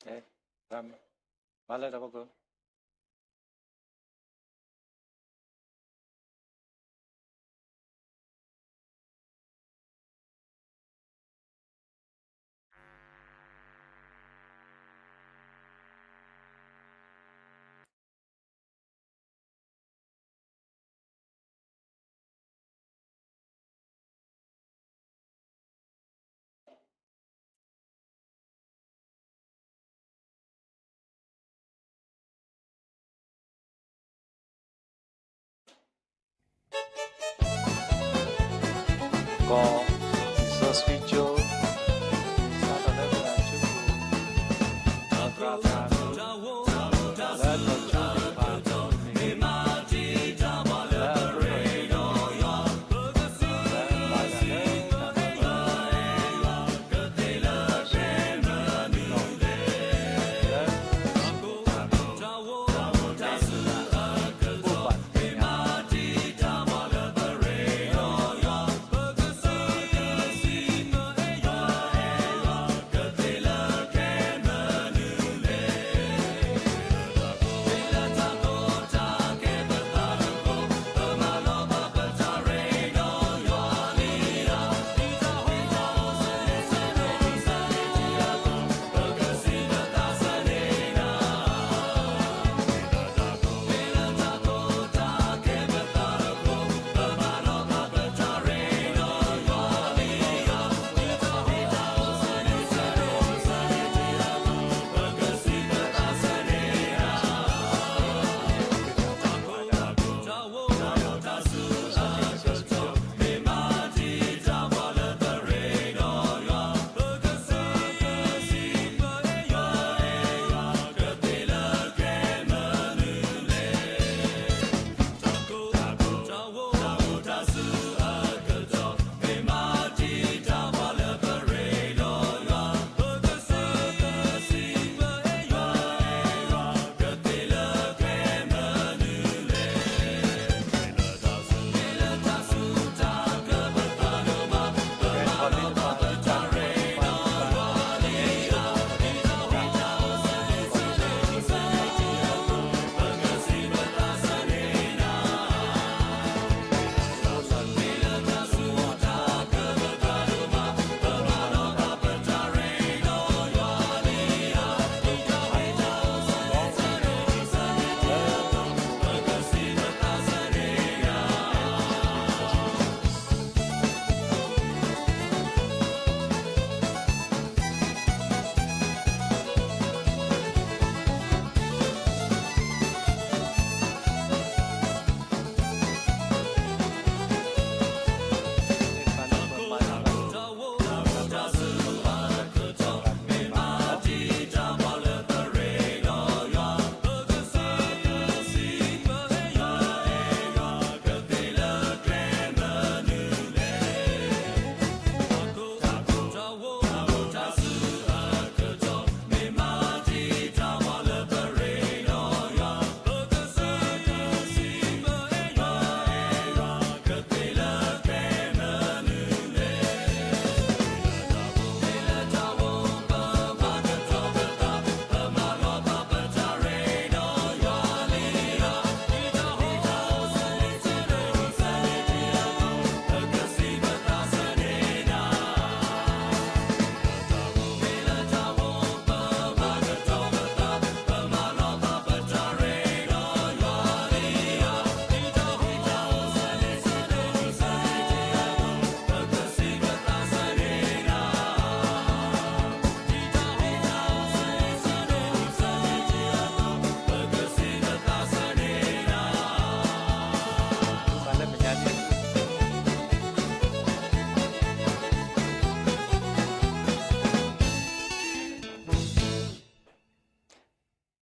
မၤလၢတၢ်ဖီခိၣ် ကီၢ်လံာ်စီဆှံကၠိ စးထီၣ်လၢသရၣ်ကၠိခိၣ် ဒီးသရၣ်သရၣ်မုၣ် လၢကီၢ်ကၠိသ့ၣ်တဖၣ် လၢအဖျိထီၣ်အံၤ လၢဘၣ်ဃးလၢ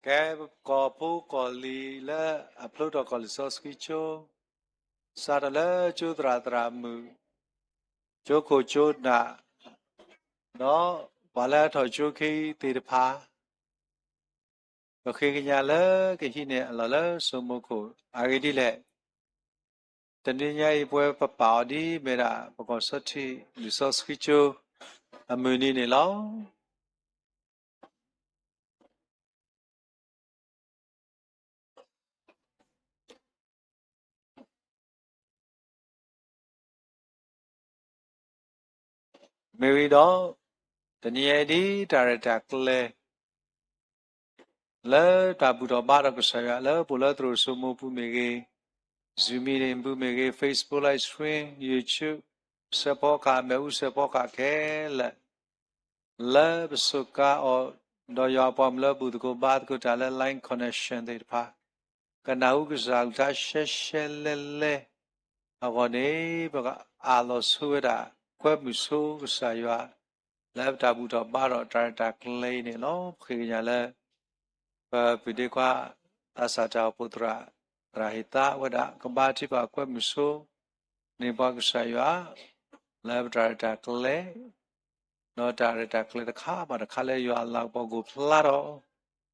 ကဲ ကီၢ်ဖိကီၢ်လံၤလၢအဖျိထီၣ်ကီၢ်လံာ်စီဆှံကၠိ စးထီၣ်လၢကၠိသရၣ်သရၣ်မုၣ်, ကၠိခိၣ်ကၠိနၢ်, ဒီးပှၤလၢအထီၣ်ကၠိခံသ့ၣ်တဖၣ်, ပဃ့ကညးလၢကဟံးန့ၢ်အလီၢ်လၢစိမိၤခိၣ်အဂ့ၢ်ဒ်လဲၣ်. တနံၤညါအံၤ ပဝဲပပာ်အီၤဒ်မ့ၢ်ဒၣ် ပကီၢ်စီထံးလံာ်စီဆှံကၠိအမုၢ်နံၤန့ၣ်လီၤ. မ့ၢ်ဝံၤဒီး တနံၤအံၤဒ်တၢ်ရဲၣ်တၢ်ကျဲၤ လၢတၢ်ဘူၣ်ထီၣ်ဘါထီၣ်ကစၢ်ယွၤ လၢပအိၣ်လၢသရိာ်စိမိးပူၤမ့ၢ်ဂ့ၤ, Zoom meeting ပူၤမ့ၢ်ဂ့ၤ, Facebook live stream, YouTube, စဲးဖီကဟၣ်, မ့ၣ်အူစဲးဖီကဟၣ်ခဲလၢာ် လၢပစူးကါအီၤ, ဒီးယွၤအပှၤမုၣ်လၢဘူၣ်သကိးဘါသကိးတၢ်လၢ line connection သ့ၣ်တဖၣ် ကနၢ်ဟူကစၢ်အကလုၢ်ကထါရှဲရှဲလဲလဲအဂီၢ်န့ၣ်, ပကအးလီၤဆိဝဲဒၣ် ကွဲမုာ်ဆိကစၢ်ယွၤ လၢပတၢ်ဘူၣ်ထီၣ်ဘါထီၣ်တၢ်ရဲၣ်တၢ်ကျဲၤအံၤန့ၣ်လီၤ. ပဃ့ကညးလၢ ပပုၢ်ဒ့ခွါ သးစၢ်တၢ်အိၣ်ဖှိၣ်သရၣ် သရၣ်ဟ့ၣ်သးဝဲဒၣ် ကဘါထုကဖၣ်ကွဲမုာ်ဆိန့ၢ်ပှၤကစၢ်ယွၤ လၢပတၢ်ရဲၣ်တၢ်ကျဲၤ ဒီးတၢ်ရဲၣ်တၢ်ကျဲၤတခါဘၣ်တခါလၢယွၤအလၤကပီၤကအိၣ်ဖျါထီၣ်,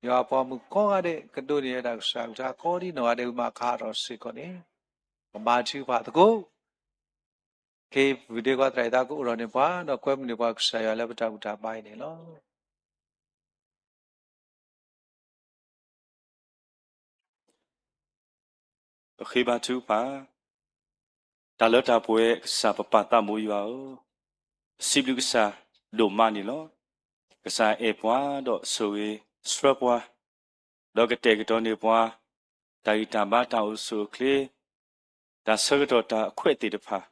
ယွၤအပှၤမုၣ်ကိးဂၤဒဲး ကဒိးန့ၢ်ဝဲဒၣ်ကစၢ်အကလုၢ်ကထါကိးဒံနီၢ်ဂၤဒဲး ဝံၤမၤခးထီၣ်စ့ၢ်ကီးန့ၣ်, ကဘါထုကဖၣ်သကိး က့ၤ ပပုၢ်ဒ့ခွါသရၣ်ဟ့ၣ်သးကအိၣ်ထီၣ်န့ၢ်ပှၤ ဒီးကွဲမုာ်န့ၢ်ပှၤကစၢ်ယွၤလၢပတၢ်ဘူၣ်တၢ်ဘါအံၤန့ၣ်လီၤ. ပဃ့ဘါထုကဖၣ်, တၢ်လၢတၢ်ပှဲၤကစၢ်ပပၢ်သးဘိယွၤဧၢ, ပစံးဘျုးကစၢ်ဒိၣ်မးန့ၣ်လီၤ. ကစၢ်အဲၣ်ပှၤဒီးဆိၣ်ဂ့ၤဆှၢပှၤ, ဒီးကတဲာ်ကတီၤန့ၢ်ပှၤ တၢ်ဂံၢ်တၢ်ဘါ တၢ်အိၣ်ဆူၣ်အိၣ်ချ့ တၢ်ဆၢကတီၢ်တၢ်အခွဲးသ့ၣ်တဖၣ်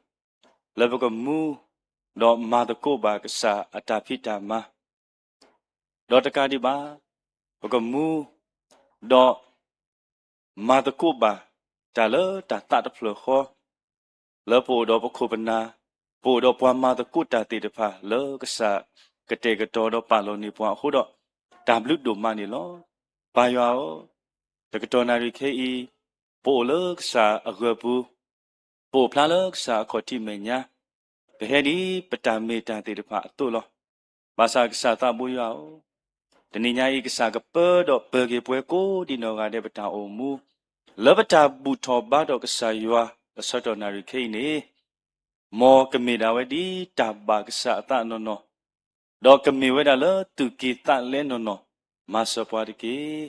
လၢပကမူ ဒီးမၤသကိးဘၣ်ကစၢ်အတၢ်ဖံးတၢ်မၤ ဒီးတကးဒံးဘၣ် ပကမူ ဒီး မၤသကိးဘၣ် တၢ်လၢတၢ်သးတဖျၢၣ်ဃီ လၢပအိၣ်ဒီးပခိၣ်ပနၢ် ပအိၣ်ဒီးပှၤမၤသကိးတၢ်သ့ၣ်တဖၣ် လၢကစၢ်ကတဲာ်ကတီၤဒီးပာ်လီၤန့ၢ်ပှၤအဃိဒီး တၢ်ဘျုးဒိၣ်မးန့ၣ်လီၤ. ပၢ်ယွၤဧၢ, တကတီၢ်နၣ်ရံၣ်ခဲအံၤ ပအိၣ်လၢကစၢ်အဂၢၢ်ပူၤ ပအိၣ်ဖျါလၢကစၢ်အခီၣ်ထံးမဲာ်ညါ, ပဟဲဒ်ပတၢ်မ့ၢ်တၢ်သ့ၣ်တဖၣ်အသိးလီၤ. ဘၣ်ဆၣ်ကစၢ်သးဘိယွၤဧၢ, တနံၤညါအံၤ ကစၢ်ကပၢဒီးပၢၤက့ၤပှၤကိးဒံနီၢ်ဂၤဒဲးပတၢ်အိၣ်မူ လၢပတၢ်ဘူၣ်ထီၣ်ဘါထီၣ်ကစၢ်ယွၤ လၢဆၢကတီၢ်နၣ်ရံၣ်ခဲအံၤန့ၣ် မ်ကမ့ၢ်ဒၣ်ဝဲဒ်တၢ်ဘၣ်ကစၢ်အသးနီၢ်နီၢ်, ဒီးကမ့ၢ်ဝဲဒၣ်လၢသူၣ်က့ၣ်သးလဲနီၢ်နီၢ်, မၤစၢၤပှၤတက့ၢ်.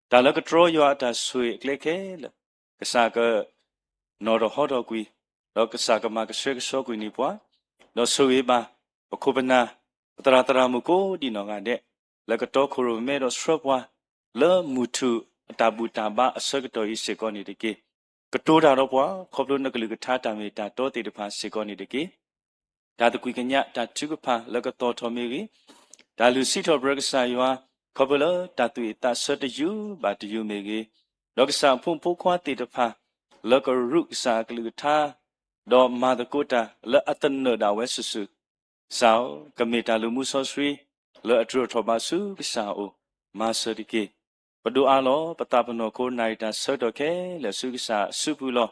တၢ်လၢကတြီယွၤအတၢ်ဆိၣ်ဂ့ၤအကျဲခဲလၢာ်, ကစၢ်က နီၣ်ထီၣ်ဟီထီၣ်ကွံာ်, ဒီးကစၢ်ကမၤကဆှဲကဆှီကွံာ်န့ၢ်ပှၤ, ဒီးဆိၣ်ဂ့ၤဘၣ် ပခိၣ်ပနၢ် ပသရၣ်သရၣ်မုၣ်ကိးဒံနီၢ်ဂၤဒဲး လၢကတီခိၣ်ရိၣ်မဲဒီးဆှၢပှၤ လၢမုၢ်ထူၣ်အတၢ်ဘူၣ်တၢ်ဘါအဆၢကတီၢ်အံၤစ့ၢ်ကီးန့ၣ်တက့ၢ်. ကတိၤတၢ်ဒီးပှၤ ခီဖျိနကလုၢ်ကထါတၢ်မ့ၢ်တၢ်တီသ့ၣ်တဖၣ်စ့ၢ်ကီးန့ၣ်တက့ၢ်. တၢ်သကွံာ်ကညး တၢ်ထုကဖၣ်လၢကသီၣ်ထီၣ်မ့ၢ်ဂ့ၤ, တၢ်လုၢ်စံးထီၣ်ပတြၢၤကစၢ်ယွၤ ခီဖျိလၢတၢ်သူၣ်အုးသးဆၢတယုၢ်ဘၣ်တယုၢ်မ့ၢ်ဂ့ၤ, ဒီးကစၢ်အဖိမုၣ်ဖိခွါသ့ၣ်တဖၣ် လၢကရူးကစၢ်အကလုၢ်ကထါ ဒီးမၤသကိးတၢ်လၢအသနၢၣ်ဒၣ်ဝဲစုာ်စုာ်, ကစၢ်ဧၢ, ကမ့ၢ်တၢ်လူၤမူစီဆှံ လၢအတြၢၤထီၣ်ဘၣ်ဆူကစၢ်အအိၣ်, မၤစၢၤတက့ၢ်. ပဒိးအါလီၤ ပသးပနီၢ်ခိ နၣ်ရံၣ်တၢ်ဆၢကတီၢ်ခဲလၢာ်ဆူကစၢ်အစုပူၤလီၤ.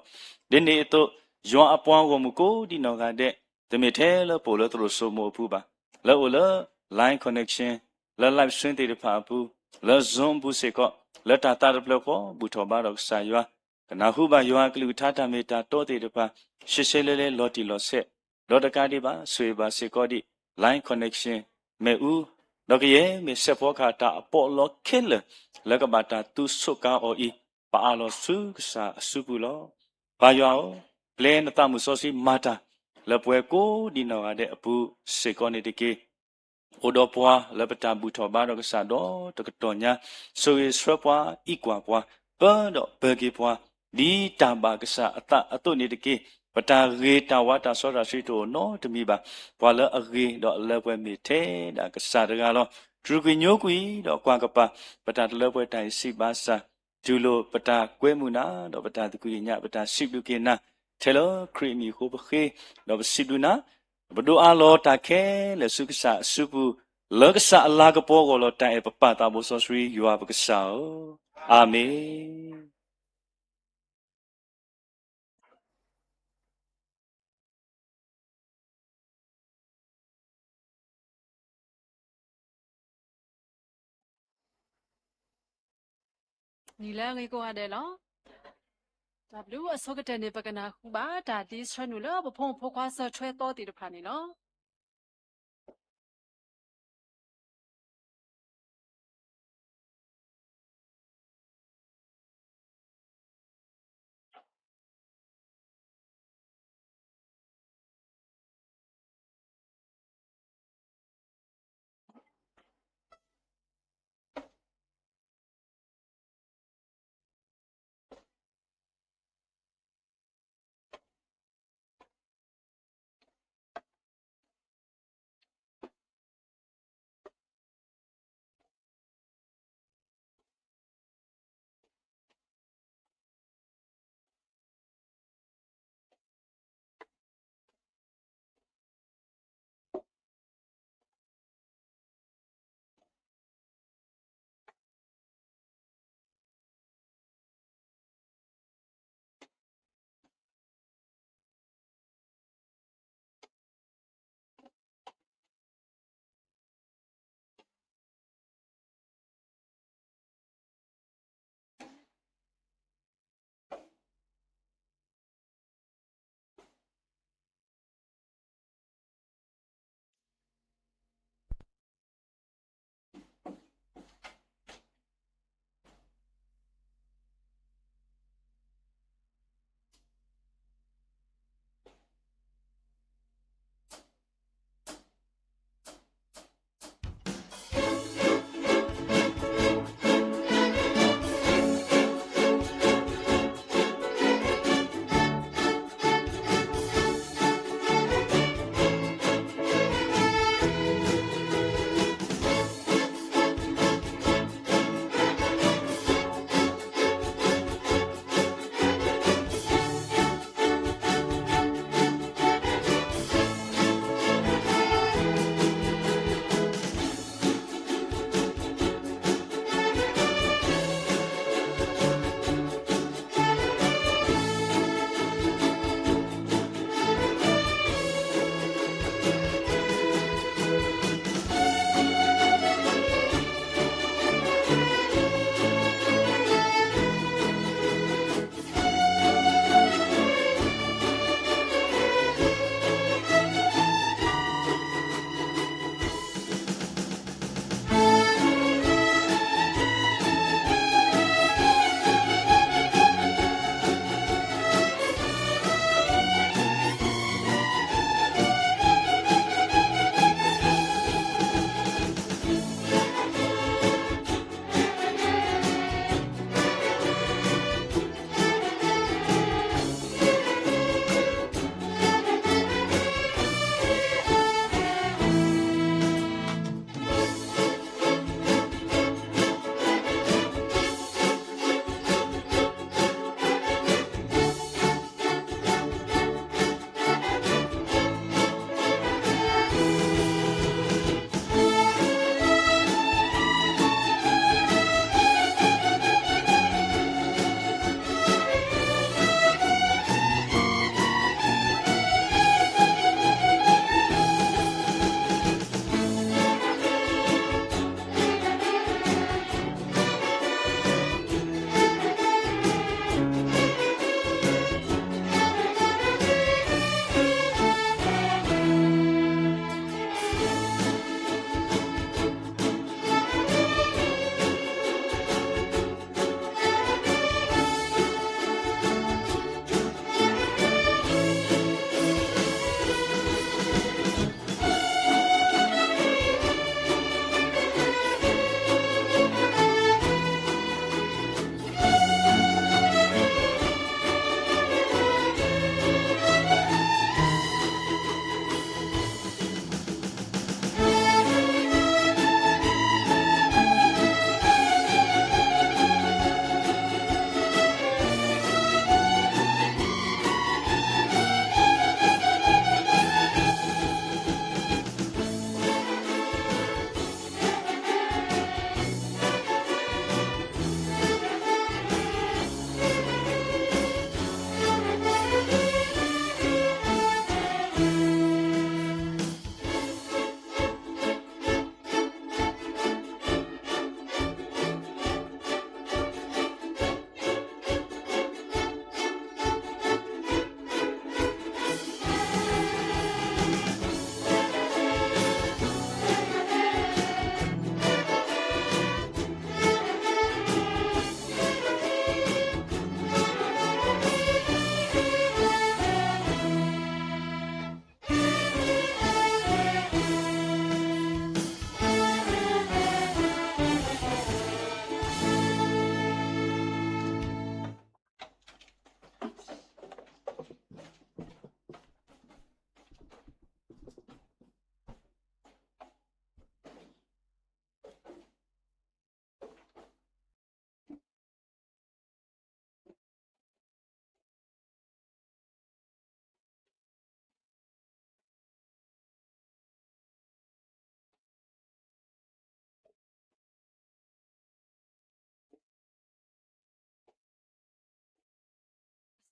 ဒ်န့ၣ်အသိး ယွၤအပှၤဂီၢ်မုၢ်ကိးဒံနီၢ်ဂၤဒဲး, တမ့ၢ်ထဲလၢပအိၣ်လၢသရိာ်စိမိးအပူၤဘၣ်, လၢအိၣ်လၢ line connection, လၢ live stream သ့ၣ်တဖၣ်အပူၤ, လၢ Zoom အပူၤစ့ၢ်ကီး, လၢတၢ်သးတဖျၢၣ်ဃီ ဘူၣ်ထီၣ်ဘါထီၣ်ကစၢ်ယွၤ, ကနၢ်ဟူဘၣ်ယွၤအကလုၢ်ကထါတၢ်မ့ၢ်တၢ်တီသ့ၣ်တဖၣ် ရှဲရှဲလဲလဲလီၤတံၢ်လီၤဆဲး, ဒီးတကးဒံးဘၣ် ဆိၣ်ဂ့ၤဘၣ်စ့ၢ်ကီးဒံး line connection, မ့ၣ်အူ, ဒီးကယဲၢ်မ့ၢ်စဲးဖီကဟၣ်တၢ်အပီးအလီခဲလၢာ် လၢကဘၣ်တၢ်သူစူးကါအီၤအံၤ, ပအးလီၤဆူကစၢ်အစုပူၤလီၤ. ပၢ်ယွၤဧၢ, ပျဲနသးမုၣ်စီဆှံမၤတၢ် လၢပှၤကိးဒံနီၢ်ဂၤဒဲးအပူၤစ့ၢ်ကီးန့ၣ်တက့ၢ်. အိၣ်ဒီးပှၤလၢပတၢ်ဘူၣ်ထီၣ်ဘါထီၣ်ကစၢ်ဒီးတကတီၢ်ညါ, ဆိၣ်ဂ့ၤဆှၢပှၤ အံးကွၢ်ပှၤ, ပၢဒီးပၢၤက့ၤပှၤ, ဒ်တၢ်ဘၣ်ကစၢ်အသးအသိးန့ၣ်တက့ၢ်. ပတၢ်ဂ့ၤတၢ်ဝါတၢ်စီတၢ်ဆှံတအိၣ်နီတမံၤဘၣ်. ပှၤလၢအဂ့ၤဒီးအလၢပှဲၤမ့ၢ်ထဲဒၣ်ကစၢ်တဂၤလီၤ. တြူာ်ကွံာ်ညိကွံာ်ဒီးကွၢ်ကပၤ ပတၢ်တလၢပှဲၤတၢ်အံၤစံးဘၣ်ဆၣ်, တူၢ်လိာ်ပတၢ်ကွဲမုာ်နၤ ဒီးပတၢ်သကွံာ်ကညး ပတၢ်စံးဘျုးက့ၤနၤ, ထဲလၢခရံာ်အမံၤအဃိပဃ့, ဒီးပစံးဘျုးနၤ, ပဒိးအါလီၤတၢ်ခဲလၢာ်ဆူကစၢ်အစုပူၤ, လၢကစၢ်အလၤကပီၤဂီၢ်လီၤ တၢ်အဲၣ်ပပၢ်သးဘိစီဆှံယွၤပကစၢ်ဧၢ, အၤမ့ၣ်. နံၤလၢအဂ့ၤကိးဂၤဒဲးလီၤ. တၢ်ဘျုးအဆိကတၢၢ်န့ၣ် ပကနၢ်ဟူဘၣ်တၢ်ဒ်ဆၢနုာ်လၢပဖိမုၣ်ဖိခွါစၢၤထွဲသီသ့ၣ်တဖၣ်န့ၣ်လီၤ.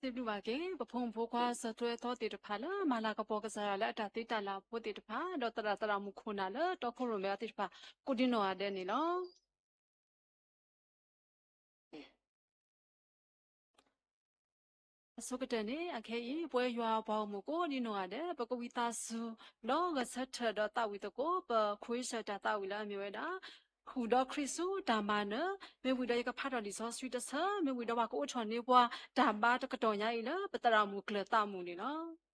စံးဘျုးဘၣ်က့ၤ ပဖိမုၣ်ဖိခွါစၢၤသွဲၣ်သီသ့ၣ်တဖၣ်လၢ မၤလၤကပီၤကစၢ်ယွၤလၢအတၢ်သ့တၢ်လၤအဖိသ့ၣ်တဖၣ် ဒီးသရၣ်သရၣ်မုၣ်ခိၣ်နၢ်လၢတီခိၣ်ရိၣ်မဲအီၤသ့ၣ်တဖၣ် ကိးဒံနီၢ်ဂၤဒဲးန့ၣ်လီၤ. အဆိကတၢၢ်န့ၣ် အခဲအံၤ ပဝဲယွၤအပှၤဂီၢ်မုၢ်ကိးဒံနီၢ်ဂၤဒဲး ပကဝံသးစူၤ ဒီးဂဲၤဆၢထၢၣ်ဒီးသးဝံၣ်သကိး ပခွဲးဆၢၣ်တၢ်သးဝံၣ်လၢအမ့ၢ်ဝဲဒၣ် ဃုာ်ဒီးခရံာ်ဆူတၢ်မၤနၢၤ, မ့ၢ်ဝံၤဒီးယကဖးထီၣ်လံာ်စီဆှံတဆၢ, မ့ၢ်ဝံၤဒီးပှၤကအိးထီၣ်န့ၢ်ပှၤတၢ်ဘါတကတီၢ်ညါအံၤလၢ ပသရၣ်မုၣ်ကျၢၤသးမုၣ်န့ၣ်လီၤ.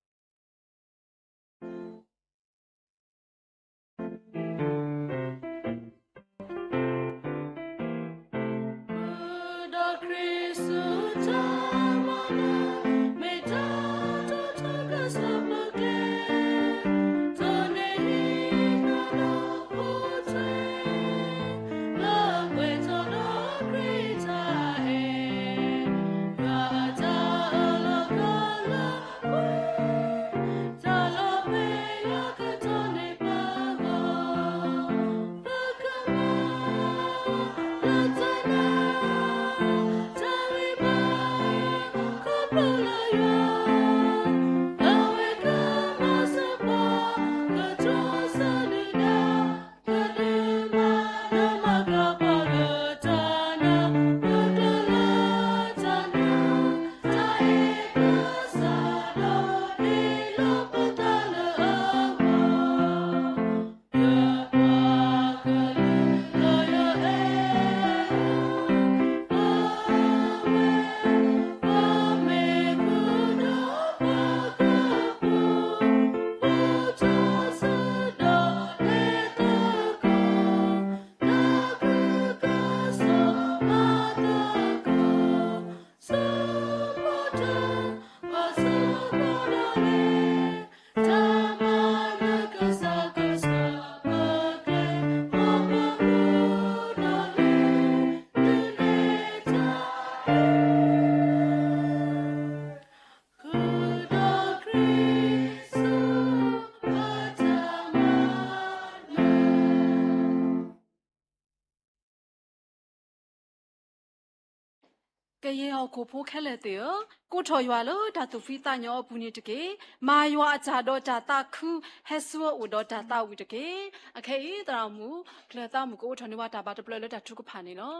ကယဲၢ်ဟီၣ်ခိၣ်ဖိခဲလၢာ်သ့ၣ်ဧၢ, ကိးထီၣ်ယွၤလၢတၢ်သူၣ်ဖှံသးညီအပူၤန့ၣ်တက့ၢ်. မၤယွၤအတၢ်ဒီးတၢ်သးခု, ဟဲဆူအအိၣ်ဒီးတၢ်သးဝံၣ်တက့ၢ်. အခဲအံၤ သရၣ်မုၣ်ကျၢၤသးမုၣ် ကအိးထီၣ်န့ၢ်ဝဲတၢ်ဘါတဖျၢၣ်လၢတၢ်ထုကဖၣ်န့ၣ်လီၤ.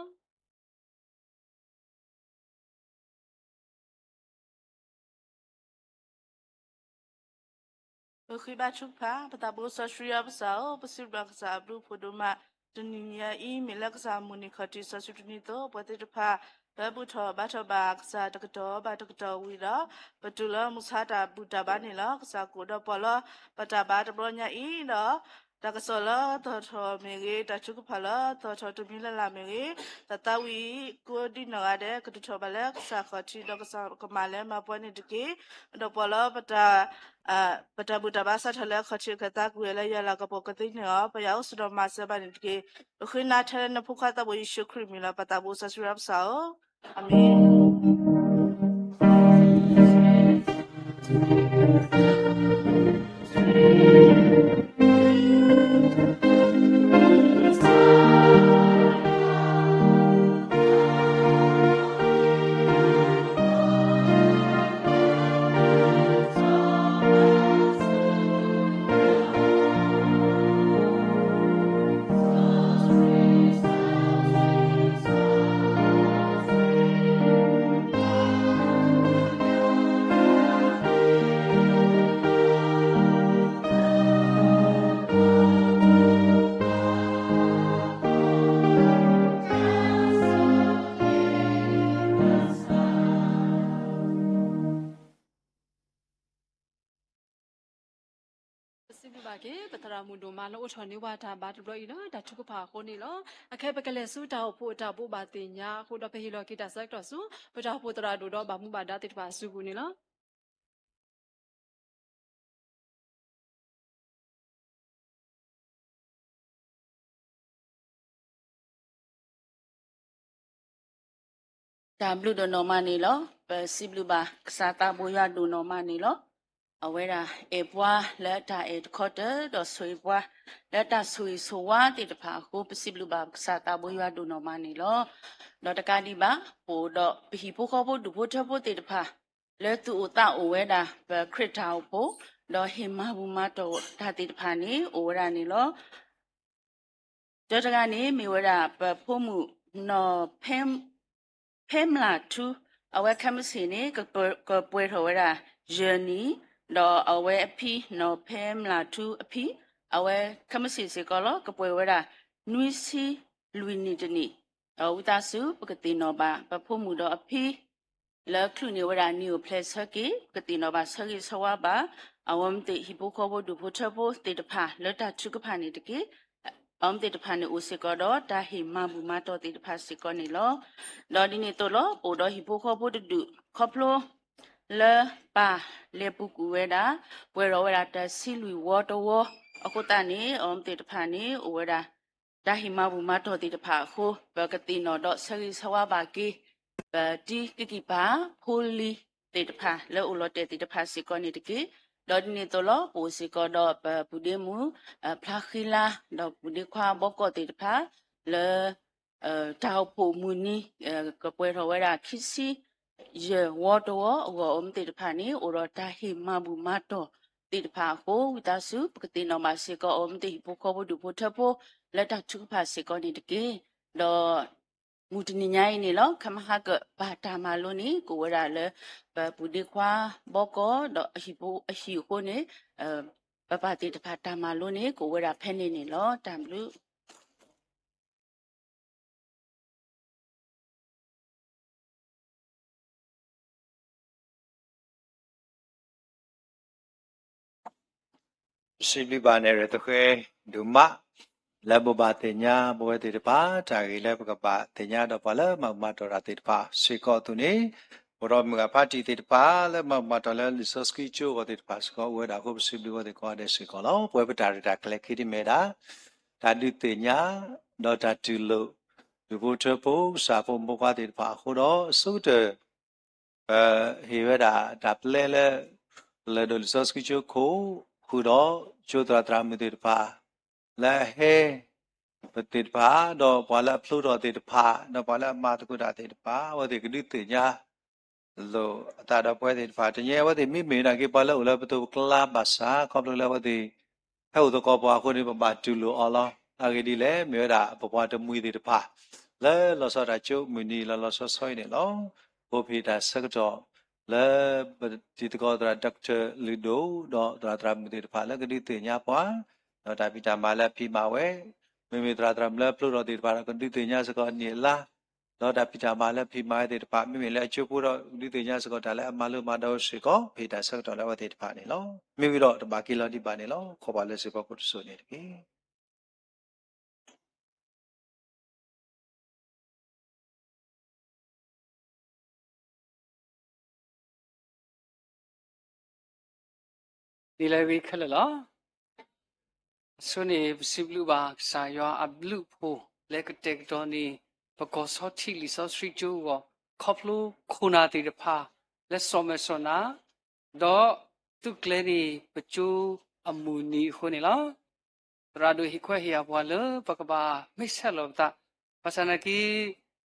ပဃ့ဘါထုကဖၣ်. ပသးဘိစီဆှံယွၤပကစၢ်ဧၢ, ပစံးဘျုးကစၢ်အဘျုးအဖှိၣ်ဒိၣ်မး, တနံၤညါအံၤ မ့ၢ်လၢကစၢ်အမုၢ်နံၤခီၣ်ထံးစီဆှံတနံၤအသိး, ပှၤသ့ၣ်တဖၣ် ပဘူၣ်ထီၣ်ဘါထီၣ်ဘၣ်ကစၢ်တကတီၢ်ဘၣ်တကတီၢ်ဝံၤဒီး ပတုၤလၢမုၢ်ဆါတၢ်ဘူၣ်တၢ်ဘါန့ၣ်လီၤ. ကစၢ်ကအိၣ်ဒီးပှၤလၢပတၢ်ဘါတဘျီညါအံၤဒီး တၢ်ကစီၣ်လၢသီၣ်ထီၣ်မ့ၢ်ဂ့ၤ, တၢ်ထုကဖၣ်လၢသီၣ်ထီၣ်တမံၤလၢ်လၢ်မ့ၢ်ဂ့ၤ, တၢ်သးဝံၣ်ကိးဒံနီၢ်ဂၤဒဲး ကတုၤထီၣ်ဘၣ်လၢကစၢ်ခီၣ်ထံး ဒီးကစၢ်ကမၤလၢမၤပှဲၤန့ၣ်တက့ၢ်. ဒီးပှၤလၢ ပတၢ်ဘူၣ်တၢ်ဘါစးထီၣ်လၢအခီၣ်ထံးအခၢၣ်သးကွံာ်လၢယွၤလၤကပီၤကသ့န့ၣ်အီၤ, ပယွၤအိၣ်စ့ၢ်ဒီးမၤစၢၤဘၣ်န့ၣ်တက့ၢ်. ပဃ့နၤထဲလၢနဖိခွါသးဘိယ့ၣ်ၡူးခရံာ်မံၤလီၤ. ပသးဘိစီဆှံယွၤပကစၢ်ဧၢ, အၤမ့ၣ်. ပစံးဘျုးဘၣ်က့ၤ ပသရၣ်မုၣ်ဒိၣ်မးလၢအိးထီၣ်န့ၢ်ဝဲတၢ်ဘါတဘျီအံၤလၢတၢ်ထုကဖၣ်အဃိန့ၣ်လီၤ. အခဲအံၤပကလဲၤဆူတၢ်အိၣ်ဖှိၣ်အတၢ်ဘိးဘၣ်သ့ၣ်ညါအဃိဒီး ပဟ့ၣ်လီၤက့ၤတၢ်ဆၢကတီၢ်ဆူ ပတၢ်အိၣ်ဖှိၣ်သရၣ်ဒိၣ်ဒီးဘၣ်မူဘၣ်ဒါသ့ၣ်တဖၣ်အစုပူၤန့ၣ်လီၤ. တၢ်ဘျုးဒိၣ်နီၢ်မးန့ၣ်လီၤ. ပစံးဘျုးဘၣ်ကစၢ်သးဘိယွၤဒိၣ်နီၢ်မးန့ၣ်လီၤ. အဝဲဒၣ်အဲၣ်ပှၤလၢတၢ်အဲၣ်တခီတၢၢ် ဒီးဆိၣ်ဂ့ၤပှၤလၢတၢ်ဆိၣ်ဂ့ၤဆိၣ်ဝါသ့ၣ်တဖၣ်အဃိ ပစံးဘျုးဘၣ်ကစၢ်သးဘိယွၤဒိၣ်နီၢ်မးန့ၣ်လီၤ. ဒီးတကးဒံးဘၣ် ပအိၣ်ဒီးပဟံၣ်ဖိဃီဖိဒူၣ်ဖိထၢဖိသ့ၣ်တဖၣ် လၢသူၣ်အိၣ်သးအိၣ်ဝဲဒၣ် ပခရံာ်တၢ်အိၣ်ဖှိၣ် ဒီးဟ့ၣ်မၤဘူၣ်မၤတီၢ်တၢ်သ့ၣ်တဖၣ်န့ၣ် အိၣ်ဝဲဒၣ်န့ၣ်လီၤ. တၢတဂၤန့ၣ် မ့ၢ်ဝဲဒၣ်ပဖိမုၣ် နီၢ်ဖဲ ဖဲမျၢ်ထူ, အဝဲခဲမုၢ်ဆ့ၣ်န့ၣ် ကပှဲၤထီၣ်ဝဲဒၣ်ယဲၢ်နံၣ်, ဒီးအဝဲအဖံ နီၢ်ဖဲမျၢ်ထူအဖံ, အဝဲခဲမုၢ်ဆ့ၣ်စ့ၢ်ကီးလီၤ ကပှဲၤဝဲဒၣ် နွံဆံလွံၢ်နံၣ်တနံၣ်, ဒီးဝံသးစူၤ ပကသ့ၣ်နီၣ်ဘၣ် ပဖိမုၣ်ဒီးအဖံ လၢချုးန့ၢ်ဝဲဒၣ်နံၣ်အိၣ်ဖျဲၣ်ဆၢက့ၤ ပကသ့ၣ်နီၣ်ဘၣ်ဆၢဂ့ၤဆၢဝါဘၣ် အဝဲမ့ၢ်သ့ၣ်ဟံၣ်ဖိဃီဖိဒူၣ်ဖိထၢဖိသ့ၣ်တဖၣ်လၢတၢ်ထုကဖၣ်န့ၣ်တက့ၢ်. အဝဲမ့ၢ်သ့ၣ်တဖၣ်န့ၣ်အိၣ်စ့ၢ်ကီးဒီး တၢ်ဟ့ၣ်မၤဘူၣ်မၤတီၢ်သ့ၣ်တဖၣ်စ့ၢ်ကီးန့ၣ်လီၤ. ဒီးဒ်န့ၣ်အသိးလီၤ ပအိၣ်ဒီးဟံၣ်ဖိဃီဖိတဒူၣ် ခီဖျိ လၢပၢ်လဲၤပူၤကွံာ်ဝဲဒၣ် ပှဲၤထီၣ်ဝဲဒၣ်တဆံလွံၢ်ဝီတဝီ, အဃိသတးန့ၣ် အဝဲမ့ၢ်သ့ၣ်တဖၣ်န့ၣ် အိၣ်ဝဲဒၣ် တၢ်ဟ့ၣ်မၤဘူၣ်မၤတီၢ်သ့ၣ်တဖၣ်အဃိ ပကသ့ၣ်နီၣ်ဒီးဆၢဂ့ၤဆၢဝါဘၣ်က့ၤ ပတံၤကကံၢ်ပၤ ဖိလံၤသ့ၣ်တဖၣ် လၢအိၣ်လီၤတဲာ်သ့ၣ်တဖၣ်စ့ၢ်ကီးန့ၣ်တက့ၢ်. ဒီးဒ်န့ၣ်အသိးလီၤ ပအိၣ်စ့ၢ်ကီးဒီးပပူၤဒ့မုၣ် ဖျါဃံလၤ ဒီးပူၤဒ့ခွါဘီကီၢ်သ့ၣ်တဖၣ် လၢ တၢ်အိၣ်ဖှိၣ်မုၢ်နံၤ ကပှဲၤထီၣ်ဝဲဒၣ်ခံဆံယဲၢ်ဝီတဝီအဂီၢ် အဝဲမ့ၢ်သ့ၣ်တဖၣ်န့ၣ် အိၣ်ဒီးတၢ်ဟ့ၣ်မၤဘူၣ်မၤတီၢ်သ့ၣ်တဖၣ်အဃိ ဝံသးစူၤ ပကသ့ၣ်နီၣ်ဘၣ်စ့ၢ်ကီး အဝဲမ့ၢ်သ့ၣ်ဟံၣ်ဖိဃီဖိဒူၣ်ဖိထၢဖိ လၢတၢ်ထုကဖၣ်စ့ၢ်ကီးန့ၣ်တက့ၢ်. ဒီး မုၢ်တနံၤညါအံၤန့ၣ်လီၤ ခဲမဟါကပၤတၢ်မၤလိန့ၣ် ကအိၣ်ဝဲဒၣ်လၢ ပပူၤဒ့ခွါဘီကီၢ် ဒီးအဟံၣ်ဖိအဟံၣ်အဃိန့ၣ် ပပၢ်သ့ၣ်တဖၣ်တၢ်မၤလိန့ၣ် ကအိၣ်ဝဲဒၣ်ဖဲန့ၣ်န့ၣ်လီၤ. တၢ်ဘျုး စံးဘျုးဘၣ်နဲၣ်ရွဲၣ်သဃဲဒိၣ်မး လၢဘိးဘၣ်သ့ၣ်ညါပဝဲသ့ၣ်တဖၣ် တၢ်ဂ့ၢ်လၢပကဘၣ်သ့ၣ်ညါဒီးပှၤလၢမၤဘူၣ်မၤတီၢ်တၢ်သ့ၣ်တဖၣ်စ့ၢ်ကီးအသိးန့ၣ်, အိၣ်ဒီးမုၢ်ဂၢ်ဖါတံၢ်သ့ၣ်တဖၣ် လၢမၤဘူၣ်မၤတီၢ်လၢလံာ်စီဆှံကၠိအဂီၢ်သ့ၣ်တဖၣ်စ့ၢ်ကီး အိၣ်ဝဲဒၣ်အဃိ ပစံးဘျုးအဝဲသ့ၣ်ကိးဂၤဒဲးစ့ၢ်ကီးလီၤ. ပဝဲပတၢ်ရဲၣ်တၢ်ကျဲၤခံဒ်မ့ၢ်ဒၣ် တၢ်ဒုးသ့ၣ်ညါ ဒီးတၢ်တူၢ်လိာ် ဒူၣ်ဖိထၢဖိ ကစၢ်ဖိမုၣ်ဖိခွါသ့ၣ်တဖၣ်အဃိဒီး အဆိကတၢၢ် ပဟ့ၣ်ဝဲဒၣ်တၢ်ပျဲလၢ ပလဲၤဒိးလံာ်စီဆှံကၠိခိၣ် ဃုာ်ဒီးကၠိသရၣ်သရၣ်မုၣ်သ့ၣ်တဖၣ် လၢအဟဲ ပသ့ၣ်တဖၣ် ဒီးပှၤလၢအဖျိထီၣ်သ့ၣ်တဖၣ် ဒီးပှၤလၢအမၤသကိးတၢ်သ့ၣ်တဖၣ် အဝဲသ့ၣ်ကဒုးသ့ၣ်ညါ လိာ်အသးဒီးပဝဲသ့ၣ်တဖၣ် တနံၤအံၤ အဝဲသ့ၣ်မ့မ့ၢ်နာ်က့ ပှၤလၢအအိၣ်လၢပသိးပကျါဘၣ်ဆၣ် ခီဖျိလၢအဝဲသ့ၣ် ဟဲအိၣ်သကိးပှၤအဃိန့ၣ် ပဘၣ်တူၢ်လိာ်အီၤလီၤ. အဂ့ၢ်ဒ်လဲၣ် မ့ၢ်ဝဲဒၣ်ပပှၤတမှံၤသ့ၣ်တဖၣ် လၢလီၤဆီဒၣ်တၢ်ကၠိမုၢ်နံၤလီၤလီၤဆီဆီအံၤန့ၣ်လီၤ. ပဖံးတၢ်ဆၢကတီၢ် လၢပတံၤသကိးသရၣ် Doctor လုၢ်ဒိၣ် ဒီးသရၣ်သရၣ်မုၣ်သ့ၣ်တဖၣ်လၢကဒုးသ့ၣ်ညါပှၤ ဒီးတၢ်ဖံးတၢ်မၤလၢအဖံးမၤဝဲ မ့မ့ၢ်သရၣ်သရၣ်မုၣ်လၢအဖျိထီၣ်သ့ၣ်တဖၣ်ဒီး ကဒုးသ့ၣ်ညါစ့ၢ်ကီးအနံၣ်အလါ ဒီးတၢ်ဖံးတၢ်မၤလၢအဖံးမၤဝဲသ့ၣ်တဖၣ် မ့မ့ၢ်လၢအကၠိဖိဒီး ကဒုးသ့ၣ်ညါစ့ၢ်ကီးတၢ်လၢအမၤလိမၤဒိးစ့ၢ်ကီး ဖံးတၢ်ဆၢကတီၢ်လၢအဝဲသ့ၣ်တဖၣ်န့ၣ်လီၤ. မ့ၢ်ဝံၤဒီးတဘၣ်က့ၤလီၤဒံးဘၣ်န့ၣ်လီၤ. ခီဖျိလၢစ့ၢ်ကီးဖိတစိၤန့ၣ်တက့ၢ်. ဒ်လဲၣ်ဂ့ၤခဲလၢာ်လီၤ. အဆိန့ၣ် ပစံးဘျုးဘၣ်ကစၢ်ယွၤအဘျုးအဖှိၣ် လၢကတဲာ်ကတီၤန့ၢ် ပကီၢ်ဆီထံးလံာ်စီဆှံကၠိအဂီၢ် ခီဖျိခိၣ်နၢ်သ့ၣ်တဖၣ် လၢစီၤမဲာ်စီၤနၤ ဒီးသုးကျဲၤန့ၢ်ပကၠိအမုၢ်နံၤအဃိန့ၣ်လီၤ. သရၣ်ဒိၣ်ဟ့ၣ်ခွဲးဟ့ၣ်ယာ်ပှၤလၢပကဘၣ်မ့ၢ်ဆဲးလီၤပသး, ဘၣ်ဆၣ်နာ်က့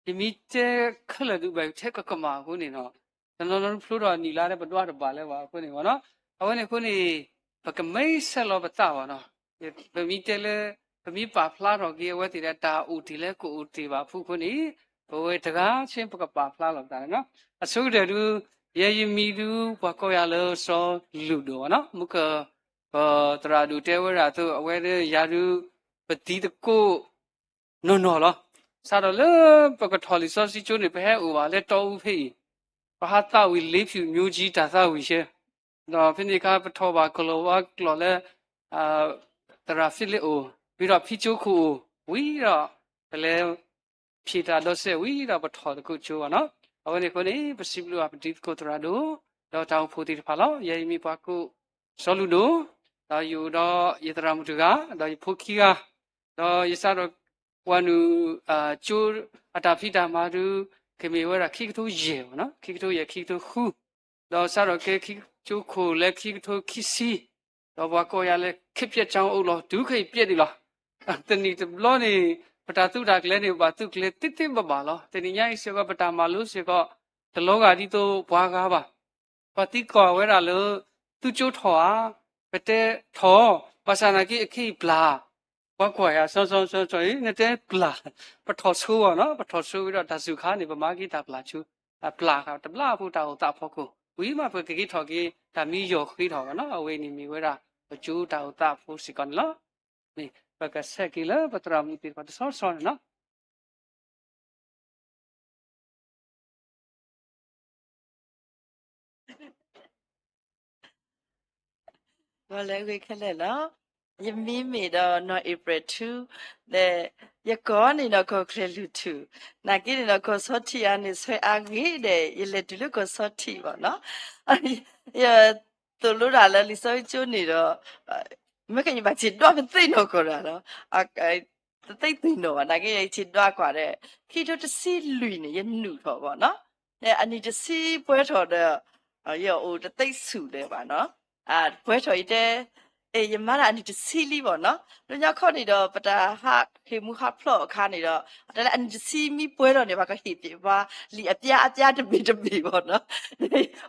ယမ့ၢ်တဲခဲလၢာ်ဒုးဘၣ်ထဲကကမၣ်အဃိန့ၣ်နီၤ, တနီၤနီၤဖျိထီၣ်နံၣ်လါလၢပဒွးတဘၣ်လၢၤဘၣ်အဃိန့ၣ်ဘၣ်နီၤ, အဝဲန့ၣ်အဃိန့ၣ် ပကမ့ၢ်ဆဲးလီၤပသးဘၣ်နီၤ, ပမ့ၢ်တဲလၢ ပမ့ၢ်ပာ်ဖျါထီၣ်က့ၤအဝဲသ့ၣ်လၢတၢ်အိၣ်တ့ၢ်လၢကအိၣ်တ့ၢ်ဘၣ်အဖုအဃိန့ၣ် ပဝဲတဂၤဆ့ပကပာ်ဖျါလီၤပသးန့ၣ်နီၤ, အဆိကတၢၢ်ဒုး ယဲယမံၤဒုး ပှၤကိးယၤလၢစီၤလုၢ်ဒိၣ်ဘၣ်နီၤ, မုၢ်က ပသရၣ်ဒိၣ်တဲဝဲဒၣ်အသိး အဝဲဒၣ်ယၤဒုး ပတံၤသကိးနီၢ်နီၢ်လီၤ. စးထီၣ်လၢပကထီၣ်လံာ်စီဆှံကၠိန့ၣ် ပဟဲအိၣ်ဘၣ်လၢတီအူဖဲအံၤ, ပဟးသးဝံၣ် လေးဖြူမျိုးကြီး တၢ်သးဝံၣ်ဆၢ, ဒီးဖဲန့ၣ်အခါ ပထီၣ်ဘၣ်ကလီၤဝါကျိာ်လၢ သရၣ်ဖံလ့ၣ်အိၣ်, ဝံၤဒီးဖံကၠိခိၣ်အိၣ်, ဝံၤဒီး ပလဲၤ ဖံးတၢ်ဒီးစဲးဝံၤဒီးပထီၣ်သကိးကၠိဘၣ်နီၤ, အဝဲန့ၣ်အဃိန့ၣ် ပစံးဘျုးဘၣ်ပတံၤသကိးသရၣ်ဒိၣ် ဒီးတၢ်အိၣ်ဖှိၣ်သ့ၣ်တဖၣ်လီၤ. ယဲယမံၤပှၤကိးစီၤလုၢ်ဒိၣ်, ဒီးယအိၣ်ဒီးယသရၣ်မုၣ်တဂၤ, ဒီးယဖိခံဂၤ, ဒီးယစးထီၣ်ပှၤနုာ် ကၠိအတၢ်ဖံးတၢ်မၤဒုး ကမ့ၢ်ဝဲဒၣ်ခံကထိယဲၢ်ဘၣ်နီၤ, ခံကထိယဲၢ် ခံကထိဃု, ဒီးစးထီၣ်ကဲခံကထိခိၣ်လၢခံကထိခံဆံ, ဒီးပှၤကိးယၤလၢ ခေတ်ပျက်ကြောင်း အိၣ်လီၤ တုၤခဲအံၤပျဲဒံးလီၤ. တနံၣ်တဘျီန့ၣ် ပတၢ်သုးတၢ်ကျဲၤန့ၣ် ဘၣ်သုးကျဲၤသ့သ့ဘၣ်ဘၣ်လီၤ. တနံၤညါအံၤစ့ၢ်ကီး ပတၢ်မၤလိစ့ၢ်ကီး တလီၤဂာ်ဒ်သိးပှၤဂၤဘၣ်. ပှၤသံကွၢ်ဝဲဒၣ်လၢ သုကၠိထီၣ်ဧါ, ပတဲထီၣ်, ဘၣ်ဆၣ်သနာ်က့အခ့အံၤပျၢ်, ပှၤကွၢ်ယၤ စီၤစီၤစီၤစီၤအံၤ နတဲပျၢ်, ပထီၣ်ဆိဘၣ်နီၤ, ပထီၣ်ဆိဝံၤဒီးတၢ်စူၤခါန့ၣ် ပမၤက့ၤတၢ်ပျၢ်ဆူ, ပျၢ်ဃာ်တဘျီဖိတၢ်အိၣ်သးအဖီခိၣ်, ဝံၤမးပကက့ၤထီၣ်က့ၤ တၢ်မံယီၢ်ဃ့ထီၣ်ဘၣ်နီၤ, အဝဲန့ၣ်မ့ၢ်ဝဲဒၣ်ပကၠိတၢ်အိၣ်သးအဖိစ့ၢ်ကီးန့ၣ်လီၤ. မ့ၢ်ပကဆဲးက့ၤလၢပသရၣ်မုၣ်သ့ၣ်တဖၣ်တဆီဆီန့ၣ်နီၤ. ဂီၤလၢအဂ့ၤခဲလၢာ်လီၤ. ယမံၤမ့ၢ်ဒီးနီၢ်အ့ဖြ့ၣ်ထူ, ဒီး ယကိးန့ၣ်ဒီးကီၢ်ချၢၣ်လွံၢ်ထူၣ်, နာ်က့န့ၣ်ဒီးကီၢ်ဆီထံးအါန့ၣ် ဆွဲအါဂ့ၤဒီး ယလဲၤတုၤလၢကီၢ်ဆီထံးဘၣ်နီၤ. ယသိၣ်လိတၢ်လၢလံာ်စီဆှံကၠိန့ၣ်ဒီး မ့ၢ်ကဲယဘၣ်ဆ့ဒွးပသ့ၣ်နီၣ်ကီးတၢ်လီၤ. တသ့ၣ်သ့ၣ်နီၣ်ဘၣ် နာ်က့ယဆ့ဒွးကွၢ်ဒီး ခံကထိတဆံလွံၢ်န့ၣ် ယနုာ်ထီၣ်ဘၣ်နီၤ. ဒီးအနံၣ်တဆံပှဲၤထီၣ်ဒီး ယအိၣ်တသ့ဆူၣ်လၢၤဘၣ်နီၤ. ပှဲၤထီၣ်ယတဲ အဲ ယမၤတၢ်အနံၣ်တဆံလံဘၣ်နီၤ. လၢညါခီန့ၣ်ဒီး ပတၢ်ဟးဟ့ၣ်မူဟးဖျိးအခါန့ၣ်ဒီး တၢ်လၢအနံၣ်တဆံမံပှဲၤထီၣ်န့ၣ် ပှၤကဟ့ၣ်ပှၤလံာ်အပျါအပျါတဘ့ၣ်တဘ့ၣ်ဘၣ်နီၤ.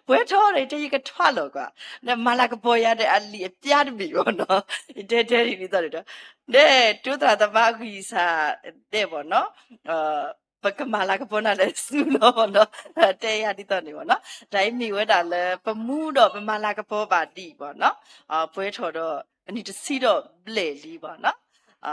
ပှဲၤထီၣ်န့ၣ် တဲယကထွဲလီၤကွၢ်, ဒီးမၤလၤကပီၤယၤဒီးအလံာ်အပျါတဘ့ၣ်ဘၣ်နီၤ. ယတဲတဲဒ်သိးန့ၣ်ဒီး ဒီးတိသရၣ်သမါအဂံၢ်စၢ်ဒဲးဘၣ်နီၤ ပကမၤလၤကပီၤနၤဒီးဆူနီၤဘၣ်နီၤ, တဲယၤဒ်သိးန့ၣ်ဘၣ်နီၤ. တၢ်အံၤမ့ၢ်ဝဲဒၣ်လၢပမူဒီးပမၤလၤကပီၤဘၣ်ဒံးဘၣ်နီၤ, ပှဲၤထီၣ်ဒီးအနံၣ်တဆံဒီးဘျဲၣ်လံဘၣ်နီၤ.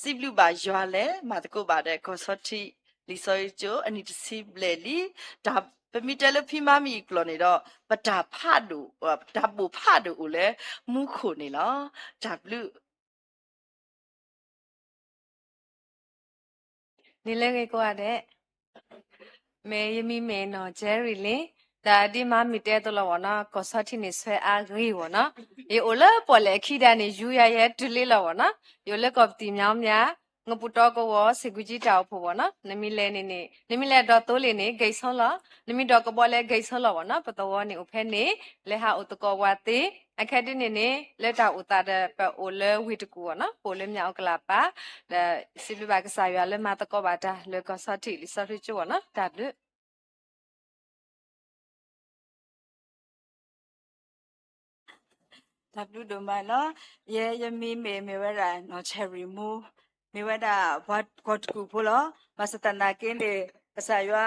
စံးဘျုးဘၣ်ယွၤလၢမၤသကိးဘၣ်ဒီးကီၢ်ဆီထံးလံာ်စီဆှံကၠိ အနံၣ်တဆံဘျဲၣ်လံ. တၢ်ပမ့ၢ်တဲလၢဖံမါမံအကျိာ်န့ၣ်ဒီး ပတၢ်ဖးဒိၣ်, တၢ်ဘိၣ်ဖးဒိၣ်အိၣ်လၢမူခိၣ်န့ၣ်လီၤ. တၢ်ဘျုး နံၤလၢအဂ့ၤကိးဂၤဒဲး, မ့ၢ်ယမံၤမ့ၢ်နီၢ်ကၠဲရံၤလံ, ဒီးဒ်မါမံၤတဲအသိးလီၤဘၣ်နီၤ, ကီၢ်ဆီထံးန့ၣ်ဆွဲအါဂ့ၤဘၣ်နီၤ, ယအိၣ်လၢပီၣ်လဲၣ်အခံဒၣ်န့ၣ် ယူယၤယဟဲတုၤလ့လီၤဘၣ်နီၤ, ယအိၣ်လၢကီၢ်ပတံၣ်မၠါမၠါ, ငပူၤတီကဝီၤ စ့ၢ်ကူကၠံတၢ်အိၣ်ဖှိၣ်ဘၣ်နီၤ, နမ့ၢ်လဲၤန့ၣ်န့ၣ် နမ့ၢ်လဲၤဒိးသိလ့ၣ်န့ၣ် ဂဲၤဆိလီၤ, နမ့ၢ်ဒိးကဘီလဲၣ်ဂဲၤဆိလီၤဘၣ်နီၤ, ပသဝီန့ၣ်အိၣ်ဖဲန့ၣ်, လဲၤဟးအိၣ်သကိးဝဲသ့, အခဲဒ်န့ၣ်န့ၣ် လၢတၢ်အိၣ်သးဒီး ပအိၣ်လၢဝ့ၢ်တကူၣ်ဘၣ်နီၤ, ပအိၣ်လၢမၠၣ်အူကလးပၤ, ဒီးစံးဘျုးဘၣ်ကစၢ်ယွၤလၢမၤသကိးဘၣ်တၢ်လၢကီၢ်ဆီထံးလံာ်စီဆှံကၠိဘၣ်နီၤ, တၢ်ဘျုး တၢ်ဘျုးဒိၣ်မးလီၤ. ယဲယမံၤမ့ၢ်မ့ၢ်ဝဲဒၣ်နီၢ်ဆဲရံၤမူ, မ့ၢ်ဝဲဒၣ်ပှၤကီၢ်တကူၣ်ဖိလီၤ. ဘၣ်ဆၣ်သနာ်က့န့ၣ် ကစၢ်ယွၤ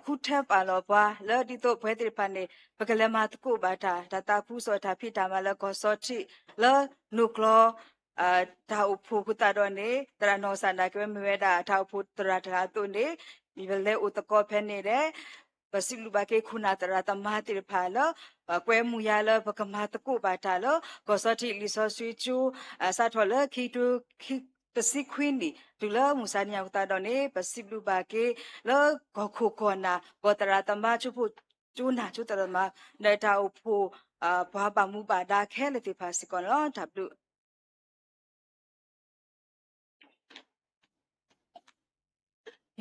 ဃုထၢပာ်လီၤပှၤလၢဒ်သိးပဝဲသ့ၣ်တဖၣ်န့ၣ် ပကလဲၤမၤသကိးဘၣ်တၢ် တၢ်သးခုကစီၣ်တၢ်ဖံးတၢ်မၤလၢကီၢ်ဆီထံး လၢနိၣ်ကျီ တၢ်အိၣ်ဖှိၣ်အဃိသတးဒီးန့ၣ် သရၣ်နီၢ်ကစၢ်ဒၣ်က့ဝဲမ့ၢ်ဝဲဒၣ်တၢ်အိၣ်ဖှိၣ်သရၣ်တဂၤအသိးန့ၣ် ယလဲၤအိၣ်သကိးဖဲန့ၣ်ဒီး ပစံးဘျုးဘၣ်က့ၤခိၣ်နၢ်သရၣ်သမါသ့ၣ်တဖၣ်လၢ ကွဲမုာ်ယၤလၢပကမၤသကိးဘၣ်တၢ်လၢ ကီၢ်ဆီထံးလံာ်စီဆှံကၠိ စးထီၣ်လၢခံကထိခံ တဆံခွံနံၣ် တုၤလၢမုၢ်ဆါနံၤအဃိသတးဒီးန့ၣ် ပစံးဘျုးဘၣ်က့ၤလၢကီၢ်ခိၣ်ကီၢ်နၢ် ကီၢ်သရၣ်သမါ ကၠိဖိကၠိနၢ်ကၠိသရၣ်သမါ ဒီးတၢ်အိၣ်ဖှိၣ် ပှၤဘၣ်မူဘၣ်ဒါခဲလၢာ်သ့ၣ်တဖၣ်စ့ၢ်ကီးန့ၣ်လီၤ. တၢ်ဘျုး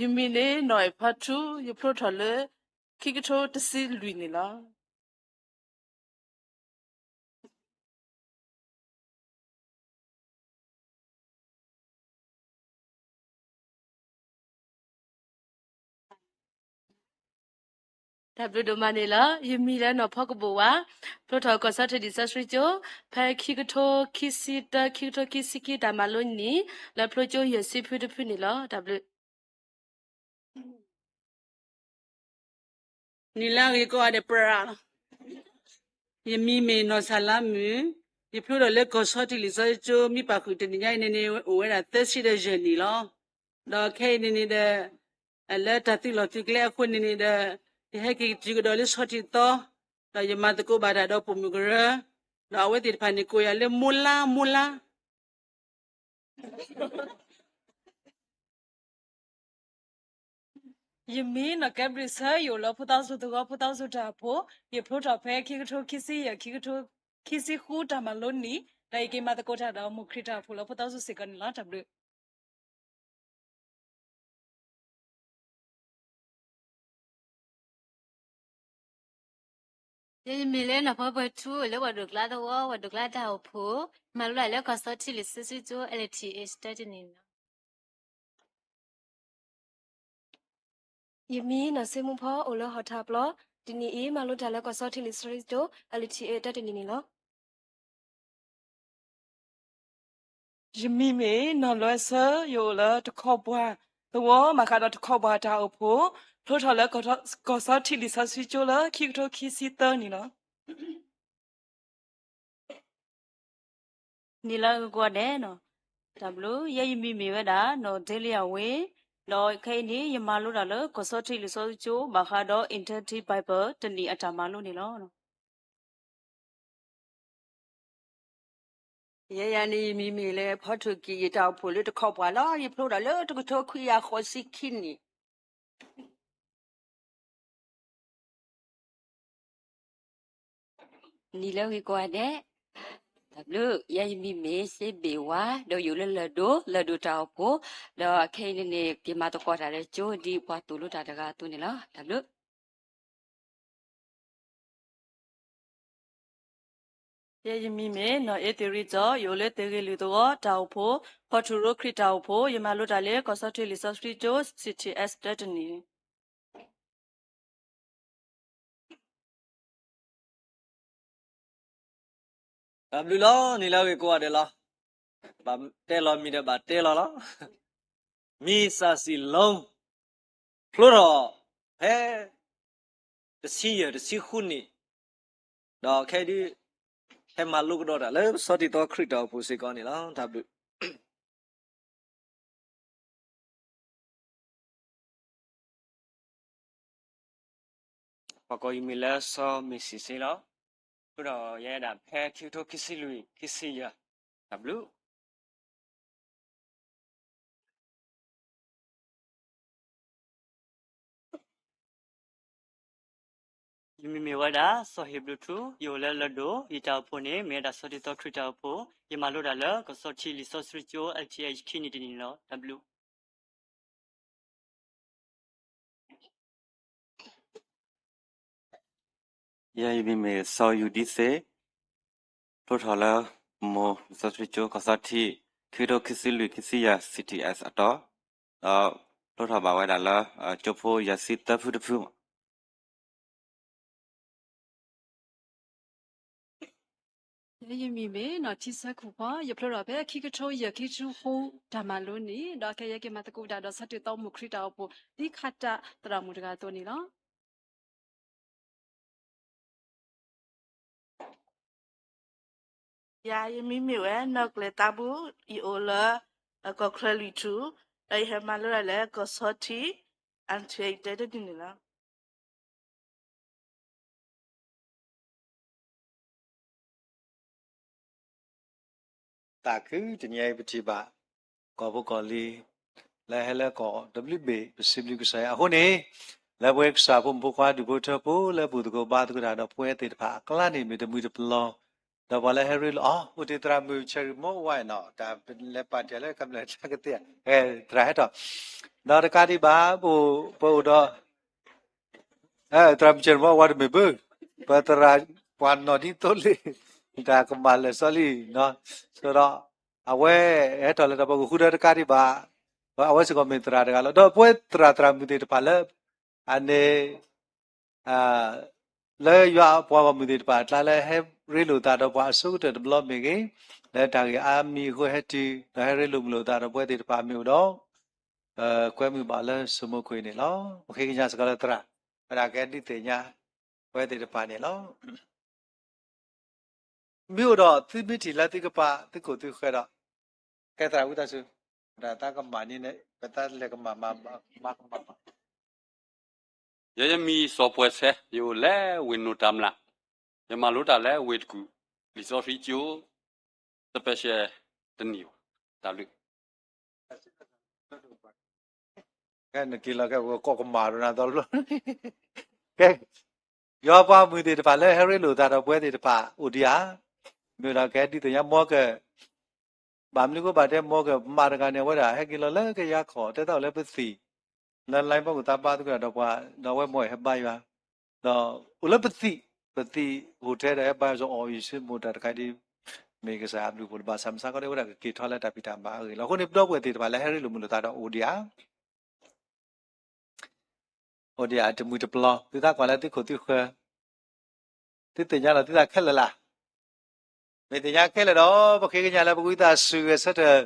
ယမံၤန့ၣ်နီၢ်အ့ၣ်ဖီထူ, ယဖျိထီၣ်လၢခံကထိတဆံလွံၢ်န့ၣ်လီၤ. တၢ်ဘျုးဒိၣ်မးန့ၣ်လီၤ. ယမံၤလၢနီၢ်ဖီကဘိၣ်ဝါ, ဖျိထီၣ်ကီၢ်ဆီထံးလံာ်စီဆှံကၠိ ဖဲခံကထိခံဆံတၢ ခံကထိခံဆံခံ တၢ်မၤလိနံၣ် လၢဖျိကၠိယဲၢ်ဆံဖုတဖုန့ၣ်လီၤ. တၢ်ဘျုး နံၤလၢအဂ့ၤကိးဂၤဒဲးပြး, ယမံၤမ့ၢ်နီၢ်စၢ်လါမုၢ်, ယဖျိထီၣ်လၢကီၢ်ဆီထံးလံာ်စီဆှံကၠိ မ့ၢ်ပာ်ဃုာ်တနံၤညါအံၤန့ၣ်န့ၣ် အိၣ်ဝဲဒၣ်သၢဆံဒီးယဲၢ်နံၣ်လီၤ. ဒီးခဲအံၤန့ၣ်န့ၣ်ဒီး လၢတၢ်သုးလီၢ်သုးကျဲအဃိန့ၣ်န့ၣ်ဒီး ယဟဲက့ၤတုၤကဒီးလၢဆီထံးသီ, ဒီးယမၤသကိးဘၣ်တၢ်ဒီးပိာ်မုၣ်ကရၢ, ဒီးအဝဲသ့ၣ်တဖၣ်န့ၣ် ကိးယၤလၢမိၢ်လါ မိၢ်လါ ယမံၤနီၢ်ကဲဘြံးဆၢ, ယအိၣ်လၢဖိသၣ်စူၤသဝီ ဖိသၣ်စူၤတၢ်အိၣ်ဖှိၣ်, ယဖျိထီၣ်ဖဲခံကထိခံဆံယဲၢ် ခံကထိခံဆံဃုတၢ်မၤလိနံၣ်, ဒီးယက့ၤမၤသကိးတၢ်ဒီးမိၢ်ခရံာ်တၢ်အိၣ်ဖှိၣ်လၢဖိသၣ်စူၤစ့ၢ်ကီးန့ၣ်လီၤ. တၢ်ဘျုး ယမံၤလၢနီၢ်ဖီပှဲၤထူ လၢပှၤဒိၣ်ကျါသဝီ ပှၤဒိၣ်ကျါတၢ်အိၣ်ဖှိၣ်, မၤလိလၢကီၢ်စီထံလံာ်စီဆှံကၠိ L T H တၢတနံၤန့ၣ်လီၤ. ယမံၤနီၢ်စ့မူဖီ အိၣ်လၢဟီၣ်ထၢၣ်ပျီ, တနံၤအံၤ မၤလိတၢ်လၢကီၢ်စီထံးလံာ်စီဆှံကၠိ L T A တၢတနံၤန့ၣ်လီၤ. ယမံၤမ့ၢ်နီၢ်လွဲဆၢ, ယအိၣ်လၢတခီပှၤသဝီ ဘၣ်ဃးဒီးတခီပှၤတၢ်အိၣ်ဖှိၣ် ဖျိထီၣ်လၢကီၢ်စီထံးလံာ်စီဆှံကၠိလၢခံကထိခံဆံသၢနံၣ်လီၤ. နံၤလၢအဂ့ၤကိးဂၤဒဲး, တၢ်ဘျုး, ယဲယမံၤမ့ၢ်ဝဲဒၣ် နီၢ်ဒ့လံယၤဝ့ၢ်, ဒီးခဲအံၤန့ၣ် ယမၤလိတၢ်လၢကီၢ်စီထံးလံာ်စီဆှံကၠိ ဘၣ်ဃးဒီး Interactive Bible တနံၤအတၢ်မၤလိန့ၣ်လီၤ. ယဲယၤန့ၣ် ယမံၤမ့ၢ်လၢဖီထိၣ်ကံၣ်, ယတၢ်အိၣ်ဖှိၣ်လၢတခီပှၤလီၤ. ယဖျိထီၣ်လၢတကထိခွံကယၤဃိးဆံခံနံၣ် နံၤလၢအဂ့ၤကိးဂၤဒဲး, တၢ်ဘျုး, ယဲယမံၤမ့ၢ်စ့ဘ့ၣ်ဝါ, ဒီးယအိၣ်လၢလၢၢ်ဒိၣ်, လၢၢ်ဒိၣ်တၢ်အိၣ်ဖှိၣ်, ဒီးခဲအံၤန့ၣ်န့ၣ် ယမၤသကိးတၢ်လၢကၠိဒ်ပှၤသိၣ်လိတၢ်တဂၤအသိးန့ၣ်လီၤ. တၢ်ဘျုး. ယဲယမံၤမ့ၢ်နီၢ်အ့သ့ၣ်ရံၣ်ကၠီ, ယအိၣ်လၢသ့ၣ်ဂ့ၤလုၢ်သဝီတၢ်အိၣ်ဖှိၣ်, ဖီထူရိခရံာ်တၢ်အိၣ်ဖှိၣ်, ယမၤလိတၢ်လၢကီၢ်စီထံးလံာ်စီဆှံကၠိ C T S တၢတနံၤ တၢ်ဘျုးလီၤ. နံၤလၢအဂ့ၤကိးဂၤဒဲးလီၤ. ဘၣ်တဲလီၤမံၤဒီးဘၣ်တဲလီၤလီၤ. မံၤစၢ်စံၣ်လိၤ ဖျိထီၣ်ဖဲ တဆံယဲၢ် တဆံဃုနံၣ်, ဒီးခဲအံၤဒုး ဟဲမၤလိကဒီးတၢ်လၢကီၢ်စီထံးလံာ်စီဆှံကၠိတၢ်အိၣ်ဖှိၣ်စ့ၢ်ကီးန့ၣ်လီၤ. တၢ်ဘျုး. ပှၤကိးယမံၤလၢစီၤမ့ၤစံးစ့လီၤ. အဃိဒီးယဲဒၣ်ဖဲခံကထိခံဆံလွံၢ် ခံဆံယဲၢ်, တၢ်ဘျုး. ယမံၤမ့ၢ်ဝဲဒၣ် စီၤဟ့းဘြူးထူ, ယအိၣ်လၢလၢၢ်ဒိၣ်, ယတၢ်အိၣ်ဖှိၣ်န့ၣ် မ့ၢ်ဝဲဒၣ်ကီၢ်စီထံးလံာ်စီဆှံကၠိတၢ်အိၣ်ဖှိၣ်, ယမၤလိတၢ်လၢကီၢ်စီထံးလံာ်စီဆှံကၠိ L T H ခံနံၣ်တနံၣ်န့ၣ်လီၤ. တၢ်ဘျုး. ယဲယမံၤမ့ၢ်စီၤယူၤဒံသ့ၣ်, ဖျိထီၣ်လၢမိၢ်လံာ်စီဆှံကၠိကီၢ်စီထံး ခံကထိခံဆံလွံၢ် ခံဆံယဲၢ် C T S အတီၢ်, ဒီးဖျိထီၣ်ဘၣ်ဝဲဒၣ်လၢ ကၠိဖိယဲၢ်ဆံသၢဖုတဖုမး. ယဲယမံၤမ့ၢ်နီၢ်ထံဆၢခိၣ်ဖီ, ယဖျိထီၣ်ဖဲခံကထိယဲၢ် ခံကထိဃိး တၢ်မၤလိန့ၣ်, ဒီးခဲအံၤယကမၤသကိးတၢ်ဒီးဆၢထၢၣ်သီမုၢ်ခရံာ်တၢ်အိၣ်ဖှိၣ် သံခါတၢ်သရၣ်မုၣ်တဂၤအသိးန့ၣ်လီၤ. ယၤယမံၤမ့ၢ်ဝဲ နီၢ်ကျဲၤသးဘူၣ်, ယအိၣ်လၢ ကီၢ်ချၢလွံၢ်ထူၣ်, ဒီးယဟဲမၤလိတၢ်လၢကီၢ်ဆီထံး အၣ်ထံၣ်တၢတနံၤန့ၣ်လီၤ. သးခုတနံၤအံၤပထံၣ်ဘၣ် ကီၢ်ဖိကီၢ်လံၤ လၢဟဲလၢကီၢ်တဘျုးဘ့ၣ် ပစံးဘျုးကစၢ်ယွၤအဃိန့ၣ်, လၢပဝဲကစၢ်ဖိမုၣ်ဖိခွါဒူၣ်ဖိထၢဖိ လၢဘူၣ်သကိးဘါသကိးတၢ်ဒီးပဝဲသ့ၣ်တဖၣ်အကျါန့ၣ် မ့ၢ်တမှံၤတပလီၢ်, ဒီးပှၤလၢဟဲရ့လိာ် အိၣ်တ့ၢ်သရၣ်မုၣ် Cherry Moore White နီၤ, တၢ်လဲၤပာ်တ့ၢ်လၢကမျၢၢ်တၢ်ကသ့ဧါ, သရၣ်ဟဲထီၣ်, ဒီးတကးဒံးဘၣ် ပအိၣ်ဒီး သရၣ်မုၣ် Cherry Moore White တမ့ၢ်ဘၣ်, ပသရၣ်ပှၤနီၢ်ဒ်သိးလံ, တၢ်ကမၣ်လၢာ်စီလံ, ဒီးအဝဲဟဲထီၣ်လၢတၢ်ပှၤကဃုထၢတကးဒံးဘၣ်, အဝဲစ့ၢ်ကီးမ့ၢ်သရၣ်တဂၤလီၤ. ဒီးပဝဲသရၣ်သရၣ်မုၣ်သ့ၣ်တဖၣ်လၢ အန့ၣ် လၢယွၤပှၤဂီၢ်မုၢ်သ့ၣ်တဖၣ်အကျါလၢဟဲရ့လိာ်သးဒီးပှၤအဆိကတၢၢ်တဘျီမ့ၢ်ဂ့ၤ, လၢတၢ်ဂ့ၢ်အါမံၤအဃိဟဲတုၤ ဒီးဟဲရ့လိာ်မုာ်လိာ်သးဒီးပဝဲသ့ၣ်တဖၣ်မ့ၢ်အိၣ်ဒီး ကွဲမုာ်ဘၣ်လၢစိမိခိၣ်အံၤန့ၣ်လီၤ. ပဃ့ကညးစ့ၢ်ကီးလၢသရၣ်, ဝဲဒၣ်ကဟဲဒုးသ့ၣ်ညါပဝဲသ့ၣ်တဖၣ်န့ၣ်လီၤ. မ့ၢ်အိၣ်ဒီးသုမ့ၢ်ထံၣ်လၢသုကပၤသုခိၣ်သုဃၢၤဒီး, ကဲသရၣ်ဝံသးစူၤ, တၢ်သးကမၣ်န့ၣ် ပသးလဲၤကမၣ်မၤကမၣ်ဘၣ်. ယဲယမံၤစီၤပှဲၤဆဲး, ယအိၣ်လၢဝ့ၢ်နိၣ်တၢ်မျၢ်, ယမၤလိတၢ်လၢဝ့ၢ်တကူၣ် လံာ်စီဆှံကၠိ special တနံၣ်ဘၣ်. တၢ်ဘျုး. ကဲ နက့ၤလီၤကဲ ပကကိးကမၣ်ဒီးနၤသီတဘျီ, ကဲ ယွၤပှၤမုၢ်သ့ၣ်တဖၣ်လၢဟဲရ့လိာ်သးဒီးပဝဲသ့ၣ်တဖၣ်အိၣ်ဒံးဧါ, မ့ၢ်ဒီးကဟဲဒုးသ့ၣ်ညါ မီကၢၢ်, ဘၣ်မနုၤဃိဘၣ်တဲ မီကၢၢ်မးတဂၤန့ၣ် အဝဲဒၣ်ဟဲက့ၤလီၤလၢကယၤခီၣ် တဲသးအိၣ်လၢပသံၣ်, လၢ line ဘီကသးဘါသကိးဒီးပှၤ, ဒီးအဝဲမ့ၢ်ဟဲဘါယွၤ, ဒီးအိၣ်လၢပသံၣ်, ပသံၣ်ဟူးထဲဒီးဟဲဘါယွၤ စီၤအီၣ်ယံၤဆ့မိၣ်တၢ်တခါဒ် မ့ၢ်ကစၢ်အဘျုးအဖှိၣ်တဘၣ်ဆၣ်မဆါကီဒ်ဝဲဒၣ်ကက့ၤထီၣ်လၢတၢ်ဖံးတၢ်မၤအဂ့ၢ်လီၤ. အဃိန့ၣ် ပဒီပုၢ်ဝဲၢ်သ့ၣ်တဖၣ်လၢဟဲရ့လိာ်မုာ်လိာ်သးဒီးအိၣ်ဒံးဧါ. အိၣ်ဒံးအတမှံၤတပျီၤ, သုသးကွၢ်လၢသုခိၣ်သုဃၢၤ, သုသ့ၣ်ညါလီၤသုသးခဲလၢာ်လၢ်. မ့ၢ်သ့ၣ်ညါခဲလၢာ်ဒီး ပဃ့ကညးလၢပဝံသးစူၤဂဲၤဆၢထၢၣ်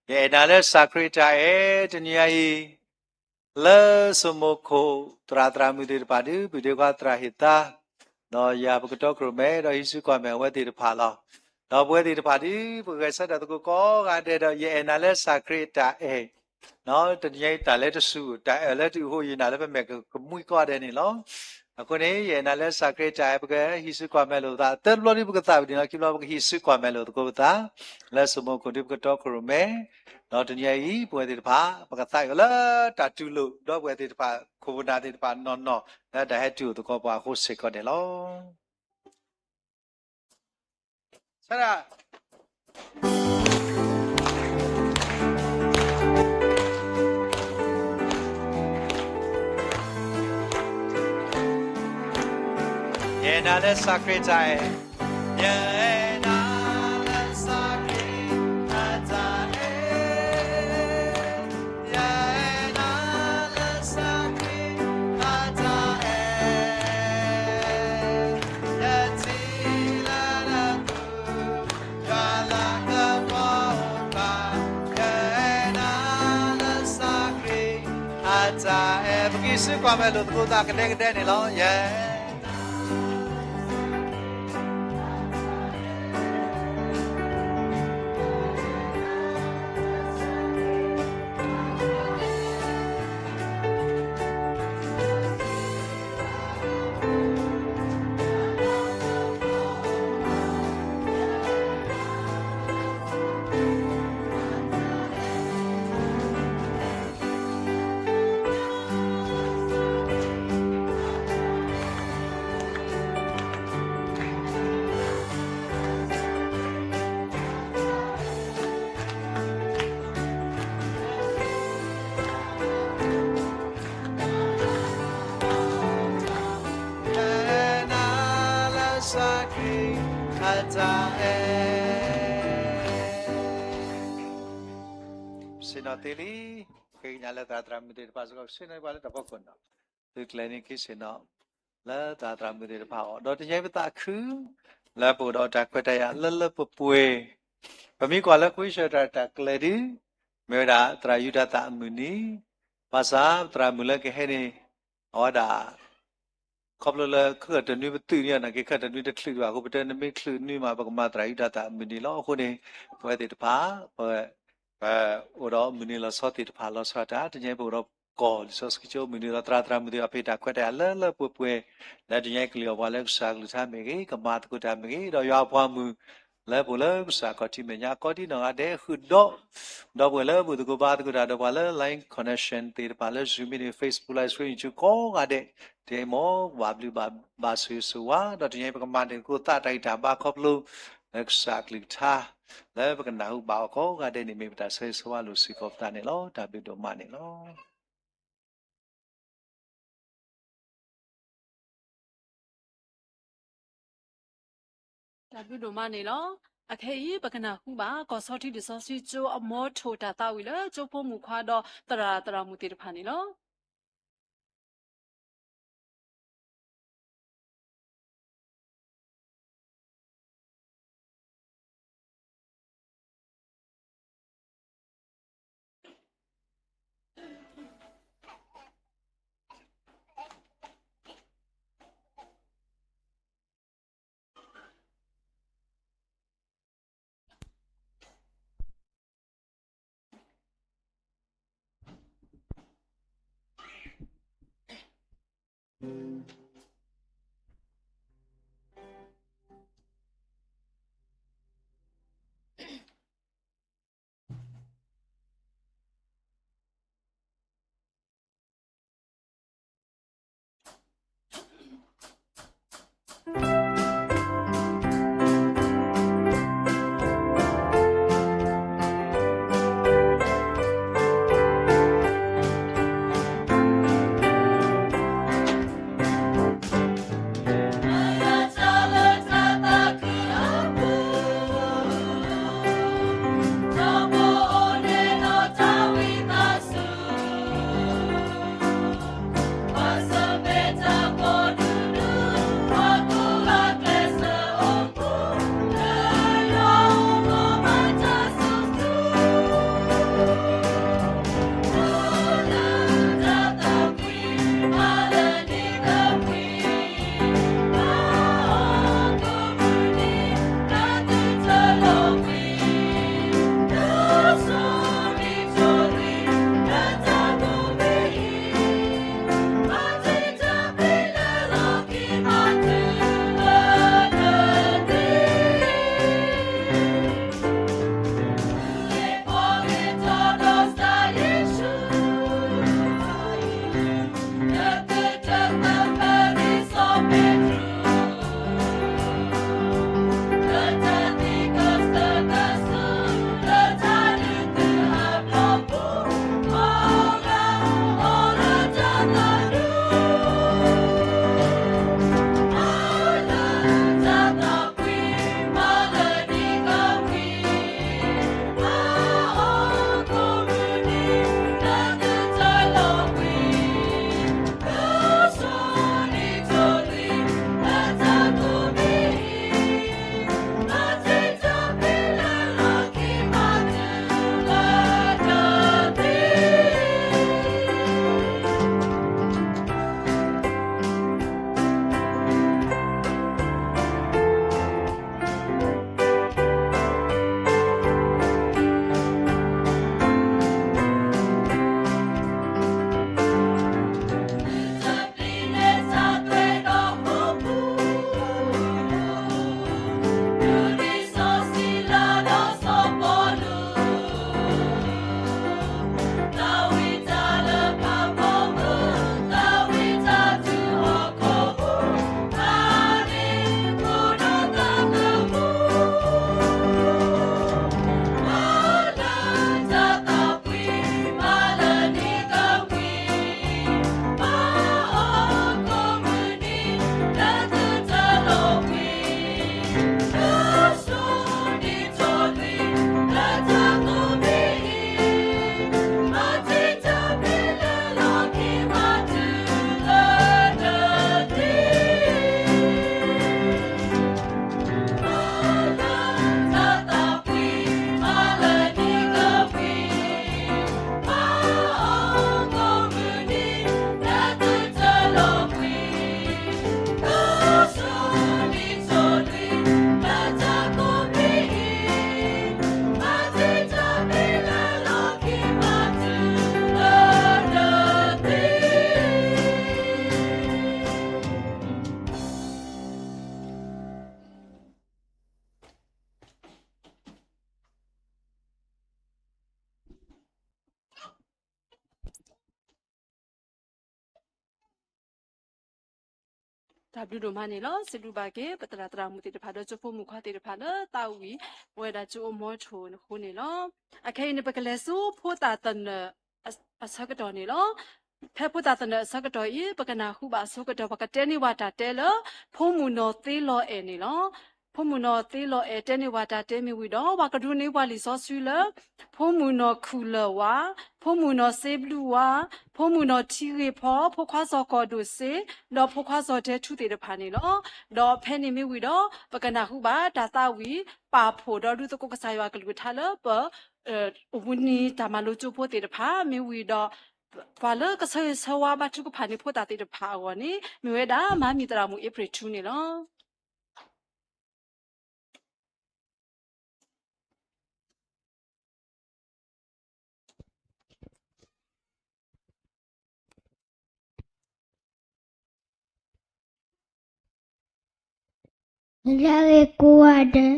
ယအဲၣ်နၤလၢကစၢ်ခရံာ်အတၢ်အဲၣ်တနံၤညါအံၤ လၢစိမိၤခိၣ်သရၣ်သရၣ်မုၣ်သ့ၣ်တဖၣ်ဒုး ပုၢ်ဒ့ခွါသရၣ်ဟ့ၣ်သါ, ဒီးယၤပကတီခိၣ်ရိၣ်မဲ ဒီးဟံးစုကွၢ်မဲာ်အဝဲသ့ၣ်တဖၣ်လီၤ. ဒီးပဝဲသ့ၣ်တဖၣ်ဒုး ပဂဲၤဆၢထၢၣ်သကိးကိးဂၤဒဲးဒီး ယအဲၣ်နၤလၢကစၢ်ခရံာ်အတၢ်အဲၣ် တနံၤညါအံၤတၢ်လၢတစူၢ် တၢ်အဲၣ်လၢတအုၣ်အဃိ ယနာ်လၢပမဲာ်ကမှံကိးဂၤဒဲးန့ၣ်လီၤ. အဃိန့ၣ် ယအဲၣ်နၤလၢကစၢ်ခရံာ်အတၢ်အဲၣ် ပကဟံးစုကွၢ်မဲာ်လိာ်ပသး သၢဘျီဒုးပကသးဝံၤန့ၣ်လီၤ. ခံဘျီပကဟံးစုကွၢ်မဲာ်လိာ်သကိးပသး လၢစိမိၤခိၣ်ဒုးပကတီခိၣ်ရိၣ်မဲ, ဒီးတနံၤညါအံၤ ပဝဲသ့ၣ်တဖၣ် ပကသးအီၤလၢတၢ်တူၢ်လိာ် ဒီပုၢ်ဝဲၢ်သ့ၣ်တဖၣ် ခိၣ်ပနၢ်သ့ၣ်တဖၣ်နီၢ်နီၢ် လၢတၢ်ဟဲတုၤအိၣ်သကိးပှၤအဃိစ့ၢ်ကီးန့ၣ်လီၤ. ယအဲၣ်နၤလၢကစၢ်ခရံာ်အတၢ်အဲၣ်, ယအဲၣ်နၤလၢကစၢ်ခရံာ်အတၢ်အဲၣ်, ယအဲၣ်နၤလၢကစၢ်ခရံာ်အတၢ်အဲၣ်, ယ ယွၤလၢကမီၤအိၣ်ဘၣ်, ယအဲၣ်နၤလၢကစၢ်ခရံာ်အတၢ်အဲၣ်, ပကဟံးစုကွၢ်မဲာ်လိာ်သကိးသးကဒဲကဒဲန့ၣ်လီၤ. ယ ပဆ့ၣ်နီၤသ့လံ, ဃ့ကညးလၢသရၣ်သရၣ်မုၣ်သ့ၣ်တဖၣ်စ့ၢ်ကီး ပဆ့ၣ်နီၤပှၤလၢတၢ်ဖီခိၣ်နီၤ, သုကျဲၤန့ၢ်ခံဆ့ၣ်နီၤ လၢသရၣ်သရၣ်မုၣ်သ့ၣ်တဖၣ်အဂီၢ်, ဒီးတနံၤအံၤပသးခု လၢပအိၣ်ဒီးတၢ်ခွဲးတၢ်ယာ်လၢလၢပှဲၤပှဲၤ, ပမ့ၢ်ကွၢ်လၢကဝံၡၢၣ်တၢ်တၢ်ကျဲၤဒုး မ့ၢ်ဝဲဒၣ်သရၣ်ယူဒၤသၣ်အမုၢ်နံၤ, ဘၣ်ဆၣ်သရၣ်မုၣ်လၢကဟဲန့ၣ် အဝဲဒၣ် ခီဖျိလၢခဲကတနွံပသုးန့ၣ် နာ်က့ခဲတနွံတချုးဘၣ်အဃိ ပတဲနမ့ၢ်ချုးနွံမး ပကမၤသရၣ်ယူဒၤသၣ်အမုၢ်နံၤလီၤ. အဃိန့ၣ် ပဝဲသ့ၣ်တဖၣ် ပ ပအိၣ်ဒီးမုၢ်နံၤလီၤဆီသ့ၣ်တဖၣ်လီၤဆီတၢ် တနံၤအံၤပအိၣ်ဒီးကီၢ်လံာ်စီဆှံကၠိမုၢ်နံၤလီၤ. သရၣ်သရၣ်မုၣ်သ့ၣ်တဖၣ်ဖံးတၢ်ခွဲးတၢ်ယာ်လၢလၢပှဲၤပှဲၤ လၢတနံၤအံၤကလံၤအီၤပှၤလၢကစၢ်အကလုၢ်ကထါမ့ၢ်ဂ့ၤ, ကမၤသကိးတၢ်မ့ၢ်ဂ့ၤ, ဒီးယွၤအပှၤမုၣ် လၢပအိၣ်လၢကစၢ်ခီၣ်ထံးမဲာ်ညါ ကိးဒံနီၢ်ဂၤဒဲး ဃုာ်ဒီး ဒီပုၢ်ဝဲၢ်လၢဘူၣ်သကိးဘါသကိးတၢ် ဒီးပှၤလၢ line connection သ့ၣ်တဖၣ်လၢ Zoom မ့ၢ်ဂ့ၤ Facebook Live Stream ကိးဂၤဒဲး, တနံၤအံၤမ်ပဘၣ်ဘျုးဘၣ်ဘၣ်ဆိၣ်ဂ့ၤဆိၣ်ဝါ, ဒီးတနံၤအံၤပကမၤန့ၢ်သကိးသးတၢ်ဂံၢ်တၢ်ဘါခီဖျိ လၢကစၢ်အကလုၢ်ကထါ လၢပကနၢ်ဟူဘၣ်အီၤကိးဂၤဒဲးန့ၣ် မ့ၢ်ပတၢ်ဆၢဂ့ၤဆၢဝါလိာ်စ့ၢ်ကီးပသးန့ၣ်လီၤ. တၢ်ဘျုးဒိၣ်မးန့ၣ်လီၤ. တၢ်ဘျုးဒိၣ်မးန့ၣ်လီၤ. အခဲအံၤ ပကနၢ်ဟူဘၣ် ကီၢ်ဆီထံဒ်စီဆှံကၠိအမီထိၣ်တၢ်သးဝံၣ်လၢကၠိဖိမုၣ်ခွါဒီးသရၣ်သရၣ်မုၣ်သ့ၣ်တဖၣ်န့ၣ်လီၤ. တၢ်ဘျုးဒိၣ်မးန့ၣ်လီၤ. စံးဘျုးဘၣ်က့ၤ ပသရၣ်သရၣ်မုၣ်သ့ၣ်တဖၣ် ဒီးကၠိဖိမုၣ်ခွါသ့ၣ်တဖၣ်လၢသးဝံၣ် ပဝဲဒၣ်ကၠိအမီထိၣ်အဃိန့ၣ်လီၤ. အခဲအံၤန့ၣ် ပကလဲၤဆူဖိသၣ်သနၢၣ်အဆၢကတီၢ်န့ၣ်လီၤ. ဖဲဖိသၣ်သနၢၣ်အဆၢကတီၢ်အံၤ ပကနၢ်ဟူဘၣ်အဆိကတၢၢ် ပကတဲန့ၢ်ဝဲတၢ်တဲလၢ ဖိမုၣ်နီၢ်သ့လီၤအဲၣ်န့ၣ်လီၤ. ဖိမုၣ်နီၢ်သ့လီၤအဲၣ် တဲန့ၢ်ဝဲတၢ်တဲမ့ၢ်ဝံၤဒီး ပှၤကဒိးန့ၢ်ပှၤလံာ်စီဆှံလၢ ဖိမုၣ်နီၢ်ခူၣ်လၢၢ်ဝါ, ဖိမုၣ်နီၢ်စ့ဘျုးဝါ, ဖိမုၣ်နီၢ်ထံဂ့ၤဖီ, ဖိခွါစီၤကီၢ်ဒိၣ်စ့, ဒီးဖိခွါစီၤဒဲထူသ့ၣ်တဖၣ်န့ၣ်လီၤ. ဒီးဖဲန့ၣ်မ့ၢ်ဝံၤဒီး ပကနၢ်ဟူဘၣ်တၢ်သးဝံၣ်ပာ်ဖှိၣ်ဒီးဒုးသကိးကစၢ်ယွၤကလုၢ်ကထါလၢပ အိၣ်ဘှံးနံၤတၢ်မၤလိကၠိဖိသ့ၣ်တဖၣ် မ့ၢ်ဝံၤဒီး ပှၤလၢကဆၢဂ့ၤဆၢဝါဘါထုကဖၣ်န့ၢ်ဖိသၣ်သ့ၣ်တဖၣ်အဂီၢ်န့ၣ် မ့ၢ်ဝဲဒၣ်မါမံၤသရၣ်မုၣ်အ့ဖြ့ၣ်ထူန့ၣ်လီၤ. လၢဂ့ၤကိးဂၤဒဲး,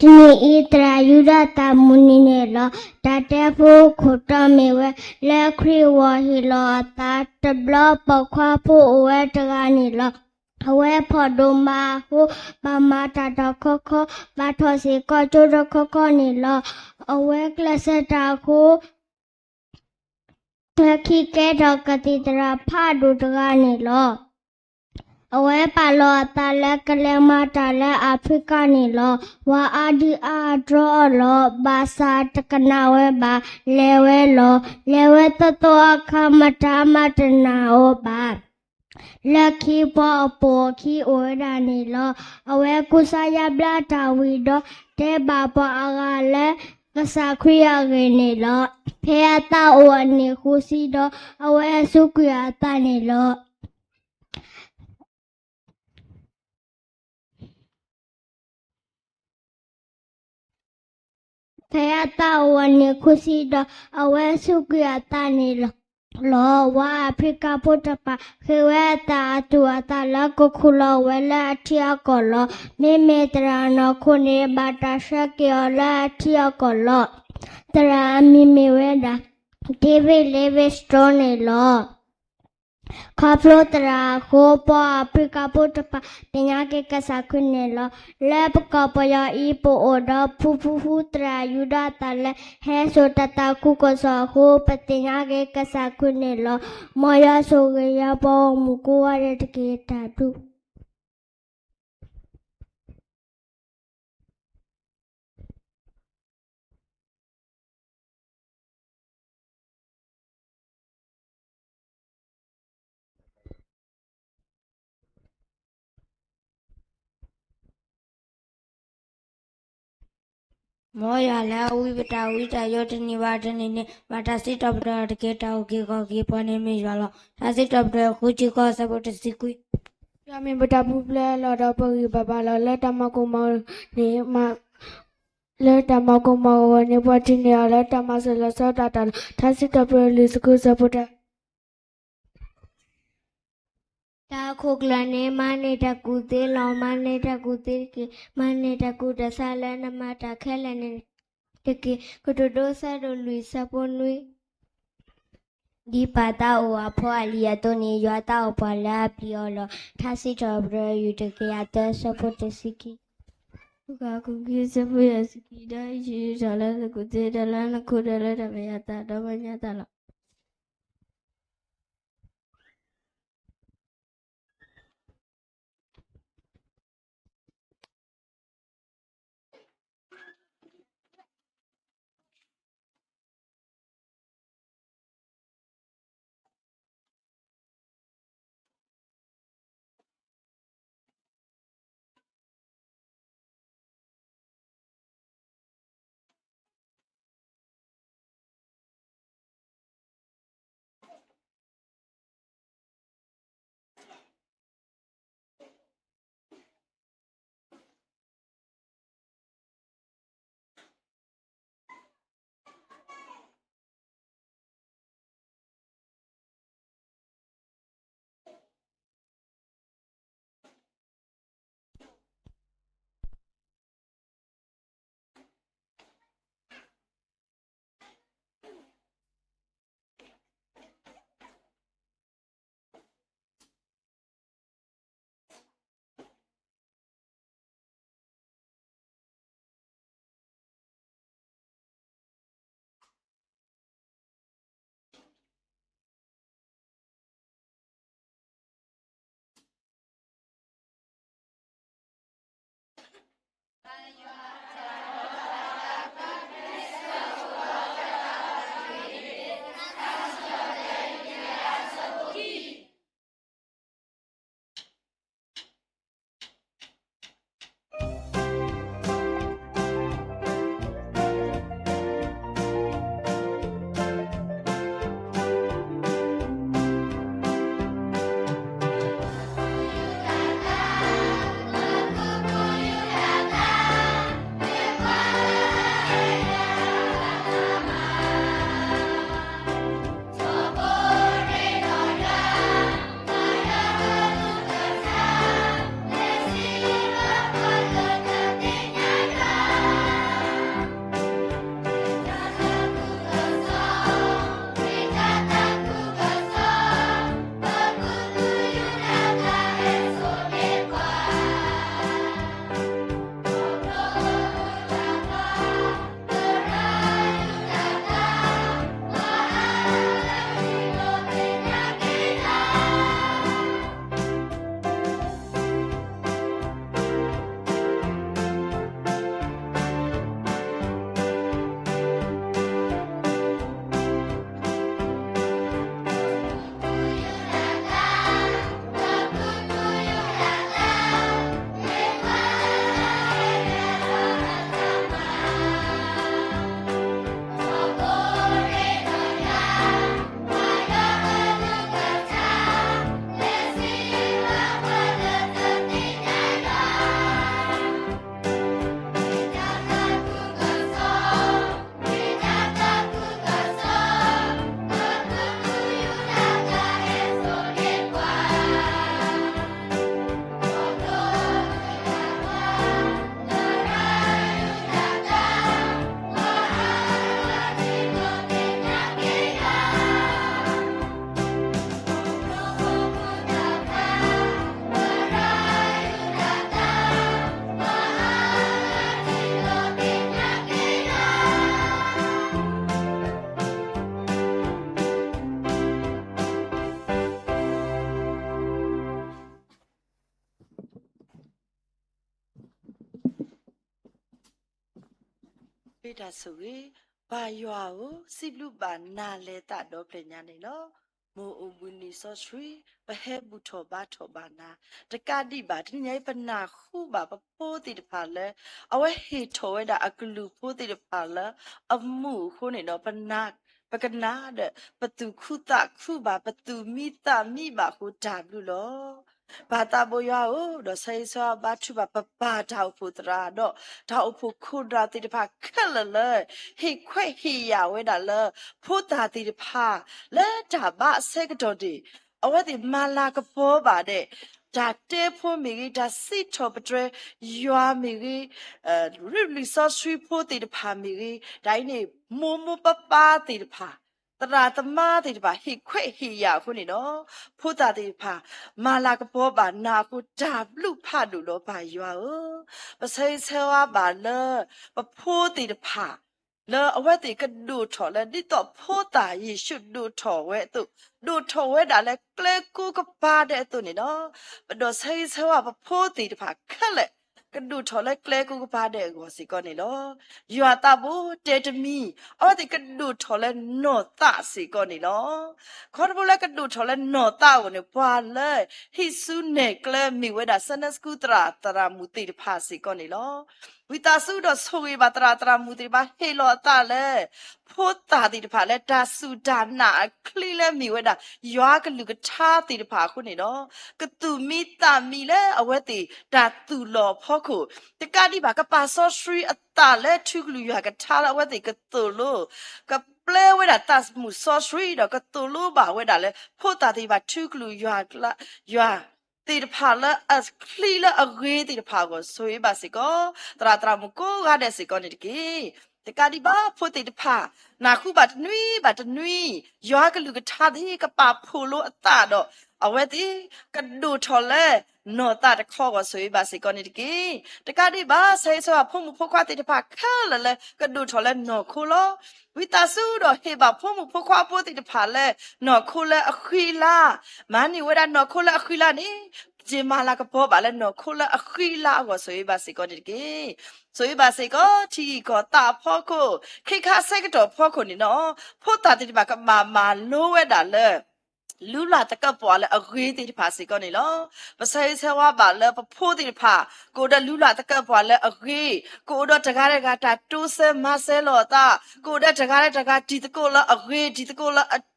တနံၤအံၤ သရၣ်ယူဒၤသးမုၢ်နံၤန့ၣ်လီၤ. တၢ်တဲဖိခိၣ်တီမ့ၢ်ဝဲ လၢခရံာ်အဂီၢ်ဟ့ၣ်လီၤအသးတဘျီ ပိာ်ခွါဖိအိၣ်ဝဲတဂၤန့ၣ်လီၤ. အဝဲဖှီၣ်ဒိၣ်မးအဃိ ဘၣ်မၤတၢ်တခီခီ, ဘၣ်ထီၣ်စ့ၢ်ကီးကၠိတခီခီန့ၣ်လီၤ. အဝဲကျဲးစၢးတၢ်အဃိ လၢခံကဲထီၣ်ကသံၣ်သရၣ်ဖးဒိၣ်တဂၤန့ၣ်လီၤ. အဝဲပာ်လီၤအသးလၢကလဲၤမၤတၢ်လၢအးဖရံကၤန့ၣ်လီၤ. ဝၤအါဒံအါအါတြီအီၤလီၤ. ဘၣ်ဆၣ်တကနၣ်ဝဲဘၣ်, လဲၤဝဲလီၤ. လဲၤဝဲသီသီအခါ မတၤမၤတနာ်အီၤဘၣ်. လၢခံပှၤအပိာ်အခံအိၣ်ဝဲဒၣ်န့ၣ်လီၤ. အဝဲကူစါယါဘျါတၢ်ဝံၤဒီး တဲဘၣ်ပှၤအဂၤလၢ ကစၢ်ခရံာ်အဂ့ၢ်န့ၣ်လီၤ. ဖဲအသးအိၣ်အနံၣ်ဃုဆံဒီး အဝဲစူးကွံာ်အသးန့ၣ်လီၤ. ဖဲအသးအိၣ်အနံၣ်ဃုဆံဒီး အဝဲစူးကွံာ်အသးန့ၣ်လီၤ. ဝၤအးဖရံကၤဖိတဖၣ် ဃ့ဝဲအသးအသူၣ်အသးလၢကခူၣ်လီၤဝဲလၢအထံအကီၢ်လီၤ. မ့မ့ၢ်သရၣ်နီၢ်ခိန့ၣ် ဘၣ်တၢ်ဆှၢက့ၤအီၤလၢအထံအကီၢ်လီၤ. သရၣ်အမံၤမ့ၢ်ဝဲဒၣ် David Livingstone န့ၣ်လီၤ. ခီဖျိသရၣ်အဃိ ပှၤအးဖရံကၤဖိတဖၣ် သ့ၣ်ညါက့ၤကစၢ်ခရံာ်န့ၣ်လီၤ. လၢပကီၢ်ပယီၤအံၤ ပအိၣ်ဒီးဖုဖုဖုသရၣ်ယူဒၤသးလၢ ဟဲစိာ်တၢ်သးခုကစီၣ်အဃိ ပသ့ၣ်ညါက့ၤကစၢ်ခရံာ်န့ၣ်လီၤ. မ်ယွၤဆိၣ်ဂ့ၤယၤပှၤဂီၢ်မုၢ်ကိးဂၤဒဲးတက့ၢ်. တၢ်ဘျုး မ်ယွၤလၢအဝံပတၢ်ဝံတၢ်ယိး တနံၤဘၣ်တနံၤန့ၣ် ဘၣ်တၢ်စံးထီၣ်ပတြၢၤတက့ၢ်. တၢ်အုၣ်က့ၤခီၣ်က့ၤပှၤန့ၣ်မ့ၢ်ယွၤလီၤ. တၢ်စံးထီၣ်ပတြၢၤ ဃုဆံဃိး အဆၢဖိတဆံခွံ. ယွၤမ့ၢ်ပတၢ်ပူၤဖျဲးလီၤဒီးပဂံၢ်ဘါဘၣ်လီၤ. လၢတၢ်မၤကိၢ်မၤဂီၤန့ၣ် လၢတၢ်မၤကိၢ်မၤဂီၤန့ၣ် ပှၤထံၣ်န့ၢ်အီၤလၢတၢ်မၤစၢၤလီၤဆီဒၣ်တၢ်လီၤ. တၢ်စံးထီၣ်ပတြၢၤ လွံၢ်ဆံဃု အဆၢဖိတၢ တၢ်အခိၣ်ကျၢၢ်န့ၣ် မၤန့ၢ်တၢ်ကူၣ်သ့လီၤ. မၤန့ၢ်တၢ်ကူၣ်သ့တက့ၢ်. မၤန့ၢ်တၢ်ကူၣ်တၢ်ဆးလၢနမၤတၢ်ခဲလၢာ်န့ၣ်တက့ၢ်. ကတိၤဒိ အဆၢဒိၣ်လွံၢ် အဆၢဖိနွံ. ဒ်ပၢ်သးအိၣ်အဖိအလံၤအသိးန့ၣ် ယွၤသးအိၣ်ပှၤလၢအပျံၤအီၤလီၤ. တၢ်စံးထီၣ်ပတြၢၤ ယူၢ်တကယၤသၢ အဆၢဖိတဆံခံ. လူၤကၣ် အခိၣ်ခံ အဆၢဖိယဲၢ်ဆံခံ. ဒီးဟံးဆူၣ်ယွၤတၢ်လၢနကူၣ်သ့, တၢ်လၢနခိၣ်, တၢ်လၢတၢ်မဲာ်ညါသၣ်, ဒီးပှၤညါသၣ်လီၤ. ဃ့တၢ်ဆိၣ်ဂ့ၤ, ပၢ်ယွၤဧၢ, စံးဘျုးဘၣ်နၤလၢတၢ်ဒီဖျၢၣ်ညါန့ၣ်လီၤ. မ်အအိၣ်ဘှံးနံၤစီဆှံ, ပဟဲဘူၣ်ထီၣ်ဘါထီၣ်ဘၣ်နၤ, တကးဒံးဘၣ် တနံၤညါအံၤ ပနၢ်ဟူဘၣ်ပဖိသ့ၣ်တဖၣ်လၢ အဝဲဟ့ၣ်ထီၣ်ဝဲဒၣ်အကလုၢ်ဖိသ့ၣ်တဖၣ်လၢအမူးအဃိန့ၣ်ဒီး ပနာ်, ပကနၣ်ဒီး ပသူၣ်ခုသးခုဘၣ်, ပသူၣ်မံသးမံဘၣ်အဃိတၢ်ဘျုးလီၤ. ပၢ်သးဘိယွၤဧၢ, ဒီးဆၢဂ့ၤဆၢဝါဘါထုကဖၣ် ပပၢ်တၢ်အိၣ်ဖှိၣ်သရၣ်ဒီး တၢ်အိၣ်ဖှိၣ်ခိၣ်နၢ်သ့ၣ်တဖၣ်ခဲလၢာ်လၢ ဟ့ၣ်ခွဲးဟ့ၣ်ယာ်ဝဲဒၣ်လၢ ဖိသၣ်သ့ၣ်တဖၣ် လၢတၢ်ဘါအဆၢကတီၢ်န့ၣ် အဝဲသ့ၣ်မၤလၤကပီၤဘၣ်ဒီး တၢ်တဲဖိမ့ၢ်ဂ့ၤ, တၢ်စံးထီၣ်ပတြၢၤယွၤမ့ၢ်ဂ့ၤ, ရူၢ်လံာ်စီဆှံဖိသ့ၣ်တဖၣ်မ့ၢ်ဂ့ၤ, တၢ်အံၤန့ၣ် မိၢ်မိၢ်ပၢ်ပၢ်သ့ၣ်တဖၣ် သရၣ်သမါသ့ၣ်တဖၣ် ဟ့ၣ်ခွဲးဟ့ၣ်ယာ်အဃိန့ၣ်ဒီး ဖိသၣ်သ့ၣ်တဖၣ် မၤလၤကပီၤဘၣ်နၤအဃိ တၢ်ဘျုးဖးဒိၣ်လီၤ ပၢ်ယွၤဧၢ. ပဆၢဂ့ၤဆၢဝါဘၣ်လၢ ပဖိသ့ၣ်တဖၣ် လၢအဝဲသ့ၣ်ကဒိၣ်ထီၣ်လၢ ဒ်သိးဖိသၣ်ယ့ၣ်ၡူးဒိၣ်ထီၣ်ဝဲအသိး, ဒိၣ်ထီၣ်ဝဲဒၣ်လၢကျဲကိးကပၤဒဲးအသိးန့ၣ်လီၤ. ပဒီးဆၢဂ့ၤဆၢဝါပဖိသ့ၣ်တဖၣ်ခဲလၢာ် ကဒိၣ်ထီၣ်လၢကျဲကိးကပၤဒဲးအဂီၢ်စ့ၢ်ကီးန့ၣ်လီၤ. ယွၤသးဘိတဲတမံၤ အဝဲသ့ၣ်ကဒိၣ်ထီၣ်လၢနီၢ်သးစ့ၢ်ကီးန့ၣ်လီၤ. ခီဖျိလၢကဒိၣ်ထီၣ်လၢနီၢ်သးအဂီၢ်န့ၣ် ပှၤလၢဟံးစုနဲၣ်ကျဲမ့ၢ်ဝဲဒၣ် Sunday School သရၣ်သရၣ်မုၣ်သ့ၣ်တဖၣ်စ့ၢ်ကီးန့ၣ်လီၤ. ဝံသးစူၤဒီးဆိၣ်ဂ့ၤဘၣ်သရၣ်သရၣ်မုၣ်သ့ၣ်တဖၣ် ဟ့ၣ်လီၤအသးလၢ ဖိသၣ်သ့ၣ်တဖၣ်လၢတၢ်စူၢ်တၢ်နာ်အချံလၢမ့ၢ်ဝဲဒၣ် ယွၤကလုၢ်ကထါသ့ၣ်တဖၣ်အဃိန့ၣ်ဒီး ကသူၣ်မံသးမံလၢအဝဲသ့ၣ်တၢ်သူၣ်လီၤအဖီခိၣ်, တကးဒံးဘၣ် ကပာ်စီဆှံအသးလၢထူကလုၢ်ယွၤကထါလၢအဝဲသ့ၣ်ကသိၣ်လိ ကပျဲဝဲဒၣ်သးမုၢ်စီဆှံဒီး ကသိၣ်လိဘၣ်ဝဲဒၣ်လၢ ဖိသၣ်သ့ၣ်တဖၣ်ထူကလုၢ်ယွၤ ယွၤသ့ၣ်တဖၣ်လၢအချံလၢအဂ့ၤသ့ၣ်တဖၣ်အဂီၢ် ဆိၣ်ဂ့ၤဘၣ်စ့ၢ်ကီး သရၣ်သရၣ်မုၣ်ကိးဂၤဒဲးစ့ၢ်ကီးန့ၣ်တက့ၢ်. တကးဒံးဘၣ် ဖိသ့ၣ်တဖၣ် နၢ်ဟူဘၣ်တနွံဘၣ်တနွံ ယွၤကလုၢ်ကထါသ့ၣ် ကပာ်ဖှိၣ်လိအသးဒီး အဝဲသ့ၣ် ကဒိၣ်ထီၣ်လၢနီၢ်သးတခီအဂီၢ် ဆိၣ်ဂ့ၤဘၣ်စ့ၢ်ကီးန့ၣ်တက့ၢ်. တကးဒံးဘၣ် ဆၢဂ့ၤဆၢဝါဖိမုၣ်ဖိခွါသ့ၣ်တဖၣ်ခဲလၢာ်လၢ ကဒိၣ်ထီၣ်လၢနီၢ်ခိလီၤ. ဝံသးစူၤဒီးဟ့ၣ်ဘၣ်ဖိမုၣ်ဖိခွါဖိသ့ၣ်တဖၣ်လၢ နီၢ်ခိလၢအဃံအလၤ, မၤန့ၢ်ဝဲဒၣ်နီၢ်ခိလၢအဃံအလၤန့ၣ် ကမၤလၤကပီၤဘၣ်လၢနီၢ်ခိလၢအဃံအလၤအဂီၢ် ဆိၣ်ဂ့ၤဘၣ်စ့ၢ်ကီးန့ၣ်တက့ၢ်. ဆိၣ်ဂ့ၤဘၣ်စ့ၢ်ကီး ထံဂုၤကီၢ်သးအဖီခိၣ်, ခဲခါဆၢကတီၢ်အဖီခိၣ်န့ၣ်လီၤ. ဖိသၣ်သ့ၣ်တဖၣ်ကဘၣ်မၤလိဝဲဒၣ်လၢ လုၢ်လၢ်သကဲးပဝးလၢအဂ့ၤသ့ၣ်တဖၣ်စ့ၢ်ကီးန့ၣ်လီၤ. ပဆၢဂ့ၤဆၢဝါဘၣ်လၢပဖိသ့ၣ်တဖၣ် ကအိၣ်ဒီးလုၢ်လၢ်သကဲးပဝးလၢအဂ့ၤ, ကအိၣ်ဒီးတဂၤတဂၤတၢ်တိစၢၤမၤစၢၤလိာ်အသး, ကအိၣ်ဒီးတဂၤတဂၤတံၤသကိးလၢအဂ့ၤ, တံၤသကိးလၢအ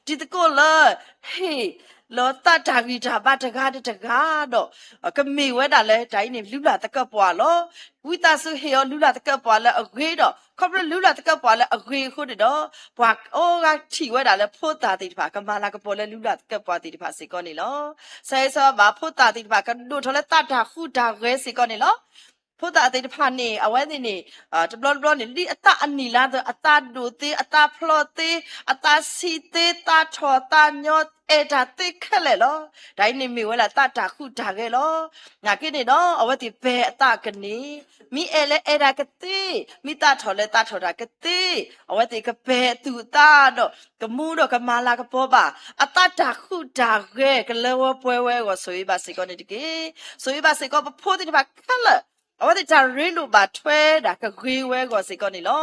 တီ, တံၤသကိးလၢ ဟ့ၣ်လီၤသးတၢ်ဂံၢ်တၢ်ဘါတဂၤဒီးတဂၤဒီး ကမ့ၢ်ဝဲဒၣ်လၢတၢ်အံၤန့ၣ် လုၢ်လၢ်သကဲးပဝးလီၤ. ဝံသးစူၤဟ့ၣ်အီၤလုၢ်လၢ်သကဲးပဝးလၢအဂ့ၤဒီး ခီဖျိလုၢ်လၢ်သကဲးပဝးလၢအဂ့ၤအဃိန့ၣ်ဒီး ပှၤအီဂၤထံၣ်ဝဲဒၣ်လၢဖိသၣ်သ့ၣ်တဖၣ် ကမၤလၤကပီၤလၢလုၢ်လၢ်သကဲးပဝးသ့ၣ်တဖၣ်စ့ၢ်ကီးန့ၣ်လီၤ. ဆၢဂ့ၤဆၢဝါဘၣ်ဖိသၣ်သ့ၣ်တဖၣ် ကဒိၣ်ထီၣ်လၢသးတၢ်ဟူးတၢ်ဂဲၤစ့ၢ်ကီးန့ၣ်လီၤ. ဖိသၣ်သ့ၣ်တဖၣ်န့ၣ် အဝဲသ့ၣ်န့ၣ် တဘျီတဘျီန့ၣ် ဒ်အသးအနံၣ်လါသ့ၣ် အသးဒိၣ်သ့, အသးဖျိးသ့, အသးဆံးသ့, သးထီၣ်သးညီ အဲၣ်တၢ်သ့ခဲလၢာ်လီၤ. တၢ်အံၤန့ၣ်မ့ၢ်ဝဲဒၣ်သးတၢ်ဟူးတၢ်ဂဲၤလီၤ. နာ်က့န့ၣ်ဒီး အဝဲသ့ၣ်ပဲာ်အသးကန့ၢ်, မ့ၢ်အဲၣ်လၢအဲၣ်တၢ်ကသ့, မ့ၢ်သးထီၣ်လၢသးထီၣ်တၢ်ကသ့, အဝဲသ့ၣ်ကပဲာ်အသူၣ်အသးဒီး ကမူဒီးကမၤလၤကပီၤဘၣ် အသးတၢ်ဟူးတၢ်ဂဲၤ ကလၢဝီပှဲၤဝဲအဂီၢ် ဆိၣ်ဂ့ၤဘၣ်စ့ၢ်ကီးန့ၣ်တက့ၢ်. ဆိၣ်ဂ့ၤဘၣ်စ့ၢ်ကီး ပဖိသ့ၣ်တဖၣ်ခဲလၢာ် အဝဲသ့ၣ်တၢ်ရ့လိာ်ဘၣ်ထွဲဒၣ်ကဂ့ၤဝဲအဂီၢ်စ့ၢ်ကီးန့ၣ်လီၤ.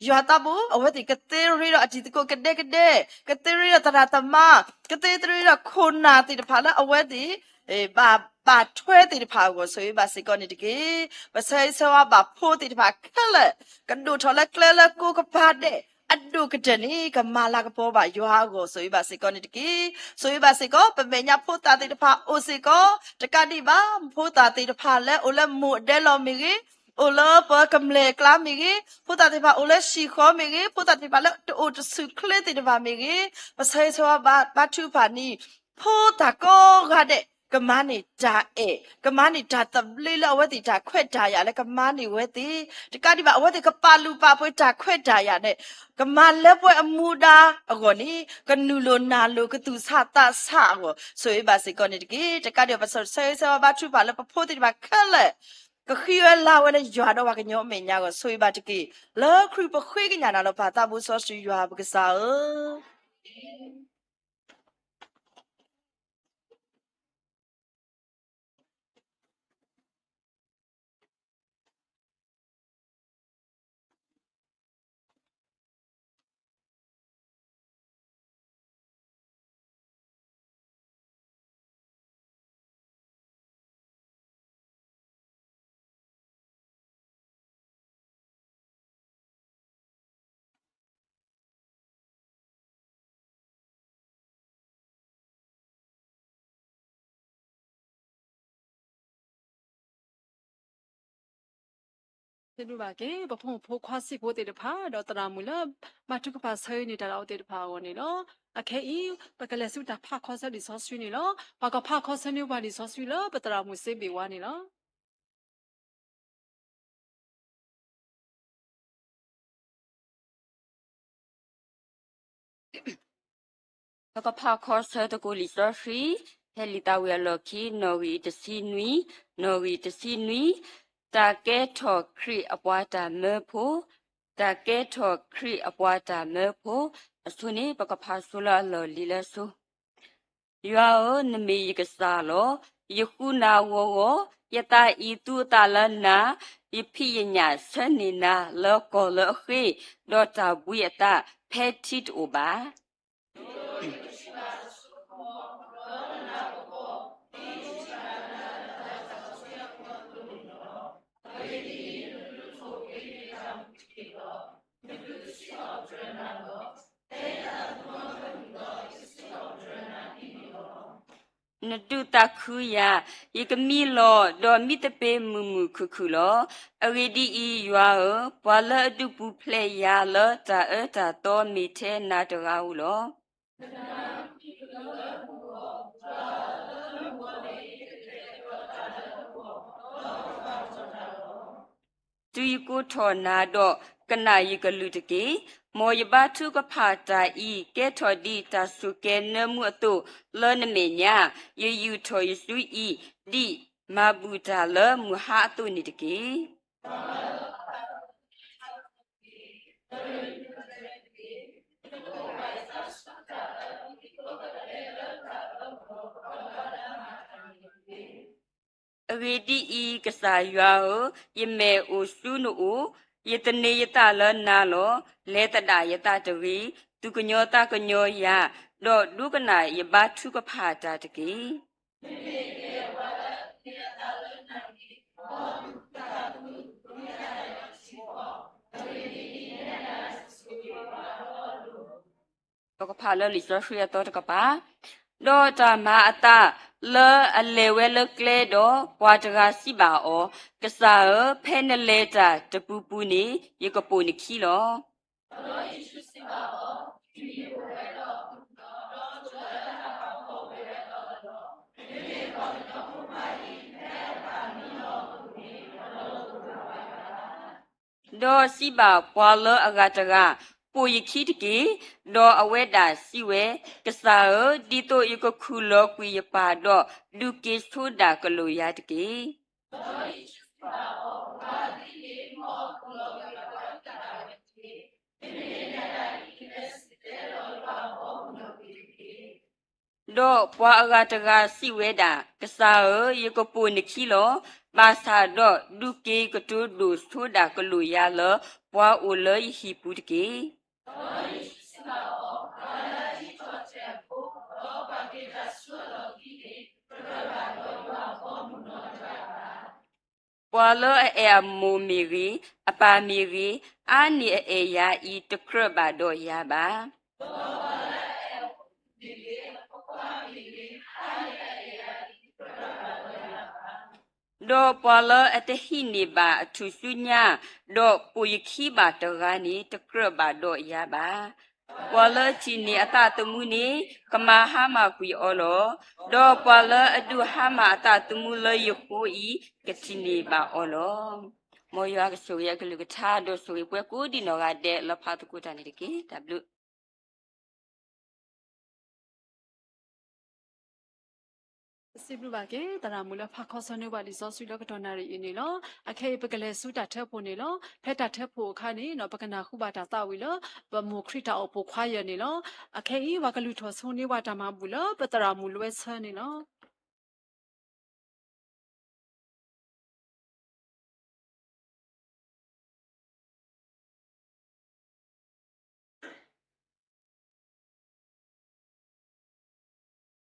ယွၤသးဘိ အဝဲသ့ၣ်ကသ့ရ့ဒီးအတံၤသကိးကဒဲကဒဲ, ကသ့ရ့ဒီးသရၣ်သမါ, ကသ့ရ့ဒီးခိၣ်နၢ်သ့ၣ်တဖၣ်လၢအဝဲသ့ၣ် ဘၣ်ဘၣ်ထွဲသ့ၣ်တဖၣ်အဂီၢ် ဆိၣ်ဂ့ၤဘၣ်စ့ၢ်ကီးန့ၣ်တက့ၢ်. ပဆၢဂ့ၤဆၢဝါဘၣ်ဖိသ့ၣ်တဖၣ်ခဲလၢာ် ကဒိၣ်ထီၣ်လၢကျဲလၢကိးကပၤဒဲး အဒိၣ်ကတၢၢ်န့ၣ် ကမၤလၤကပီၤဘၣ်ယွၤအဂီၢ် ဆိၣ်ဂ့ၤဘၣ်စ့ၢ်ကီးန့ၣ်တက့ၢ်. ဆိၣ်ဂ့ၤဘၣ်စ့ၢ်ကီး ပမဲာ်ညါဖိသၣ်သ့ၣ်တဖၣ်အိၣ်စ့ၢ်ကီး တကးဒံးဘၣ် ဖိသၣ်သ့ၣ်တဖၣ်လၢအိၣ်လၢမိၢ်ဒဲလီၤမ့ၢ်ဂ့ၤ, အိၣ်လၢပကမျၢၢ်အကျါမ့ၢ်ဂ့ၤ, ဖိသၣ်သ့ၣ်တဖၣ်အိၣ်လၢဟံၣ်ဃီမ့ၢ်ဂ့ၤ, ဖိသၣ်သ့ၣ်တဖၣ်လၢတအိၣ်တဆူၣ်ချ့သ့ၣ်တဖၣ်မ့ၢ်ဂ့ၤ, ပဆၢဂ့ၤဆၢဝါဘါထုကဖၣ်န့ၣ် ဖိသၣ်ကိးဂၤဒဲး ကမၤန့ၢ်တၢ်အဲၣ်, ကမၤန့ၢ်တၢ်သဘျ့လၢအဝဲသ့ၣ်တၢ်ခွဲးတၢ်ယာ်လၢကမၤန့ၢ်ဝဲသ့ၣ်, တကးဒံးဘၣ် အဝဲသ့ၣ်ကပာ်လုၢ်ပာ်ပှ့ၤတၢ်ခွဲးတၢ်ယာ်န့ၣ် ကမၤလၢပှဲၤအမူဒါအဂီၢ်န့ၣ် ကနုာ်လိာ်နၢ်လိာ်ကသူၣ်ဆးသးဆးအဂီၢ် ဆိၣ်ဂ့ၤဘၣ်စ့ၢ်ကီးန့ၣ်တက့ၢ်. တကးဒံးဘၣ် ပဆၢဂ့ၤဆၢဝါဘါထုကဖၣ်လၢပဖိသ့ၣ်တဖၣ်ခဲလၢာ် ကဃံဝဲလၤဝဲလၢယွၤဒီးပှၤကညီအမဲာ်ညါအဂီၢ် ဆိၣ်ဂ့ၤဘၣ်တက့ၢ်. လၢခရံာ်ပဃ့ကညးနၤလီၤ ပၢ်သးဘိစီဆှံယွၤပကစၢ်ဧၢ. စံးဘျုးဘၣ်က့ၤ ပဖိမုၣ်ဖိခွါဆံးဖိသ့ၣ်တဖၣ် ဒီးသရၣ်မုၣ်လၢ ဘါထုကဖၣ်ဆၢအံၤန့ၣ် တၢ်လၢအဝဲသ့ၣ်တဖၣ်အဂီၢ်န့ၣ်လီၤ. အခဲအံၤ ပကလဲၤဆူတၢ်ဖးခီဆၢလံာ်စီဆှံန့ၣ်လီၤ. ပှၤကဖးခီဆၢန့ၢ်ပှၤလံာ်စီဆှံလၢ ပသရၣ်မုၣ်စ့ဘ့ၣ်ဝါန့ၣ်လီၤ. ပကဖးခီဆၢသကိးလံာ်စီဆှံ ဖဲလံာ်သးဝံၣ်အလီၢ်ခံ နီၣ်ဂံၢ်တဆံနွံ, နီၣ်ဂံၢ်တဆံနွံ, တၢ်ကဲထီၣ်ခရံာ်အပှၤတၢ်မၢဖိ, တၢ်ကဲထီၣ်ခရံာ်အပှၤတၢ်မၢဖိ, အဆိန့ၣ် ပကဖးဆိလၢအလီၢ်လံၤလၢအဆိ ယွၤဧၢ, နမ့ၢ်ယကစၢ်လီၤ. ယဃုနၤဂီၤဂီၤ, ယသးအံၤသူအသးလၢနၤ, ယဖံးယညၣ်ဆၢန့ၢ်နၤလၢကီၢ်လၢအဃ့, ဒီးတၢ်ဘှံးအသး ဖဲထံတအိၣ်ဘၣ်. နဒုးသးခုယၤ, ယကမံလီၤ, ဒီးမံသပ့ၤမုာ်မုာ်ခုၣ်ခုၣ်လီၤ. အဂ့ၢ်ဒ်အံၤ, ယွၤဧၢ, ပှၤလၢအဒုးပူၤဖျဲးယၤလၢတၢ်အၢတၢ်သီမ့ၢ်ထဲနၤတဂၤဧိၤလီၤ. တုၤယကိးထီၣ်နၤဒီး, ကနၣ်ယကလုၢ်တက့ၢ်. မ်ယဘါထုကဖၣ်တၢ်အံၤ ကဲထီၣ်ဒ်တၢ်ဆိၣ်ကဲၤနၢမူအသိး လၢနမဲာ်ညါ, ယယူာ်ထီၣ်ယစုအံၤ ဒ်မၤဘူၣ်တၢ်လၢမုၢ်ဟါအသိးန့ၣ်တက့ၢ်. အဂ့ၢ်ဒ်အံၤ, ကစၢ်ယွၤဧၢ, ယမဲာ်အိၣ်ဆူနအိၣ်, ယသန့ၤယသးလၢနၤလီၤ. လဲၤသဒၣ်ယသးတဂ့ၤ, သူၣ်ကညီၤသးကညီၤယၤ, ဒီးဒိကနၣ်ယဘါထုကဖၣ်တၢ်တက့ၢ်. ပကဖးလၢလံာ်စီဆှံအသီတကပၤ, ဒီးတၢ်မၤအသးလၢအလဲၤဝဲလၢကျဲဒီး, ပှၤတဂၤစံးဘၣ်အီၤ, ကစၢ်ဧၢ, ဖဲနလဲၤတၢ်တပူၤပူၤန့ၣ် ယကပိာ်နခံလီၤ. ဒီးစံးဘၣ်ပှၤလၢအဂၤတဂၤ, ပိာ်ယခံတက့ၢ်. ဒီးအဝဲဒၣ်စံးဝဲ, ကစၢ်ဧၢ, ဒ်သိးယကခူၣ်လီၤကွံာ်ယပၢ်ဒီး, ဒုးက့ၤဆိဒၣ်ကလိာ်ယၤတက့ၢ်. ဒီးပှၤအဂၤတဂၤစံးဝဲဒၣ်, ကစၢ်ဧၢ, ယကပိာ်နခံလီၤ. ဘၣ်ဆၣ်ဒီးဒုးက့ၤကတိၤဒိၣ်ဆိဒၣ်ကလိာ်ယၤလၢ ပှၤအိၣ်လၢယဟံၣ်ပူၤတက့ၢ်. ပှၤလၢအအဲၣ်အမိၢ်မ့ၢ်ဂ့ၤ, အပၢ်မ့ၢ်ဂ့ၤ, အါန့ၢ်အအဲၣ်ယၤအံၤ တကြၢးဘၣ်ဒီးယၤဘၣ်. ဒီးပှၤလၢအတဟံးန့ၢ်ဘၣ်အထူၣ်စုညါ, ဒီးပိာ်ယခံဘၣ်တဂၤန့ၣ် တကြၢးဘၣ်ဒီးယၤဘၣ်. ပှၤလၢအထံၣ်န့ၢ်အသးသမူန့ၣ် ကမၤဟါမၢ်ကွံာ်အီၤလီၤ. ဒီးပှၤလၢအဒုးဟါမၢ်အသးသမူလၢယဃိအံၤ ကထံၣ်န့ၢ်ဘၣ်အီၤလီၤ. မ်ယွၤကဆိၣ်ဂ့ၤအကလုၢ်ကထါ ဒီးဆိၣ်ဂ့ၤပှၤကိးဒံးနီၢ်ဂၤဒဲးလၢဖးသကိးတၢ်န့ၣ်တက့ၢ်. တၢ်ဘျုး ပစံးဘျုးဘၣ်က့ၤ သရၣ်မုၣ်လၢဖးခီဆၢန့ၢ်ပှၤလံာ်စီဆှံလၢကတီၢ်နၣ်ရံၣ်အံၤန့ၣ်လီၤ. အခဲအံၤပကလဲၤဆူတၢ်ထၢဖှိၣ်န့ၣ်လီၤ. ဖဲတၢ်ထၢဖှိၣ်အခါန့ၣ် ပကနၢ်ဟူဘၣ်တၢ်သးဝံၣ်လၢ ပမိၢ်ခရံာ်တၢ်အိၣ်ဖှိၣ်ခွါယဲၢ်န့ၣ်လီၤ. အခဲအံၤ ပှၤကလုၢ်ထီၣ်ဆိန့ၢ်ပှၤတၢ်မၤဘူၣ်လၢ ပသရၣ်မုၣ်လွဲဆၢန့ၣ်လီၤ. ပစံးဘျုးဘၣ်က့ၤ သရၣ်မုၣ်လၢဖးခီဆၢန့ၢ်ပှၤလံာ်စီဆှံလၢကတီၢ်နၣ်ရံၣ်အံၤန့ၣ်လီၤ. အခဲအံၤ ပကလဲၤဆူတၢ်ထၢဖှိၣ်န့ၣ်လီၤ. အခဲအံၤ ပှၤကလုၢ်ထီၣ်ဆိန့ၢ်ပှၤတၢ်မၤဘူၣ်လၢ ပသရၣ်မုၣ်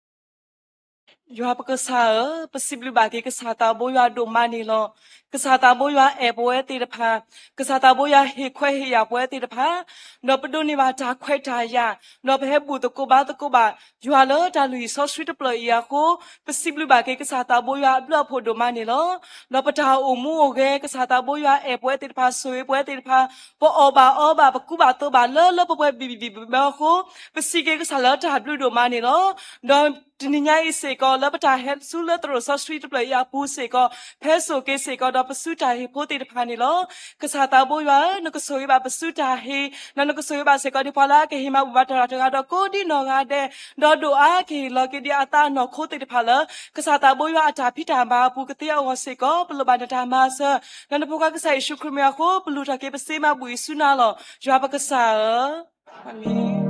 လွဲဆၢန့ၣ်လီၤ. ယွၤပကစၢ်ဧၢ, ပစံးဘျုးဘၣ်က့ၤကစၢ်သးဘိယွၤဒိၣ်မးန့ၣ်လီၤ. ကစၢ်သးဘိယွၤအဲၣ်ပဝဲသ့ၣ်တဖၣ်, ကစၢ်သးဘိယွၤဟ့ၣ်ခွဲးဟ့ၣ်ယာ်ပဝဲသ့ၣ်တဖၣ်, ဒီးပဒိးန့ၢ်ဘၣ်တၢ်ခွဲးတၢ်ယာ်, ဒီးပဟဲဘူၣ်သကိးဘါသကိးဘၣ် ယွၤလၢတၢ်လုၢ်ဟံၣ်စီဆှံတဖျၢၣ်အံၤအဃိ, ပစံးဘျုးဘၣ်က့ၤကစၢ်သးဘိယွၤအဘျုးအဖှိၣ်ဒိၣ်မးန့ၣ်လီၤ. ဒီးပတၢ်အိၣ်မူအိၣ်ဂဲၤ ကစၢ်သးဘိယွၤအဲၣ်ပဝဲသ့ၣ်တဖၣ် ဆိၣ်ဂ့ၤပဝဲသ့ၣ်တဖၣ်, ပအီၣ်ဘၣ်အီဘၣ် ပကူဘၣ်သိးဘၣ်လၢလၢပှဲၤပှဲၤဘံၣ်ဘံၣ်ဘၢဘၢအဃိ, ပစံးက့ၤကစၢ်လၢတၢ်ဘျုးဒိၣ်မးန့ၣ်လီၤ. ဒီးတနံၤညါအံၤစ့ၢ်ကီး လၢပတၢ်ဟဲဆူလၢသရိာ်စီဆှံတဖျၢၣ်အံၤအပူၤစ့ၢ်ကီး, ဖဲစိာ်က့ၤစ့ၢ်ကီး ဒီးပစုတၢ်ဟ့ၣ်ဖိသ့ၣ်တဖၣ်န့ၣ်လီၤ. ကစၢ်သးဘိယွၤဧၢ, နကဆိၣ်ဂ့ၤဘၣ်ပစုတၢ်ဟ့ၣ်, ဒီးနကဆိၣ်ဂ့ၤဘၣ်စ့ၢ်ကီး ဒ်ပှၤလၢအကဟ့ၣ်မၤဘူၣ်ဘၣ်တၢ်တဂၤဒီးကိးဒံနီၢ်ဂၤဒဲး, ဒီးဒိၣ်အါကဟ့ၣ်လီၤက့ၤဒံးအသးအနီၢ်ခိသ့ၣ်တဖၣ်လၢ ကစၢ်သးဘိယွၤအတၢ်ဖံးတၢ်မၤအပူၤကသ့အဂီၢ်စ့ၢ်ကီး, ပလိၣ်ဘၣ်နတၢ်မၤစၢၤ, ဒီးနဖိခွါကစၢ်ယ့ၣ်ၡူးခရံာ်မံၤအဃိ, ပလူၤထီၣ်က့ၤပစ့မၤဘူၣ်အံၤဆူနၤလီၤ. ယွၤပကစၢ်ဧၢ, အၤမ့ၣ်.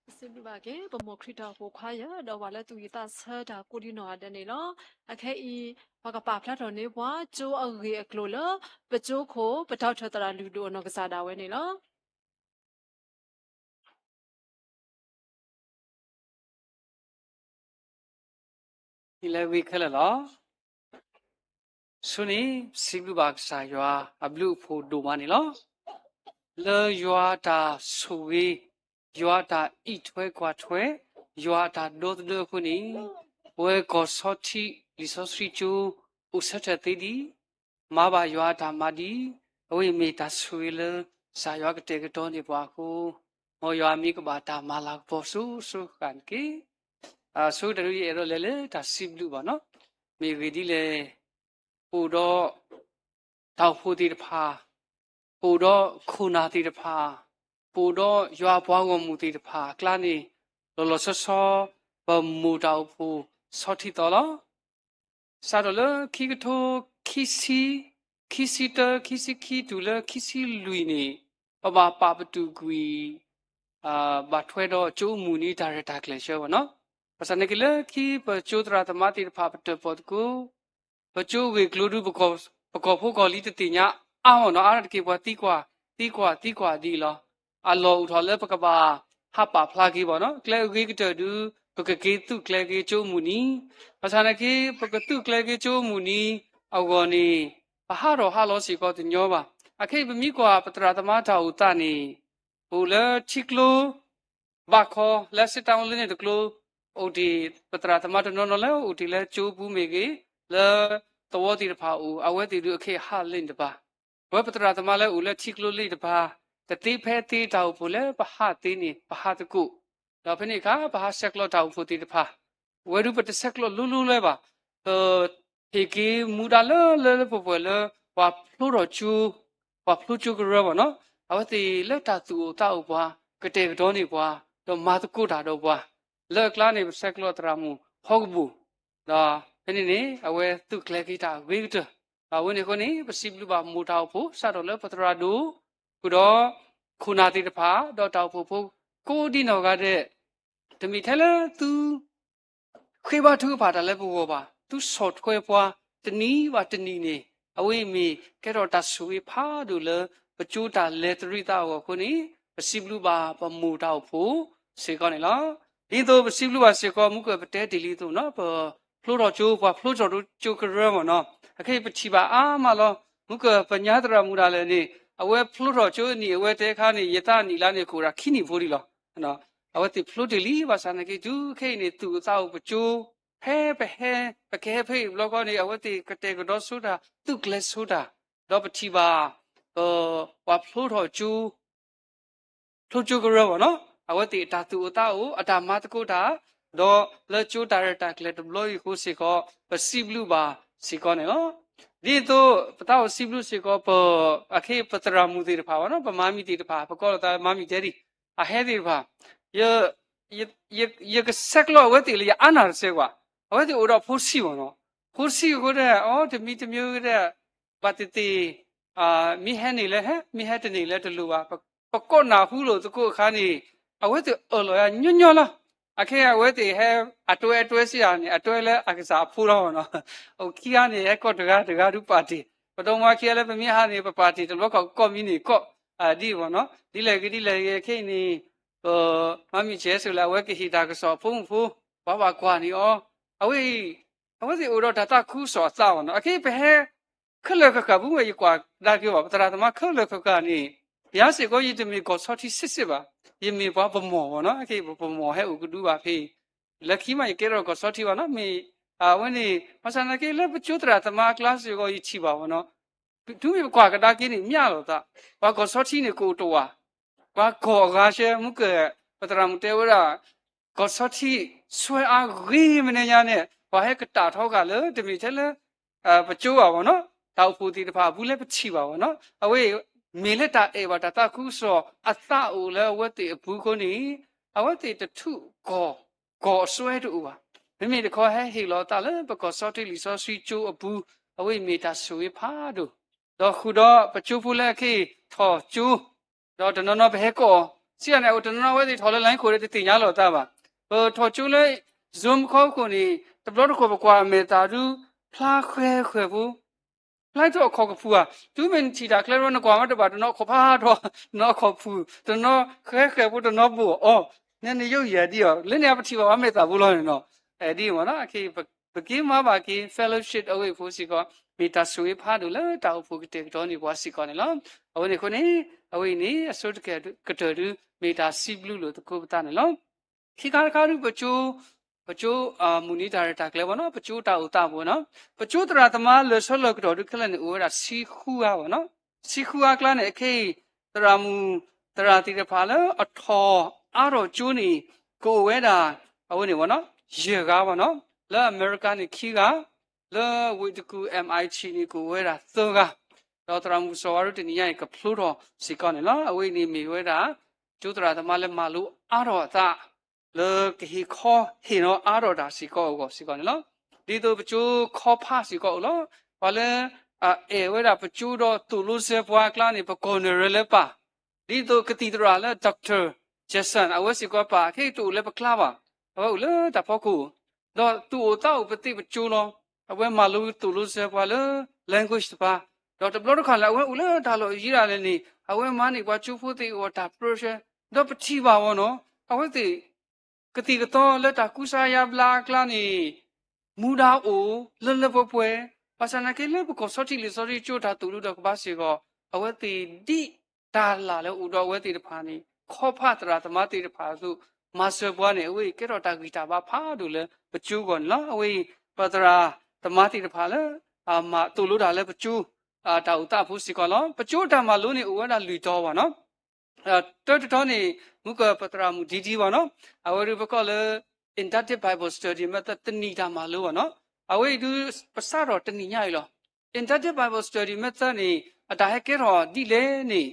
ပစံးဘျုးဘၣ်က့ၤ ပမိၢ်ခရံာ်တၢ်အိၣ်ဖှိၣ်ခွါယၢ် ဒီးပှၤလၢသူၣ်ဝံၣ်သးဆၢတၢ်ကိးဒံနီၢ်ဂၤဒဲးန့ၣ်လီၤ. အခဲအံၤ ပကပာ်ဖျါထီၣ်န့ၢ်ပှၤကၠိအဂ့ၢ်အကျိၤလၢ ပကၠိခိၣ် ပတီၢ်ထၢၣ်သရၣ်လုၢ်ဒိၣ်အနီၢ်ကစၢ်ဒၣ်ဝဲန့ၣ်လီၤ. ဒ်လဲၣ်ဂ့ၤခဲလၢာ်လီၤ. ဆိန့ၣ် ပစံးဘျုးဘၣ်ကစၢ်ယွၤအဘျုးအဖှိၣ်ဒိၣ်မးန့ၣ်လီၤ. လၢယွၤအတၢ်ဆိၣ်ဂ့ၤ, ယွၤအတၢ်အံးထွဲကွၢ်ထွဲ, ယွၤအတၢ်ဒီသဒၢအဃိန့ၣ်, ပဝဲကီၢ်ဆီထံးလံာ်စီဆှံကၠိ အိၣ်ဆၢထၢၣ်သ့ဒံး, မၤဘၣ်ယွၤအတၢ်မၤဒံး, အဝဲအံၤမ့ၢ်တၢ်ဆိၣ်ဂ့ၤလၢ ကစၢ်ယွၤကတဲာ်ကတီၤန့ၢ်ပှၤအဃိ, မ်ယွၤမ့ၢ်ကဘၣ်တၢ်မၤလၤကပီၤစိၤစိၤဃၣ်ဃၣ်တက့ၢ်. အဆိကတၢၢ်ဒ် ယအဲၣ်ဒိးလဲၤလၢတၢ်စံးဘျုးဘၣ်နီၤ, မ့ၢ်ဂ့ၢ်ဒ်လဲၣ်, ပအိၣ်ဒီး တၢ်အိၣ်ဖှိၣ်သ့ၣ်တဖၣ်, ပအိၣ်ဒီးခိၣ်နၢ်သ့ၣ်တဖၣ်, ပအိၣ်ဒီးယွၤအပှၤဂီၢ်မုၢ်သ့ၣ်တဖၣ်အကျါန့ၣ်, လီၤလီၤဆီဆီ ပမိၢ်တၢ်အိၣ်ဖှိၣ်ဆီထံသီလီၤ. စးထီၣ်လၢခံကထိခံဆံ, ခံဆံတၢ, ခံဆံခံတုၤလၢခံဆံလွံၢ်န့ၣ်, ပဘၣ်ပာ်ပတုာ်ကွံာ် ဘၣ်ထွဲဒီးကၠိအမုၢ်နံၤတၢ်ရဲၣ်တၢ်ကျဲၤဆၢဝဲနီၤ. ဘၣ်ဆၣ်နာ်က့လၢခံ ပကၠိသရၣ်သမါသ့ၣ်တဖၣ် ပတၢၣ်ပီၣ်သကိး ပကၠိဂ့ၢ်ကျိၤဒု ပကီၢ်ဖိကီၢ်လံၤတသ့ၣ်ညါအါမးနီၤ, အါတက့ၢ်ပှၤသံကွၢ်, သံကွၢ်, သံကွၢ်ဒ်အံၤလီၤ. အလီၢ်အိၣ်ထီၣ်လၢပကဘၣ်ဟးပာ်ဖျါက့ၤဘၣ်နီၤ, ကျဲအဂ့ၤကတၢၢ်ဒု ပကက့ၤသုးကျဲၤက့ၤကၠိမုၢ်နံၤ, ဘၣ်ဆၣ်နာ်က့ ပကသုးကျဲၤက့ၤကၠိမုၢ်နံၤအဂီၢ်န့ၣ်, ပဟးထီၣ်ဟးလီၤစ့ၢ်ကီးတညီဘၣ်. အခဲအံၤပမ့ၢ်ကွၢ်ပသရၣ်သမါတၢ်အိၣ်သးန့ၣ်, အိၣ်လၢထံကျိ ဘၣ်ခီလၢစ့တၢ်အိၣ်လၢန့ၣ်တကျိ, အိၣ်တ့ၢ် ပသရၣ်သမါတနီၤနီၤလၢအိၣ်တ့ၢ်လၢကၠိပူၤမ့ၢ်ဂ့ၤ, လၢသဝီသ့ၣ်တဖၣ်အိၣ်, အဝဲသ့ၣ်ဒုးအခ့အဟးလၢန့ၣ်တပၤ, ပဝဲပသရၣ်သမါလၢအိၣ်လၢထံကျိလၢန့ၣ်တပၤ, တသ့ဖဲသ့တၢ်အိၣ်ဖှိၣ်လၢပဟးသ့န့ၣ် ပဟးသကိး, ဒီးဖဲန့ၣ်အခါ ပဟးဆဲးကျိးတၢ်အိၣ်ဖှိၣ်သ့ၣ်တဖၣ်, ဝဲဒုးပတဆဲးကျိးလိၤလိၤလၢၤဘၣ်, ပ ဟ့ၣ်က့ၤမူဒါလၢလၢလၢပှဲၤပှဲၤလၢ ပှၤဖျိထီၣ်ကၠိ, ပှၤဖျိကၠိကရၢဘၣ်နီၤ, အဝဲသ့ၣ်လၢတၢ်သူၣ်အိၣ်သးအိၣ်ပှၤ, ကတဲာ်ကတီၤန့ၢ်ပှၤ, ဒီးမၤသကိးတၢ်ဒီးပှၤ, လၢအကျါန့ၣ် ပဆဲးကျိးသရၣ်မုၣ်ဟီကဘူၣ်, ဒီးဖဲန့ၣ်န့ၣ် အဝဲသုးကျဲၤက့ၤတၢ်အဂ့ၤကတၢၢ်, အဝဲန့ၣ်အဃိန့ၣ် ပစံးဘျုးဘၣ်မိၢ်တၢ်အိၣ်ဖှိၣ် စးထီၣ်လၢပသရၣ်ဒိၣ်, ဃုာ်ဒီးခိၣ်နၢ်သ့ၣ်တဖၣ်, ဒီးတၢ်အိၣ်ဖှိၣ်ဖိကိးဒံနီၢ်ဂၤဒဲး, တမ့ၢ်ထဲလၢသု ဃ့ဘါထုကဖၣ်တၢ်လၢပဂီၢ်ဘၣ်, သုဆီၣ်ထွဲပှၤတနံၤဘၣ်တနံၤန့ၣ်, အဝဲအံၤမ့ၢ်ကဲထီၣ်တၢ်ဆိၣ်ဂ့ၤဖးဒိၣ်လၢ ပကၠိတၢ်လဲၤတရံးသးအဂီၢ်အဃိန့ၣ်, ပစံးဘျုးဘၣ်ပမိၢ်တၢ်အိၣ်ဖှိၣ်စ့ၢ်ကီးန့ၣ်လီၤ. ဒ်သိးပစံးဘျုးဘၣ်စ့ၢ်ကီး မုၢ်ကၢၢ်ပတဲတ့ၢ်လံအသိးနီၤ, ပဖျိထီၣ်ကၠိ ပှၤဖျိထီၣ်ကၠိကရၢမ့ၢ်နီၤ, အခဲအံၤပထံၣ်ဘၣ်အါမးလီၤ. မုၢ်ကၢၢ်ပညါသရၣ်မုၣ်ဒၣ်လဲာ်န့ၣ်, အဝဲဖျိထီၣ်ကၠိအနံၣ် အဝဲတဲခါန့ၣ် ယသးနံၣ်လါန့ၣ် ကအိၣ်ဒၣ်ခံနံၣ်ဖိဒံးလီၤ. အဝဲသ့ၣ်ဖျိတ့ၢ်လံ ဘၣ်ဆၣ်နာ်က့ တုၤခဲအံၤန့ၣ် သူၣ်အိၣ်သးအိၣ်ပကၠိ, ဖဲပဟဲ, ပကဟဲဖဲအံၤတဘျီဃီန့ၣ် အဝဲသ့ၣ်ကတဲာ်ကတီၤဆိတၢ်, သူးကျဲၤဆိတၢ်, ဒီးပထံၣ်ဘၣ် ပှၤဖျိထီၣ်ကၠိ ဖျိကၠိကရၢမ့ၢ်နီၤ, အဝဲသ့ၣ်အတၢ်သူၣ်အိၣ်သးအိၣ် အတၢ်မၤသကိးတၢ်, ဒီးလၢကၠိတၢ်ရဲၣ်တၢ်ကျဲၤတဘျီအံၤအဃိစ့ၢ်ကီး ပစံးဘျုးဘၣ်စ့ၢ်ကီးန့ၣ်လီၤ. ဒ်သိးပသးအိၣ်စံးဘျုးစ့ၢ်ကီး ပ အခဲအံၤပသရၣ်မုၣ်သ့ၣ်တဖၣ်ဘၣ်နီၤ, ပမၤမံၤသ့ၣ်တဖၣ် ပကိးလီၤသးမၤမံၤတဲဒံး, အဟဲသ့ၣ်တဖၣ်, ယ ယ ယကဆဲးကျိးအဝဲသ့ၣ်လၢယအါနၢ်တစဲးကွၢ်, အဝဲသ့ၣ်အိၣ်ဒီးဖိဆံးမ့ၢ်နီၤ, ဖိဆံးအဃိဒီး အိၣ်တမံၤတမံၤကဒီး ဘၣ်သ့ၣ်သ့ၣ် မ့ၢ်ဟဲန့ၣ်လၢဟဲ, မ့ၢ်ဟဲတန့ၢ်လၢတလိၣ်ဘၣ်, ပကိးနၢ်ဟူလိာ်သကိးအခါန့ၣ် အဝဲသ့ၣ်အၢၣ်လီၤယၤညီညီလီၤ. အခဲအံၤအဝဲသ့ၣ်ဟဲအတွဲအတွဲစ့ၢ်ဧါန့ၣ် အတွဲလၢအကစၢ်အဖိလီၤမ့ၢ်နီၤ, အိၣ်ခံဂၤန့ၣ် ဟဲကိးတဂၤတဂၤဒုးပာ်တ့ၢ်, ပဒီမါခံဂၤလၢပမ့ၢ်ဟးန့ၣ် ပပာ်တ့ၢ်တဘျီခီၣ်ကိးမံၤန့ၣ်ကိး, ဒ်အံၤမ့ၢ်နီၤ, ဒ်လဲၣ်ဂ့ၤဒ်လဲၣ်ဂ့ၤ ခဲအံၤန့ၣ် မၤမံၤစဲးစ့ၢ်လၢအဝဲကဟ့ၣ်တၢ်ကစီၣ်အဖိမုၣ်ဖိ, ပှၤဘၣ်ကွၢ်န့ၢ်အီၤ, အဝဲအံၤ အဝဲသ့ၣ်အိၣ်ဒီးတၢ်သးခုကစီၣ်အသးမ့ၢ်နီၤ, အခဲအံၤပဟဲ ခဲလၢာ်ဃၣ်ဃၣ် ပမ့ၢ်ယကွၢ်ကဒါက့ၤဘၣ် ပသရၣ်သမါခဲလၢာ်ဃၣ်ဃၣ်န့ၣ်, ယၤစ့ၢ်ကီး ယတမ့ၢ်ကီၢ်ဆီထံစ့ၢ်စ့ၢ်ဘၣ်, ယမ့ၢ်ပှၤပမီၢ်ဘၣ်နီၤ, အခဲအံၤပမီၢ်ဟဲအိၣ်ကဒုဘၣ်ဖဲအံၤ, လၢခံမး ယကဲထီၣ်ကီၢ်ဆီထံဘၣ်နီၤ, မ့ၢ် အဝဲန့ၣ် ဘၣ်ဆၣ်သနာ်က့ လၢပကၠိသရၣ်သမါအကျါစ့ၢ်ကီး ယထံၣ်ဘၣ်ဘၣ်နီၤ, တုၤမ့ၢ်ပကွၢ်ကဒါက့ၤန့ၣ် မ့ၢ်လီၤသး, ပှၤကီၢ်ဆီထံန့ၣ် ကအိၣ်တဝာ်, ပှၤကီၢ်အဂၤဆှၢ မုၢ်ကၢၢ် ပသရၣ်မုၣ်တဲဝဲဒၣ် ကီၢ်ဆီထံ ဆွဲအားဂ့ၤမနုၤညါန့ၣ် ပှၤဟဲကတၢၢ်ထီဃာ်လၢ တမ့ၢ်ထဲလၢ ပကၠိဘၣ်ဘၣ်နီၤ, တၢ်အိၣ်ဖှိၣ်သ့ၣ်တဖၣ်အပူၤလၢပထံၣ်ဘၣ်ဘၣ်နီၤ, အဝဲ မ့ၢ်လၢတၢ်အဲၣ်ဘၣ်တၢ်သးခုကစီၣ်အသးအိၣ်လၢအဝဲသ့ၣ်အပူၤအဃိန့ၣ်, အဝဲသ့ၣ်တထူးကီၢ် ကီၢ်အစွဲတအိၣ်ဘၣ်. မ့မ့ၢ်တခီ ဟဲဟ့ၣ်လီၤအသးလၢပကီၢ်ဆီထံလံာ်စီဆှံကၠိအပူၤ, အဝဲအံၤမ့ၢ်တၢ်ဆိၣ်ဂ့ၤဖးဒိၣ်, ဒီးဃုာ်ဒီးပကၠိဖိလၢအခဲအံၤထီၣ်ကၠိ, ဒီးတနီၤနီၤပဟဲကိးအီၤ ထံၣ်ဂၤန့ၣ် အအိၣ်တနီၤနီၤ အဝဲသ့ၣ်ထီၣ်လၢ line ခိၣ်ဒီး တသ့ၣ်ညါလီၤတၢ်ဘၣ်. ပထီၣ်ကၠိလၢ Zoom ခီခိၣ်န့ၣ် တဘျီတခီၣ်ပကွၢ်အမဲာ်သးဒု ဖျါဃဲဃဲဖိ ဖျါထီၣ်အခီၣ်ကပူၤဧါ, တုၤမ့ၢ်နထံၣ်တၢ်ချၢတဘျီ နကွၢ်မ့ၢ်တဘၣ် တနီၤခီၣ်ဖးထီၣ် တနီၤအခီၣ်ပူၤ တနီၤဃဲဃဲဖိ တနီၤဘိၣ်အီၤ, နန့ၣ်ယိယဲၢ်ဒ်အီၤ လၢန့ၣ်အပထံၣ်ဘၣ်ဝဲမဲာ်သးဖိလီၤန့ၣ်နီၤ. ဒ်အံၤမ့ၢ်နီၤ ပက့ၤမၤဘၣ်က့ၤ fellowship အဝဲအံၤဖိစ့ၢ်ကီး မ့ၢ်တၢ်ဆိၣ်ဂ့ၤဖးဒိၣ်လၢတၢ်အိၣ်ဖှိၣ်ကတဲာ်ကတီၤန့ၢ်ပှၤစ့ၢ်ကီးန့ၣ်လီၤ. အဝဲန့ၣ်အဃိန့ၣ် အဝဲအံၤန့ၣ် အဆိကတၢၢ်ကတၢၢ်ဒု မ့ၢ်တၢ်စံးဘျုးလိာ်သကိးပသးန့ၣ်လီၤ. ခံခါတခါဒု ပကၠိ ပကၠိ မုၢ်နံၤတၢ်ရဲၣ်တၢ်ကျဲၤဘၣ်နီၤ ပကၠိတၢ်အိၣ်သးပူၤနီၤ ပကၠိသရၣ်သမါလၢာ်ဆၢလၢာ်ကတီၢ်ဒုခဲလၢာ်န့ၣ် အိၣ်ဝဲဒၣ်ဆံဃုဂၤဘၣ်နီၤ. ဆံဃုဂၤအကျါန့ၣ် အခဲအံၤ သရၣ်မုၣ်သရၣ်သ့ၣ်တဖၣ်လၢအထီၣ်အါထီၣ်ကၠိန့ၣ် ကအိၣ်ဝဲဒၣ် အဝဲန့ၣ်ဘၣ်နီၤ ယဲၢ်ဂၤဘၣ်နီၤ. လၢအမဲရကၤန့ၣ်ခံဂၤ, လၢဝ့ၢ်တကူၣ် MIT န့ၣ် ကအိၣ်ဝဲဒၣ်သၢဂၤ, ဒီးသရၣ်မုၣ်စီၤဝါဒုတနံၤညါအံၤ ကဖျိထီၣ်စ့ၢ်ကီးန့ၣ်လီၤ. အဝဲအံၤန့ၣ်မ့ၢ်ဝဲဒၣ် ကၠိသရၣ်သမါလၢမၤလိအါထီၣ်အသး လၢကဟ့ၣ်ခီဟ့ၣ်နီၤအါထီၣ်တၢ်စ့ၢ်ကီးအဂီၢ်စ့ၢ်ကီးန့ၣ်လီၤ. ဒ်သိးပကၠိခီဖးစ့ၢ်ကီးအိၣ်လီၤ. ပှၤလၢ အအဲၣ်ဝဲဒၣ်ပကၠိဒီးသိၣ်လိစၢၤပှၤအကျါန့ၣ် ပကီၢ်နၢ်ရၢလၢပၢ်, ဒ်သိးကသံၣ်သရၣ်လၢ Doctor Jackson အဝဲစ့ၢ်ကီးပၢ် ခဲအံၤတအိၣ်လၢပကျါဘၣ်. အဝဲအိၣ်လၢတၢ်ဖီခိၣ် ဒီးသူၣ်အိၣ်သးအိၣ်ပသ့ၣ်ပကၠိလီၤ. အဝဲမၤလိသိၣ်လိစၢၤပှၤလၢ language တဖၣ်, ဒီးတဘျီတခီၣ်လၢအဝဲအိၣ်လၢတၢ်လီၢ်ယံၤဒၣ်လဲာ်န့ၣ် အဝဲမၤန့ၢ်ပှၤကၠိဖိသ့ၣ်အဂီၢ်တၢ်ပၢဆှၢ, ဒီးပထံၣ်ဘၣ်ဝဲနီၤ အဝဲသ့ၣ် ကသံၣ်ကသီလၢတၢ်ကူစါယါဘျါအကျါန့ၣ် မူဒါအိၣ်လၢလၢပှဲၤပှဲၤ, ဘၣ်ဆၣ်နာ်က့လၢပကီၢ်ဆီထံးလံာ်စီဆှံကၠိတၢ်သိၣ်လိဒီးကဘၣ်စ့ၢ်ကီး အဝဲသ့ၣ်ဒ်တၢ်လၢ်လၢအိၣ်ဒီးအဝဲသ့ၣ်တဖၣ်န့ၣ် ခီဖးသရၣ်သမါသ့ၣ်တဖၣ်အသိး မၤစၢၤပှၤန့ၣ် အဝဲအံၤကဲထီၣ်တၢ်ဂံၢ်တၢ်ဘါဖးဒိၣ်လၢပကၠိအဂီၢ်န့ၣ်လီၤ. အဝဲအံၤ ပသရၣ်သမါသ့ၣ်တဖၣ်လၢ မၤသိၣ်လိတၢ်လၢပကၠိ တၢ်အိၣ်သးဖိစ့ၢ်ကီးလီၤ. ပကၠိတၢ်မၤလိန့ၣ်အိၣ်ဝဲဒၣ်လွံၢ်တီၤဘၣ်နီၤ. တၢတတီၤန့ၣ် မုၢ်ကပသရၣ်မုၣ်ဒံဒံဘၣ်နီၤ, အဝဲဒုးပကိးလၢ inductive Bible study method တနံၣ်တၢ်မၤလိဘၣ်နီၤ. အဝဲအံၤဒုး ပစးထီၣ်တနံၣ်ညါအံၤလီၤ. Inductive Bible study method န့ၣ် အတၢ်ဟဲကဲထီၣ်ဒ်လဲၣ်န့ၣ်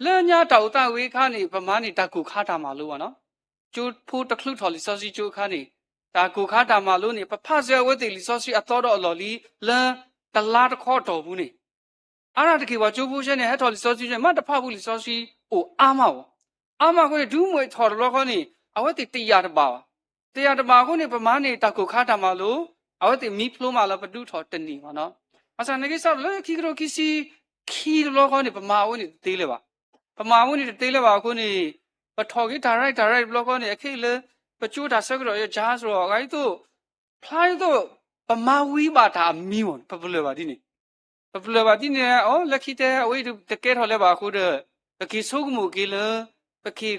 လၢညါတၢ်အိၣ်သးဝံၤအခါန့ၣ် ပမၤန့ၢ်တၢ်ကိၢ်ခါတၢ်မၤလိဘၣ်နီၤ. ကၠိဖိတချုးထီၣ်လံာ်စီဆှံကၠိအခါန့ၣ် တၢ်ကိၢ်ခါတၢ်မၤလိန့ၣ် ပဖးစၢၤအဝဲသ့ၣ်လံာ်စီဆှံအသီဒီးအလီၢ်လံ လၢတလါတခီအတီၢ်ပူၤန့ၣ် အါတက့ၢ်ပှၤကၠိဖိဆဲန့ၣ် ဟဲထီၣ်လံာ်စီဆှံဆဲန့ၣ် မ့ၢ်တဖးဘူးလံာ်စီဆှံအိၣ်အါမးဘၣ်. အါမးအဃိန့ၣ် ဒုးမ့ၢ်ထီၣ်တဘျီဃီန့ၣ် အဝဲသ့ၣ်တယာ်တဘၣ်ဘၣ်. တယာ်တဘၣ်အဃိန့ၣ် ပမၤန့ၢ်တၢ်ကိၢ်ခါတၢ်မၤလိ အဝဲသ့ၣ်မံဖျိမးလၢပဒုးထီၣ်တနံၣ်ဘၣ်နီၤ. ဘၣ်ဆၣ်နာ်က့စးထီၣ်လၢခံကထိခံဆံခံတဘျီဃီန့ၣ် ပမၤအဝဲန့ၣ်တသ့လၢၤဘၣ်. ပမၤအဝဲန့ၣ်တသ့လၢၤဘၣ်အဃိန့ၣ် ပထီၣ်က့ၤတၢ်ရဲၣ်တၢ်ရဲၣ်တဘျီဃီန့ၣ် အခဲအံၤလၢ ပကၠိတၢ်ဆၢကတီၢ်ယကါစရီအဂၤအံၤသိး ဖျါဒ်သိး ပမၤဝံၤဘၣ်တၢ်အမံၤမ့ၢ် ပပလၢၢ်ဘၣ်ဒ်န့ၣ် ပပလၢၢ်ဘၣ်ဒ်န့ၣ် အိ လၢခံတဲအဝဲအံၤဒုးတကဲထီၣ်လၢၤဘၣ်အဃိဒီး ပက့ၤဆိကမိၣ်က့ၤလၢ ပက့ၤခီ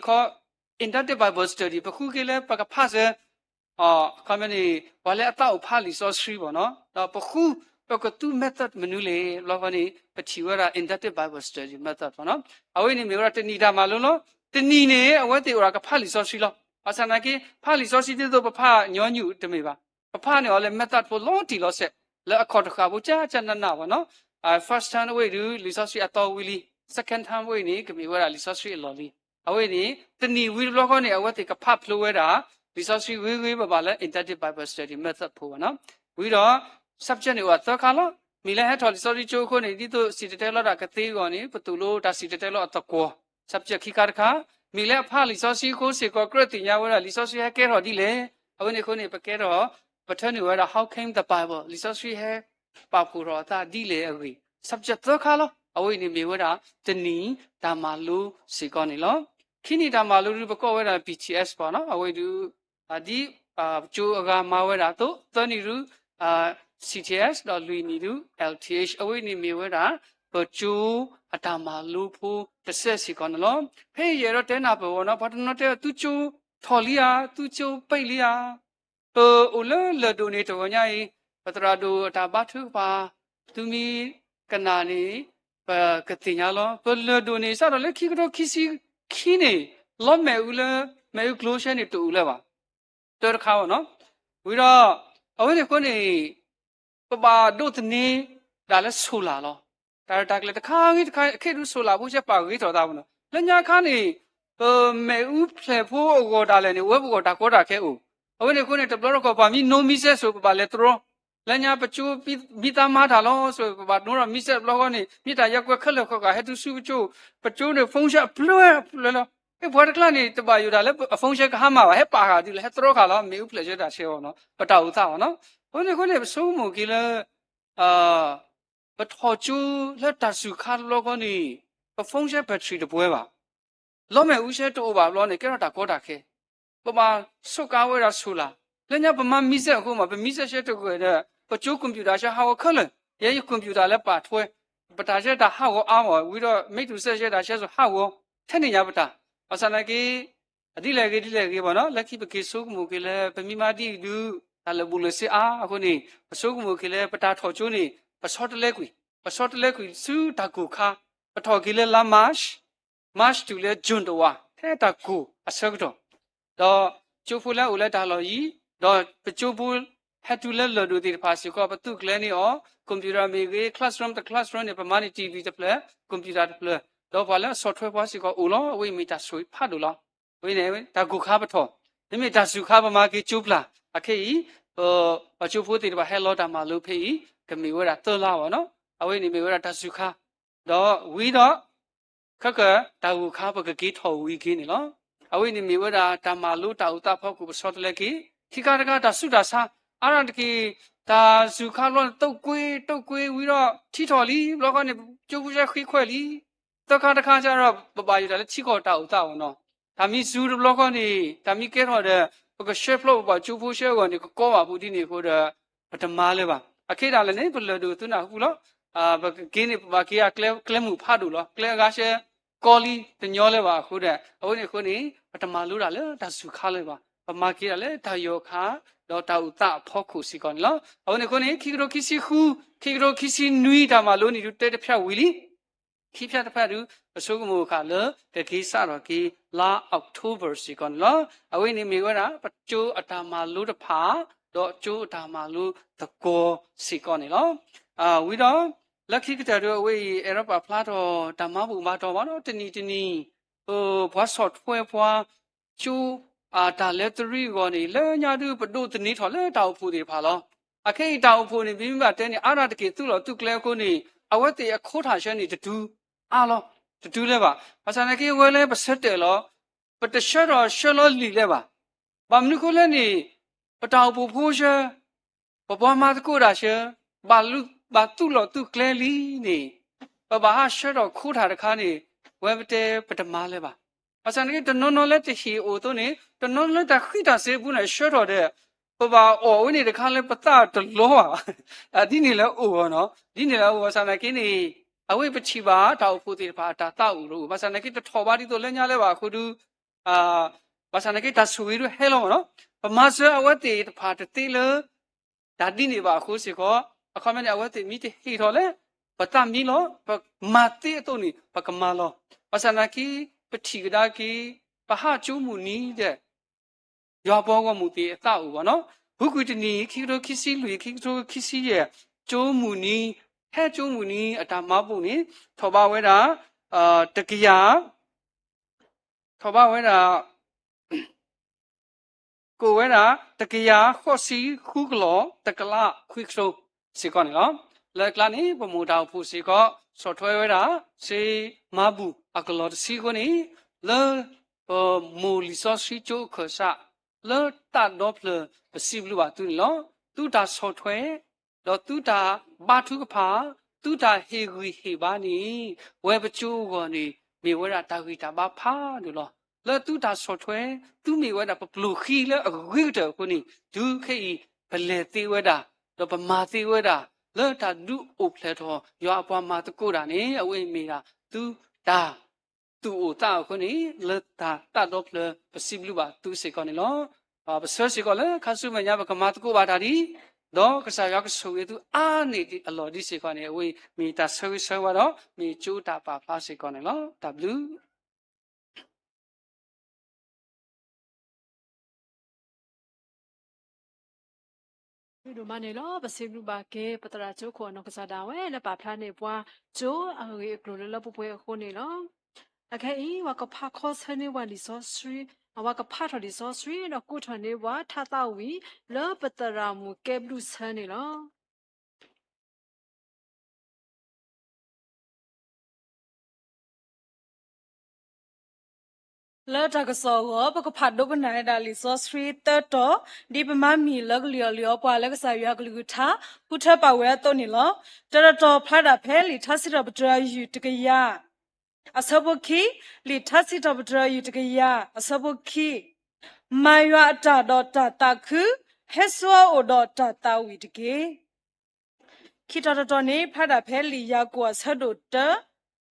inductive Bible study ပဃုက့ၤလၢပကဖးစၢၤ အခီပညီန့ၣ် ပှၤလၢအသးအိၣ်ဖးလံာ်စီဆှံဘၣ်နီၤ ဒီးပဃု ပကသူ method မနုၤလဲၣ် တဘျီဃီန့ၣ် ပထံၣ်ဝဲဒၣ် inductive Bible study method ဘၣ်နီၤ အဝဲန့ၣ်မ့ၢ်ဝဲဒၣ်တနံၣ်တၢ်မၤလိလီၤ. တနံၣ်န့ၣ် အဝဲသ့ၣ်အိၣ်ဒၣ်ကဖးလံာ်စီဆှံလီၤ. ဘၣ်ဆၣ်နာ်က့ ဖးလံာ်စီဆှံဒ်သိးပဖးညီနုၢ်တမ့ၢ်ဘၣ်. ပဖးန့ၣ်အီၤလၢ method ဖိလီၤတံၢ်လီၤဆဲး လၢအခီၣ်တဃာ်ဖိကၠၢ်ကၠၢ်နးနးဘၣ်နီၤ first time အဝဲအံၤဒုး လံာ်စီဆှံအသီဝံၤလံ second time အဝဲအံၤန့ၣ် ကမ့ၢ်ဝဲဒၣ်လံာ်စီဆှံအလီၢ်လံ. အဝဲန့ၣ် တနံၣ်ဝံၤတဘျီဃီန့ၣ် အဝဲသ့ၣ်ကဖးဖျိဝဲဒၣ် လံာ်စီဆှံဂ့ၤဂ့ၤဘၣ်ဘၣ်လၢ inductive Bible study method ဖိဘၣ်နီၤ. ဝံၤဒီး subject န့ၣ်အိၣ်အသၢခါလီၤ. မ့ၢ်လၢဟဲထီၣ်လံာ်စီဆှံကၠိအဃိန့ၣ် ဒ်သိးစံၣ်တဲၤတဲလီၤတၢ်ကသ့အဂီၢ်န့ၣ် ပသိၣ်လိတၢ်စံၣ်တဲၤတဲလီၤအသကွီၤ subject ခံခါတခါ. မ့ၢ်လၢအဖးလံာ်စီဆှံအဃိစ့ၢ်ကီး ကြၢးသ့ၣ်ညါဝဲဒၣ်လံာ်စီဆှံဟဲကဲထီၣ်ဒ်လဲၣ်. အဝဲန့ၣ်အဃိန့ၣ် ပကဲထီၣ် ပထၢနုာ်ဝဲဒၣ် How came the Bible လံာ်စီဆှံဟဲပာ်ဖှိၣ်ထီၣ်အသးဒ်လဲၣ်အဂ့ၢ် subject သၢခါလီၤ. အဝဲအံၤန့ၣ်မ့ၢ်ဝဲဒၣ် တနံၣ်တၢ်မၤလိစ့ၢ်ကီးန့ၣ်လီၤ. ခံနံၣ်တၢ်မၤလိဒုး ပကိးဝဲဒၣ် BTS ဘၣ်နီၤ အဝဲဒုး ဒ် ကၠိအဂၤမၤဝဲဒၣ်အသိး သၢနံၣ်ဒုး CTS ဒီးလွံၢ်နံၣ်ဒုး LTH အဝဲန့ၣ်မ့ၢ်ဝဲဒၣ် ပကၠိအတၢ်မၤလိဖိတစဲးစ့ၢ်ကီးန့ၣ်လီၤ. ဖဲယအဲၣ်ဒိးတဲနၢ်ပၢၢ်ဝဲနီၤ ပှၤတနီၤတဲ သုကၠိထီၣ်လံဧါ သုကၠိပံးလံဧါ ပအိၣ်လၢလၢၢ်ဒိၣ်န့ၣ် တဂီၤညါအံၤ ပသရၣ်ဒိၣ်အတၢ်ဘါထုကဖၣ် သုမ့ၢ်ကနၣ်န့ၣ် ပကသ့ၣ်ညါလီၤ. ပလၢၢ်ဒိၣ်န့ၣ် စးထီၣ်လၢခံကထိခံဆံခံန့ၣ် လီၤမဲာ်အူလၢ မဲာ်အူကျိၤဆဲန့ၣ်တအိၣ်လၢၤဘၣ်. တၢတခါဘၣ်နီၤ. ဝံၤဒီး အဝဲန့ၣ်အဃိန့ၣ် ပဘၣ်ဒိးသန့ၤဒၣ်လၢ solar လီၤ. တၢ်ရဲၣ်တၢ်ကျဲၤတခါဂ့ၤတခါ ခဲဒုး solar ဖိဆဲပာ်ဂ့ၤထီၣ်သးဘၣ်နီၤ. လၢညါခါန့ၣ် ပမဲာ်အူဖျဲၣ်ဖိအဂီၢ်ဒၣ်လဲာ်န့ၣ် အိၣ်ဝဲပဂီၢ်တၢ်ကီတၢ်ခဲအိၣ်. အဝဲန့ၣ်အဃိန့ၣ် တဘျီတခီၣ် ပှၤမ့ၢ်နိ message ဆိ ပဘၣ်လဲၤတြီ လၢညါပကၠိမံသးမၤတၢ်လီၤဆိ ပဘၣ်နိထီၣ် message တဘျီဃီန့ၣ် မ့ၢ်တၢ်ယါကွဲခဲလၢာ်ဃၣ်ဃၣ် ဟဲတုၤဆူပကၠိ ပကၠိန့ၣ် function အဖျၢၣ်ဖျၢၣ်လီၤ. ဟဲပှၤတကျါန့ၣ် တဘၣ်ယိၣ်တၢ်လၢအ phone ဆဲကဟါမၢ်ဘၣ်, ဟဲပာ်ဃာ်ဒ်လဲၣ်, ဟဲတြီဃာ်လီၤ, မ့ၢ်အူဖျဲၣ်ဆၢတၢ်ဆဲအီၤနီၤ, ပတၢ်အိၣ်သးအီၤနီၤ. အဃိန့ၣ်အဃိန့ၣ် ပဆိကမိၣ်က့ၤလၢ ပထီၣ်ကၠိလၢတၢ်စူၤခါတဘျီဃီန့ၣ် ပ phone ဆဲ battery တပှဲၤဘၣ်. လီမဲာ်အူဆဲတအိၣ်ဘၣ်ဘျီန့ၣ် ကဲထီၣ်တၢ်ကီတၢ်ခဲ, ပဘၣ်ဆိးကါဝဲဒၣ် solar. လၢညါပမၤမံစဲအဃိမး, ပမံစဲဆဲတဂီၢ်ဒီး ပကၠိ computer ဆဲဟးဂီၤခဲလၢာ်, ယဲယ computer လၢပာ်ထွဲ, ပတၢ်ဆဲတၢ်ဟးဂီၤအါမး, ဝံၤဒီး မ့ၢ်တူၢ်စဲဆဲတၢ်ဆဲစိၤဟးဂီၤ, ထဲန့ၣ်ညါပတၢ်, ဘၣ်ဆၣ်သနာ်က့ အဒ်လဲၣ်ဂ့ၤဒ်လဲၣ်ဂ့ၤဘၣ်နီၤ, လၢခံပက့ၤဆိကမိၣ်က့ၤလၢ ပမံမါဒ်အံၤဒုး တၢ်လၢာ်ဘူၣ်လၢာ်စ့အါအဃိန့ၣ် ပဆိကမိၣ်က့ၤလၢပတၢ်ထီၣ်ကၠိန့ၣ် ပဆီတလဲကွံာ်, ပဆီတလဲကွံာ်ဆူတၢ်ကိၢ်ခါ, ပထီၣ်က့ၤလၢလါ March, March တုၤလၢ June တဝာ် ထဲတၢ်ကိၢ်အဆၢကတီၢ် ဒီးကၠိဖိလၢအအိၣ်လၢတၢ်လီၢ်အံၤ, ဒီးပကၠိဖိဟဲတုၤလၢလၢၢ်ဒိၣ်သ့ၣ်တဖၣ်စ့ၢ်ကီး ပသုးကျဲၤန့ၢ်အီၤ, computer မ့ၢ်ဂ့ၤ, classroom တ classroom န့ၣ် ပမၤန့ၢ် TV တဖျၢၣ်, computer တဖျၢၣ်, ဒီးပှၤလၢအဆီၣ်ထွဲပှၤစ့ၢ်ကီးအိၣ်လီၤ. အဝဲအံၤမ့ၢ်တၢ်ဆိၣ်ဂ့ၤဖးဒိၣ်လီၤ. အဝဲန့ၣ် တၢ်ကိၢ်ခါပထီၣ်, မ့မ့ၢ်တၢ်စူၤခါပမၤက့ၤကၠိပျၢ်, အခဲအံၤ ပှၤကၠိဖိသ့ၣ်တဖၣ်ဟဲလီၤတၢ်မၤလိဖဲအံၤ ကမ့ၢ်ဝဲဒၣ်သၢလါဘၣ်နီၤ, အဝဲန့ၣ်မ့ၢ်ဝဲဒၣ်တၢ်စူၤခါ, ဒီးဝံၤဒီး ခဲကတၢၢ်တၢ်ဂိၢ်ခါပကက့ၤထီၣ်ဝံၤက့ၤန့ၣ်လီၤ. အဝဲန့ၣ်မ့ၢ်ဝဲဒၣ်တၢ်မၤလိတၢ်အိၣ်သးအဖီခိၣ်ပဆီတလဲက့ၤ, ခံခါတခါတၢ်ဆူးတၢ်ဆါ, အါရၣ်တက့ၢ်, တၢ်စူၤခါဘျီန့ၣ် တိာ်ကွ့တိာ်ကွ့ဝံၤဒီးထံထီၣ်လံ, ဘျီဃီန့ၣ် ကၠိဖိဆဲဃ့ခွဲးလံ, သၢခါတခါစ့ၢ်ဒီး ပဘၣ်ယိၣ်တၢ်လၢထံကီၢ်တၢ်အိၣ်သးအီၤနီၤ, တၢ်မံစူၤတဘျီဃီန့ၣ် တၢ်မံကဲထီၣ်ဒီး ပကဆှၢဖျိပပှၤကၠိဖိဆဲအဂီၢ်န့ၣ် ကကီဘၣ်ဖိဒ်န့ၣ်အဃိဒီး ပတမၤလၢၤဘၣ်. အခဲဒၣ်လဲာ်န့ၣ် ပလၢၢ်ဒိၣ်သုနၢ်ဟူလီၤ, ပကက့ၤန့ၣ် ပဘၣ်က့ၤအကျဲမုၢ်ဖးဒိၣ်လီၤ, ကျဲအဂၤဆဲကီလံတညီလၢၤဘၣ်အဃိဒီး အဝဲန့ၣ်အဃိန့ၣ် ပတမၤလိတၢ်လၢတၢ်စူၤခါလၢၤဘၣ်, ပမၤက့ၤတၢ်လၢတၢ်ယီၢ်ခါ ဒီးတၢ်အိၣ်သးအဖီခိၣ်စ့ၢ်ကီးန့ၣ်လီၤ. အဝဲန့ၣ်အဃိန့ၣ် ခံကထိခံဆံဃု, ခံကထိခံဆံနွံတၢ်မၤလိန့ၣ်ဒုးတဲတဖျၢၣ်ဝံၤလံ ခံဖျၢၣ်တဖျၢၣ်ဒုး ပဆိကမိၣ်ဃာ်လၢကက့ၤစးထီၣ်က့ၤလါ October စ့ၢ်ကီးန့ၣ်လီၤ. အဝဲန့ၣ်မ့ၢ်ဝဲဒၣ် ပကၠိအတၢ်မၤလိတဖၣ် ဒီးကၠိအတၢ်မၤလိသကိးစ့ၢ်ကီးန့ၣ်လီၤ. ဝံၤဒီး လၢခံကတၢၢ်ဒုး အဝဲအံၤ အဲၣ်ဒိးပာ်ဖျါထီၣ်တၢ်မၤဘူၣ်မၤတီၢ်ဘၣ်ဒီး တနံၤတနံၤ ပှၤဆီၣ်ထွဲပှၤ ကၠိအတၢ်လဲၤတရံးအဂီၢ်န့ၣ် လၢညါဒုးပဒိးသန့ၤထီၣ်လၢတၢ်အိၣ်ဖှိၣ်သ့ၣ်တဖၣ်လီၤ. အခဲအံၤတၢ်အိၣ်ဖှိၣ်န့ၣ် မ့မ့ၢ်ဘၣ်တဲန့ၣ် အါရၣ်တက့ၢ် သုးလီၢ်သုးကျဲအဃိန့ၣ် အဝဲသ့ၣ်အခိးထၣ်ဆၢန့ၣ် တတုၤအါလီၤ, တတုၤလၢၤဘၣ်. ဘၣ်ဆၣ်သနာ်က့ ဝဲလၢပဆၢတဲာ်လီၤ, ပတဆှၢထီၣ်ဆှၢလီၤလံာ်လၢၤဘၣ်. ဘၣ်မနုၤအဃိလဲၣ်န့ၣ် ပတၢ်အိၣ်ဖှိၣ်ဖိဆှၢ ပပှၤမၤသကိးတၢ်ဆှၢ ဘၣ်သုးလီၢ်သုးကျဲလံန့ၣ် ပဘၣ်ဟးဆှၢထီၣ်ခိးထၣ်တခါန့ၣ် ဝဲပတဲပတမၤလၢၤဘၣ်. ဘၣ်ဆၣ်သနာ်က့ တနီၤနီၤလၢတဟ့ၣ်အိၣ်အသိးန့ၣ် တနီၤနီၤလၢတၢ်ဃံတၢ်စ့အပူၤန့ၣ် ဆှၢထီၣ်ဒီး ပဘၣ်အီၣ်ဝဲန့ၣ်တခါလၢပသးတလီၤဘၣ်. ဒ်န့ၣ်လၢအအိၣ်နီၤ, ဒ်န့ၣ်လၢအအိၣ် ဘၣ်ဆၣ်သနာ်က့န့ၣ် အဝဲပထံၣ်ဘၣ်တၢ်အိၣ်ဖှိၣ်သ့ၣ်တဖၣ်အတၢ်သးအိၣ်တအိၣ် ဘၣ်ဆၣ်သနာ်က့ တထီၣ်ဘးဒ်သိးလၢညါလၢၤဘၣ်အဃိဒီး ဘၣ်ဆၣ်သနာ်က့ တၢ်ဆိၣ်ဂ့ၤဒုးဟဲလီၤမးနီၤ. ပမၤစၢၤအဝဲသ့ၣ်တဖၣ်တသ့လၢ တၢ်ဒ်န့ၣ်ဘၣ်အဃိစ့ၢ်ကီး အခီပညီန့ၣ် အဝဲသ့ၣ်မ့ၢ်တဟ့ၣ်ထီၣ်လၢ ပသးမံလီၤ, ပမၤသ့အသိးန့ၣ် ပကမၤလီၤ. ဘၣ်ဆၣ်သနာ်က့ ပထံၣ်ကဒါက့ၤ ပဟးကၠိမုၢ်နံၤဒီး ယွၤပှၤဂီၢ်မုၢ်သ့ၣ်အသးအိၣ်ဘၣ်နီၤ. ဟူကွံာ်တနံၤ ခံကထိခံဆံလွံၢ် ခံကထိခံဆံယဲၢ် ကၠိမုၢ်နံၤ ဟဲကၠိမုၢ်နံၤအတၢ်မၤဘူၣ်န့ၣ် ထီၣ်ဘးဝဲဒၣ် တကယၤ ထီၣ်ဘးဝဲဒၣ် ကိးဝဲဒၣ် တကယၤဃိးဆံဃုကလီၢ် တကလးခွံကထိစ့ၢ်ကီးန့ၣ်လီၤ. လၢအကျါန့ၣ် ပမိၢ်တၢ်အိၣ်ဖှိၣ်စ့ၢ်ကီး ဆီၣ်ထွဲဝဲဒၣ် စ့မၤဘူၣ်အကလီၢ်တဆံအဃိန့ၣ် လၢ ပမိၢ်လံာ်စီဆှံကၠိအခၢၣ်စး လၢတၢ်ဒီဖျၢၣ်ပစံးဘျုးဘၣ်သုန့ၣ်လီၤ. သုတၢ်ဆီၣ်ထွဲ ဒီးသုတၢ်ဘါထုကဖၣ် သုတၢ်ဟ့ၣ်ဂံၢ်ဟ့ၣ်ဘါန့ၣ် ဝဲပကၠိအဂီၢ်န့ၣ် မ့ၢ်ဝဲဒၣ်တၢ်ဂံၢ်တၢ်ဘါဖးဒိၣ်လီၤ. လၢသုတၢ်ဆီၣ်ထွဲ သုမ့ၢ်ဝဲဒၣ်ပပျိၢ်ဃံလၢအဂ့ၤကတၢၢ်အဃိန့ၣ် တုၤခဲအံၤ ပလဲၤသ့ဝဲဒၣ် ဒီးပမၤသ့ဝဲဒၣ် လၢတၢ်ဒုးအိၣ်ဖျဲၣ်ထီၣ် ယွၤအပှၤမၤသကိးတၢ်န့ၣ် အဝဲအံၤမ့ၢ်ဒၣ်သုတၢ် သူၣ်အိၣ်သးအိၣ်အဃိန့ၣ် လၢတၢ်တၢ်ဒီဖျၢၣ် ပစံးဘျုးဘၣ်သုစ့ၢ်ကီးန့ၣ်လီၤ. ပဆၢစ့ၢ်ကီးလၢ ခါဆူမဲာ်ညါ ပကမၤသကိးဘၣ်တၢ်ဒ်အံၤ, ဒီးကစၢ်ယွၤကဆိၣ်ဂ့ၤသုအါန့ၢ်အလီၢ်ဒ်စ့ၢ်ကီးန့ၣ် အဝဲအံၤမ့ၢ်တၢ်ဆၢဂ့ၤဆၢဝါဒီး မ့ၢ်ကၠိတၢ်ပာ်ဖျါစ့ၢ်ကီးန့ၣ်လီၤ. တၢ်ဘျုး ဒိၣ်မးန့ၣ်လီၤ. ပစံးဘျုးဘၣ်က့ၤ ပသရၣ်ကၠိခိၣ်အနီၢ်ကစၢ်ဒၣ်ဝဲ လၢပာ်ဖျါန့ၢ်ပှၤ ကၠိအဂ့ၢ်အကျိၤလၢလၢပှဲၤပှဲၤအဃိန့ၣ်လီၤ. အခဲအံၤ ပှၤကဖးခီဆၢန့ၢ်ပှၤလံာ်စီဆှံ, ပှၤကဖးထီၣ်လံာ်စီဆှံ ဒီးကိးထီၣ်န့ၢ်ပှၤထါသးဝံၣ် လၢပသရၣ်မုၣ်ကဲဘျုးဆၢန့ၣ်လီၤ. လၢတၢ်ကစီၣ်အဂီၢ် ပကဖးဒိကနၣ်ဝဲဒၣ်လံာ်စီဆှံသၢတီၤ, ဒ်ပမၤမံၤလၢကလုာ်အီၣ်လုာ်အီပှၤလၢကစၢ်ယွၤကလုၢ်ကထါ ဃုထၢပာ်ဝဲအသိးန့ၣ်လီၤ. တၢ်တတီၤဖျါဒၣ်ဖဲလံာ်ထါစံးထီၣ်ပတြၢၤယုၢ်တကယၤ အဆၢဖိခံ, လံာ်ထါစံးထီၣ်ပတြၢၤယုၢ်တကယၤ အဆၢဖိခံ, မၤယွၤအတၢ်ဒီးတၢ်သးခု, ဟဲဆူအအိၣ်ဒီးတၢ်သးဝံၣ်တက့ၢ်. ခံတီၤတတီၤန့ၣ် ဖျါဒၣ်ဖဲလံာ်ယၤကိာ်အဆၢဒိၣ်တၢ,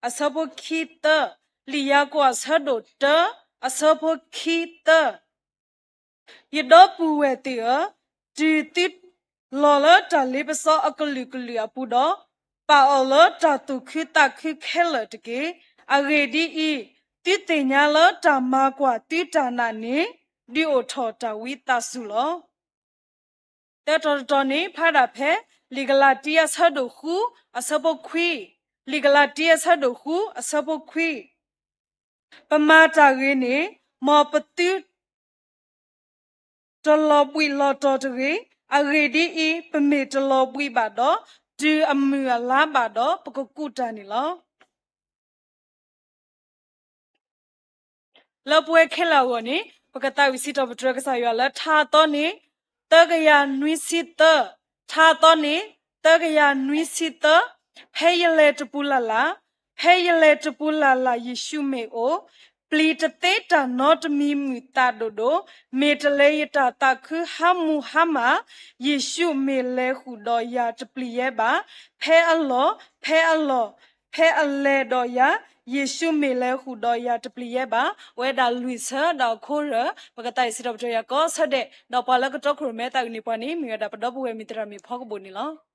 အဆၢဖိခံသၢ, လံာ်ယၤကိာ်အဆၢဒိၣ်တၢ, အဆၢဖိခံသၢ ယဒီပုၢ်ဝဲၢ်သ့ၣ်ဧၢ, တုၤသုလီၤလၢတၢ်လ့ပစီအကလုာ်ကလုာ်အပူၤဒီး, ပာ်အီၤလၢတၢ်သူၣ်ခုသးခုခဲလၢာ်တက့ၢ်. အဂ့ၢ်ဒ်အံၤ, သုသ့ၣ်ညါလၢတၢ်မၤကွၢ်သုတၢ်နာ်န့ၣ် ဒုးအိၣ်ထီၣ်တၢ်ဝံသးစူၤလီၤ. သၢတီၤတတီၤန့ၣ် ဖျါဒၣ်ဖဲ လံာ်ကလၤတံအဆၢဒိၣ်ဃု အဆၢဖိခွံ, လံာ်ကလၤတံအဆၢဒိၣ်ဃု အဆၢဖိခွံ ပမၤတၢ်ဂ့ၤန့ၣ် မ်ပသုတလီၤဘှံးလီၤတီၤတဂ့ၤ. အဂ့ၢ်ဒ်အံၤ, ပမ့ၢ်တလီၤဘှံးဘၣ်ဒီး, တုၤအမုၢ်အလါဘၣ်ဒီး ပကကူးတၢ်န့ၣ်လီၤ. လၢပဝဲခဲလၢာ်အဂီၢ်န့ၣ် ပကသးဝံၣ်စံးထီၣ်ပတြၢၤကစၢ်ယွၤလၢထါအသီန့ၣ် သၢကယၤနွံဆံသၢ, ထါအသီန့ၣ် သၢကယၤနွံဆံသၢ, ဖဲယလဲၤတပူၤလၢ်လၢ်, ဖဲယလဲၤတပူၤလၢ်လၢ် ယ့ၣ်ၡူးမ့ၢ်အိၣ်, ပျံၤတသ့တၢ်နီတမံၤမုာ်သးဒိၣ်ဒိၣ်, မ့ၢ်တလဲၤယတၢ်သးခုဟါမူဟါမၢ်, ယ့ၣ်ၡူးမ့ၢ်လဲၤဃုာ်ဒီးယၤတပျံၤယဲဘၣ်, ဖဲအလီၢ်, ဖဲအလီၢ်, ဖဲအလဲၤဒီးယၤ, ယ့ၣ်ၡူးမ့ၢ်လဲၤဃုာ်ဒီးယၤတပျံၤယဲဘၣ်. အိၣ်ဝဲဒၣ်လွံၢ်ဆၢဒီးအခိၣ်ရၢၢ် ပကသးဝံၣ်စံးထီၣ်ပတြၢၤယၤကိးဆၢဒဲး, ဒီးပှၤလၢကတီခိၣ်ရိၣ်မဲသးဂ့ၤန့ၢ်ပှၤန့ၣ် မ့ၢ်ဝဲဒၣ်ပဒီပုၢ်ဝဲၢ်မုၣ်သရၣ်မုၣ်ဖီကဘိၣ်န့ၣ်လီၤ.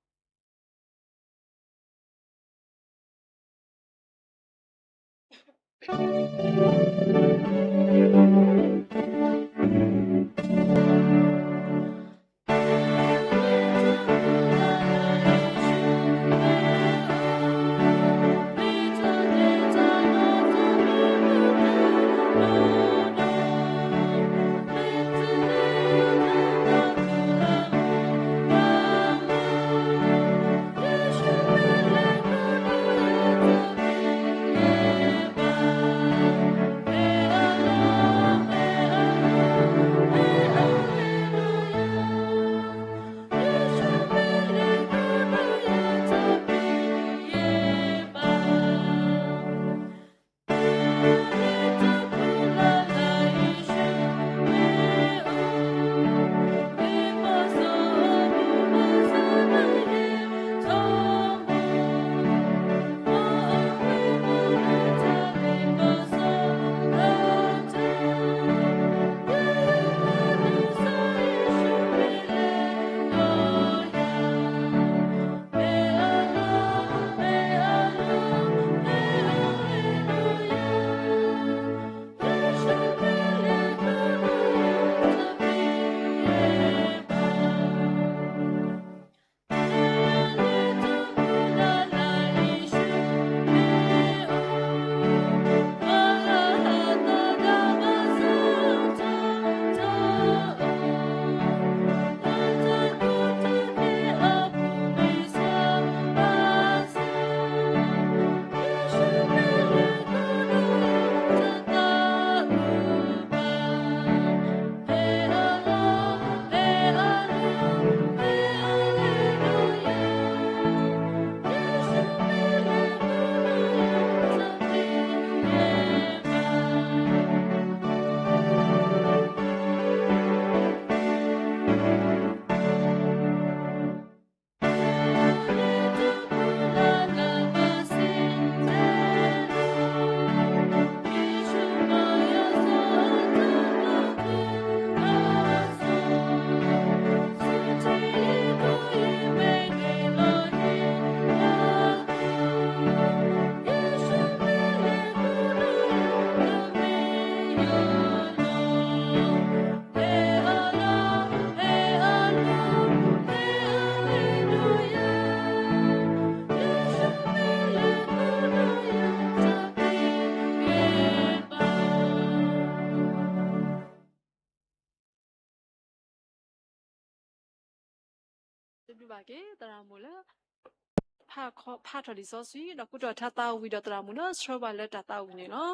ဖးခီဖးထီၣ်လံာ်စီဆှံ ဒီးကူထီၣ်ထါသးဝံၣ်ဒီးသရၣ်မုၣ်လၢဆှၢပှၤလၢတၢ်သးဝံၣ်န့ၣ်လီၤ.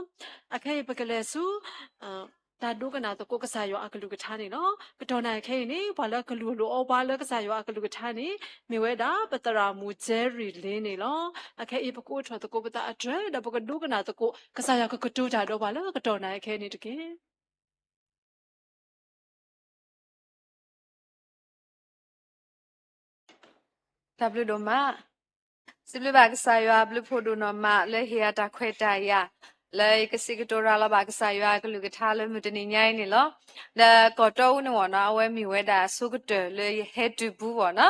အခဲအံၤပကလဲၤဆူ တၢ်ဒိကနၣ်သကိးကစၢ်ယွၤအကလုၢ်ကထါန့ၣ်လီၤ. ကတီၢ်နၢ်အခဲအံၤန့ၣ် ပှၤလၢကလူၤလိာ်အီၤပှၤလၢကစၢ်ယွၤအကလုၢ်ကထါန့ၣ် မ့ၢ်ဝဲဒၣ်ပသရၣ်မုၣ် Jerry Lin န့ၣ်လီၤ. အခဲအံၤပကအိးထီၣ်သကိးပသးအတြဲၤ ဒီးပကဒိကနၣ်သကိး ကစၢ်ယွၤကကတိၤတၢ်ဒီးပှၤလၢကတီၢ်နၢ်အခဲအံၤန့ၣ်တက့ၢ်. တၢ်ဘျုးဒိၣ်မး, စံးဘျုးဘၣ်ကစၢ်ယွၤအဘျုးဖှိၣ်ဒိၣ်နီၢ်မးလၢဟ့ၣ်ယၤတၢ်ခွဲးတၢ်ယာ် လၢယကစံးကတိၤရၤလီၤဘၣ်ကစၢ်ယွၤအကလုၢ်ကထါလၢမုၢ်တနံၤညါအံၤန့ၣ်လီၤ. ဒီးကီၢ်တီအူန့ၣ်ဝဲနီၤ အဝဲမ့ၢ်ဝဲဒၣ်အဆိကတၢၢ်လၢယဟဲတုၤပူၤဝဲနီၤ.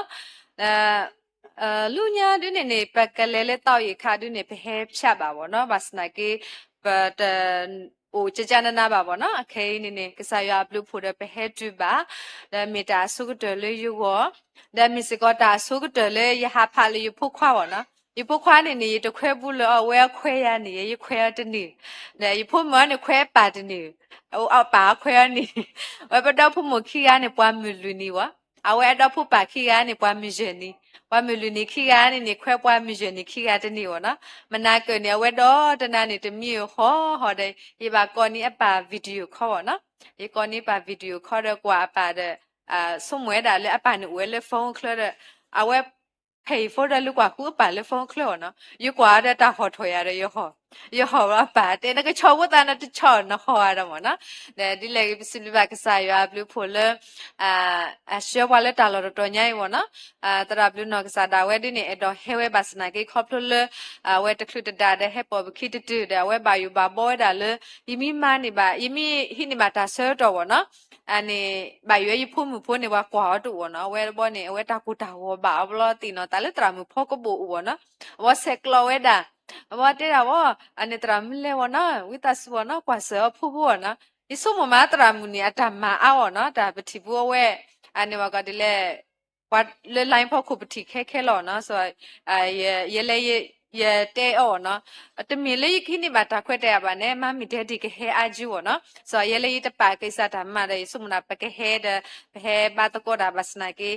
လၢညါဒ်န့ၣ်န့ၣ် ပကလဲၤလၢသီအံၤအခါဒ်န့ၣ် ပဟဲဖၠးဘၣ်ဝဲနီၤ, ဘၣ်ဆၣ်သနာ်က့ ပတ အိၣ်ကကနနါဘၣ်ဝဲနီၤ. အခဲအံၤန့ၣ်န့ၣ် ကစၢ်ယွၤအဘျုးဖှိၣ်ဒီးပဟဲတုၤဘၣ်, ဒီးမ့ၢ်တၢ်အဆိကတၢၢ်လၢယဂီၢ်, ဒီးမ့ၢ်စ့ၢ်ကီးတၢ်အဆိကတၢၢ်လၢယဟးဖးလၢယဖိခွါဝဲနီၤ. ယဖိခွါန့ၣ်န့ၣ် ယတခွဲဘူးလၢအီၤ, အဝဲအခွဲယၤန့ၣ် ယခွဲအီၤတန့ၢ်, ဒီးယဖိမုၣ်န့ၣ်ခွဲအပၢ်တန့ၢ်, အပၢ်ခွဲအီၤန့ၣ်, ဝဲပဒီဖိမိၢ်ခံဂၤန့ၣ် ပှၤမုၢ်လွံၢ်နံၣ်ဝဲ, အဝဲအဒီဖိပၢ်ခံဂၤန့ၣ် ပှၤမုၢ်ယဲၢ်နံၣ်, ပှၤမုၢ်လွံၢ်နံၣ်ခံဂၤန့ၣ်န့ၣ် ခွဲပှၤမုၢ်ယဲၢ်နံၣ်ခံဂၤတန့ၢ်ဝဲနီၤ. မနၤကၢၢ်န့ၣ် အဝဲဒီတနၤန့ၣ် တမံၤအဟီဟီဒီး ယဘၣ်ကိးန့ၢ်အပၢ် video call ဝဲနီၤ. ယကိးန့ၢ်ပၢ် video call ဒီးကွၢ်အပၢ်ဒီး ဆိကမိၣ်ဝဲဒၣ်လၢအပၢ်န့ၣ်အိၣ်ဝဲလၢ phone ချၢဒီး အဝဲ ဖဲအံၤဖိဒီးလူၤကွၢ်ဃုအပၢ်လၢ phone ချၢဝဲနီၤ. ယကွၢ်ဒီးတၢ်ဟီၣ်ထီၣ်ယၤဒီးယဟီၣ်, ယဟီၣ်ဝဲအပၢ်တဲ နကဆီၣ်ဖိသၣ်နတဆီၣ်နဟီၣ်အါဒီးမၢ်နီၤ. ဒီးဒ်လဲၣ်ဂ့ၤ ပစံးဘျုးဘၣ်ကစၢ်ယွၤအဘျုးဖှိၣ်လၢ အဆှၢပှၤလၢတၢ်လီၢ်တတီၤညါအံၤမၢ်နီၤ. သရၣ်ဘျုးနီၢ်ကစၢ်ဒၣ်ဝဲဒ်န့ၣ် အဲၣ်ဒိးဟဲဝဲဘၣ်ဆၣ်သနာ်က့ ခီဖျိလၢ အဝဲတချုးတဒါဒီးဟဲပိာ်ပခံတတုၤဒီး အဝဲဘၣ်ယိၣ်ဘၣ်ဘီဝဲဒၣ်လၢ ယမ့ၢ်မၤန့ၢ်ဘၣ် ယမ့ၢ်ဟံးန့ၢ်ဘၣ်တၢ်ဆၢကတီၢ်မၢ်နီၤ. န့ၣ် ဘၣ်ယိၣ်ဝဲယဖိမုၣ်ဖိန့ၣ် ပှၤကွၢ်အီၤတအိၣ်နီၤ. အဝဲတဘျီန့ၣ် အဝဲတၢ်ကိၢ်တၢ်ဂီၤဘၣ်အီၤဘျီသ့ၣ်နီၤ တၢ်လၢသရၣ်မုၣ်ဖီကဘိၣ်အိၣ်မၢ်နီၤ. အဝဲဆဲးကျိးဝဲဒၣ် အဝဲတဲဒၣ်ဝဲ အန့ၣ်သရၣ်မုၣ်လဲၤဝဲနီၤ ဝံသးစူၤဝဲနီၤ ကွၢ်စၢၤအီၤဖိဖိဝဲနီၤ. ယဆိကမိၣ်မးသရၣ်မုၣ်န့ၣ် အတၢ်မၤအါအီၤနီၤ တၢ်ပထံၣ်ဘိအဝဲ အန့ၣ်ဝဲကီးဒ်လဲၣ် ပှၤလၢ line ဖီခိၣ်ပထံၣ်ခဲခဲလီၤနီၤ. ယဲလဲၣ် ယတဲအီၤနီၤ တမ့ၢ်လၢယကဟံးန့ၢ်ဘၣ်တၢ်ခွဲးတၢ်ယာ်ဘၣ်န့ၣ် မါမံၤဒဲဒံးကဟဲအါကၠူဝဲနီၤ. ယဲလဲၣ်ယတပာ်ကစၢ်တၢ်မၤဒီး ယဆိကမိၣ်ဒၣ်ပကဟဲဒီး ပဟဲဘါသကိးတၢ်ဘၣ်ဆၣ်သနာ်က့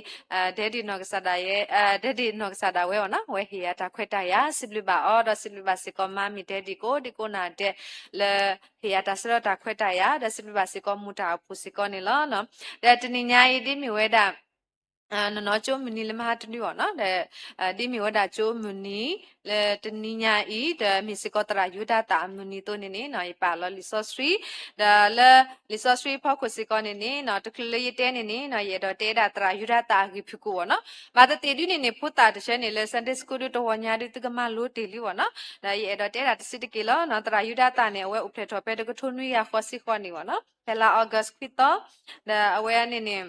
ဒဲဒံးနီၢ်ကစၢ်ဒၣ်ယဲ ဒဲဒံးနီၢ်ကစၢ်ဒၣ်ဝဲဝဲနီၤ အဝဲဟ့ၣ်ယၤတၢ်ခွဲးတၢ်ယာ် စံးဘျုးဘၣ်အီၤ ဒီးစံးဘျုးဘၣ်စ့ၢ်ကီးမါမံၤဒဲဒံးကိးဒံကိးနၤဒဲး လၢဟ့ၣ်ယၤတၢ်ဆၢထၢၣ်တၢ်ခွဲးတၢ်ယာ် ဒီးစံးဘျုးဘၣ်စ့ၢ်ကီးမူၤတၢ်အပူၤစ့ၢ်ကီးန့ၣ်လီၤ. ဒီးတနံၤညါအံၤဒ်မ့ၢ်ဝဲဒၣ် နီၢ်နီၢ်ကၠိမုၢ်နံၤလၢမဟါတနွံအီၤနီၤ ဒီး ဒ်မ့ၢ်ဝဲဒၣ်ကၠိမုၢ်နံၤ လၢတနံၤညါအံၤ ဒီးမ့ၢ်စ့ၢ်ကီးသရၣ်ယူဒၤသၣ်အမုၢ်နံၤအသိးန့ၣ်န့ၣ် ယပာ်လီၤလံာ်စီဆှံ ဒီးလၢလံာ်စီဆှံဖီခိၣ်စ့ၢ်ကီးန့ၣ်န့ၣ် တချုးလၢယတဲန့ၣ်န့ၣ် ယအဲၣ်ဒိးတဲဒၣ်သရၣ်ယူဒၤသၣ်အဂ့ၢ်ဖုၣ်ကိာ်အီၤနီၤ. ဘၣ်သ့ၣ်သ့ၣ်ဒ်န့ၣ်န့ၣ် ဖိသၣ်တဆၢန့ၣ် လၢ Sunday School ဒုတဝီညါဒု သုကမၤလိတ့ၢ်လံအီၤနီၤ. ဒီးယအဲၣ်ဒိးတဲဒၣ်တစဲးတက့ၢ်လီၤနီၤ. သရၣ်ယူဒၤသၣ်န့ၣ် အဝဲအိၣ်ဖျဲၣ်ထီၣ်ဖဲတကထိနွံကယၤဃိးဆံဃိးနံၣ်အီၤနီၤ ဖဲလါ August ခွံသီ ဒီးအဝဲန့ၣ်န့ၣ်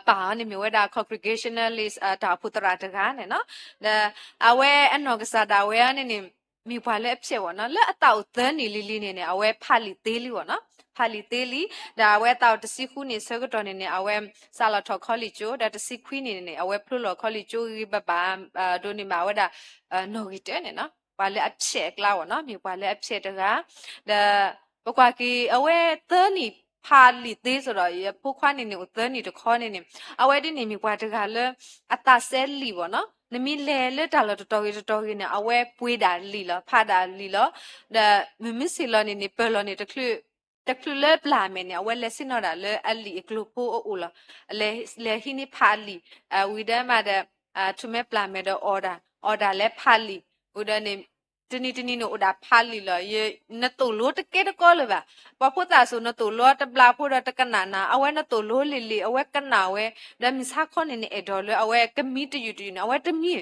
ပၢ်အီၤန့ၣ်မ့ၢ်ဝဲဒၣ် congregationalist တၢ်အိၣ်ဖှိၣ်သရၣ်တဂၤန့ၣ်နီၤ. ဒီးအဝဲအနီၢ်ကစၢ်ဒၣ်ဝဲအီၤန့ၣ်န့ၣ် မ့ၢ်ပှၤလၢအဖျဲးဝဲနီၤ လၢအသးအိၣ်သၢနံၣ်လံၤလံၤန့ၣ်န့ၣ် အဝဲဖးလံာ်သ့လံအီၤနီၤ ဖးလံာ်သ့လံ. ဒီးအဝဲအသးအိၣ်တဆံဃုနံၣ်အဆၢကတီၢ်န့ၣ်န့ၣ် အဝဲစးလီၤထီၣ် college ကၠိ ဒီးတဆံခွံနံၣ်န့ၣ်န့ၣ် အဝဲဖျိလီၤ college ကၠိဂံၢ်ဘၣ်ဘၣ် ဒိးန့ၢ်ဘၣ်ဝဲဒၣ် နီၣ်ဂံၢ်တၢန့ၣ်နီၤ ပှၤလၢအဖျဲးအကျါအီၤနီၤ မ့ၢ်ပှၤလၢအဖျဲးတဂၤ ဒီး ပကွၢ်က့ၤအဝဲသၢနံၣ်ဖးလံာ်သ့စ့ၢ်ဒီး ယဖိခွါန့ၣ်န့ၣ် အိၣ်သၢနံၣ်တခီန့ၣ်န့ၣ် အဝဲဒ်န့ၣ်မ့ၢ်ပှၤတဂၤလၢ အသးစဲလံာ်ဘၣ်နီၤ. နမ့ၢ်လဲၤလၢတၢ်လီၢ်တတီၤဂ့ၤတတီၤဂ့ၤန့ၣ် အဝဲပှ့ၤဒၣ်လံာ်လီၤ ဖးဒၣ်လံာ်လီၤ. ဒီးမုၢ်မ့ၢ်ဆ့ၣ်လီၤန့ၣ်န့ၣ် ပၢၢ်လီၤန့ၣ် တချုးလၢပျၢ်မဲာ်န့ၣ် အဝဲလဲၤဆ့ၣ်နီၤဒၣ်လၢအလံာ်အကျိၤဖိအအိၣ်လီၤ. လဲၤဟံးန့ၢ်ဖးလံာ် ဝံၤဒီးမးဒီး ထူးမဲပျၢ်မဲာ်ဒီးအီၣ်ဒၣ် အီၣ်ဒၣ်လဲၤဖးလံာ် ဝံၤဒီးန့ၣ် တနံၤတနံၤန့ၣ်အိၣ်ဒၣ်ဖးလံာ်လီၤ. နသိၣ်လိတကဲတကီလၢၤဘၣ်. ပှၤဖိသၣ်စိၤ နသိၣ်လိတဘျီဖိဒီးတကနၣ်နၤ အဝဲနသိၣ်လိလံာ်လံာ် အဝဲကနၣ်ဝဲ ဒီးမုၢ်ဆါခီန့ၣ်န့ၣ် အဲၣ်ဒိးလၢအဝဲကမံတယုၢ်တယုၢ်န့ၣ် အဝဲတမံ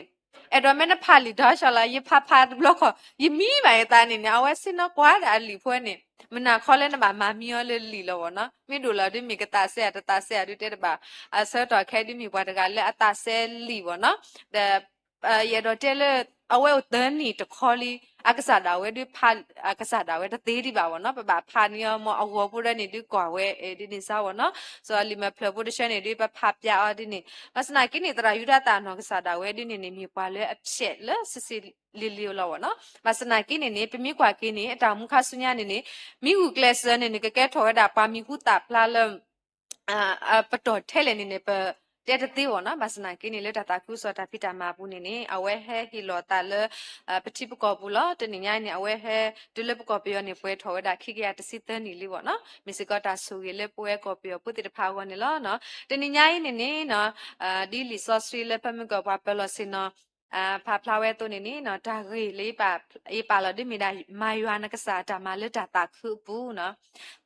အဲၣ်ဒိးမ့ၢ်နဖးလံာ်ဒီးဆၢလီၤ ယဖးဖးတဘျီဃီ ယမံဘၣ်ယသးန့ၣ်န့ၣ် အဝဲဆ့ၣ်နီၤကွၢ်ဒၣ်အလံာ်ဖိန့ၣ် မုၢ်နၤခီလၢနဘၣ်မၤမံအီၤလၢလံာ်လီၤဘၣ်နီၤ. မ့ၢ်ဒိၣ်လီၤဒ်မ့ၢ်ကသးစဲအတသးစဲအဒုးတဲတဘၣ်. အဆၢကတီၢ်ခဲဒ်မ့ၢ်ပှၤတဂၤလၢအသးစဲလံာ်ဘၣ်နီၤ. ဒီး ယအဲၣ်ဒိးတဲလၢ အဝဲအိၣ်သၢနံၣ်တခီလံ အကစၢ်ဒၣ်ဝဲဒုးဖး အကစၢ်ဒၣ်ဝဲတသ့ဒံးဘၣ်ဘၣ်နီၤ. ပဘၣ်ဖးန့ၢ်အီၤမ့ၢ်အဂီၤဖိဒီးန့ၣ်ဒုးကွၢ်ဝဲ ဒ်န့ၣ်စ့ၢ်ဘၣ်နီၤ. စီၤလံာ်မဲာ်ဖျၢၣ်ဖိတဆၢန့ၣ်ဒုး ပဖးပျၢ်အီၤဒ်န့ၣ် ဘၣ်ဆၣ်သနာ်က့န့ၣ် သရၣ်ယူဒၤသၣ်အနီၢ်ကစၢ်ဒၣ်ဝဲဒ်န့ၣ်န့ၣ် မ့ၢ်ပှၤလၢအဖျဲးလၢစံးစံးလံၤလံၤလီၤဘၣ်နီၤ. ဘၣ်ဆၣ်သနာ်က့န့ၣ်န့ၣ် ပမ့ၢ်ကွၢ်က့ၤန့ၣ် အတၢ်မူခါဆူညါန့ၣ်န့ၣ် မံဂုာ်ကျဲးစၢးန့ၣ်န့ၣ် ကကဲထီၣ်ဝဲဒၣ်ပှၤမံၤဟူသၣ်ဖျါလၢ ပတီၢ်ထဲလဲၣ်န့ၣ်န့ၣ် ပ တဲတသ့ဘၣ်နီၤ. ဘၣ်ဆၣ်သနာ်က့န့ၣ် လၢတၢ်သးခုကစီၣ်တၢ်ဖံးတၢ်မၤအပူၤန့ၣ်န့ၣ် အဝဲဟဲဟ့ၣ်လီၤသးလၢ ပထံပကီၢ်ပူၤလီၤ. တနံၤညါအံၤန့ၣ် အဝဲဟဲတုၤလၢပကီၢ်ပယီၤန့ၣ် ပှဲၤထီၣ်ဝဲဒၣ်ခံကယၤတဆံသၢနံၣ်လံဘၣ်နီၤ. မ့ၢ်စ့ၢ်ကီးတၢ်ဆိၣ်ဂ့ၤလၢပဝဲကီၢ်ပယီၤဖိသ့ၣ်တဖၣ်အဂီၢ်န့ၣ်လီၤ. တနံၤညါအံၤန့ၣ်န့ၣ် ဒ်လံာ်စီဆှံလၢဖဲမုၢ်ကီၢ်ပှၤပၢၤလီၢ်ဆ့ၣ်နီၤ ဖးဖျါဝဲအသိးန့ၣ်န့ၣ် တၢ်ဂ့ၢ်လၢယပာ်လီၤဒ်မ့ၢ်ဒၣ် မၤယွၤနကစၢ်အတၢ်မၤလၢတၢ်သးခုအပူၤနီၤ.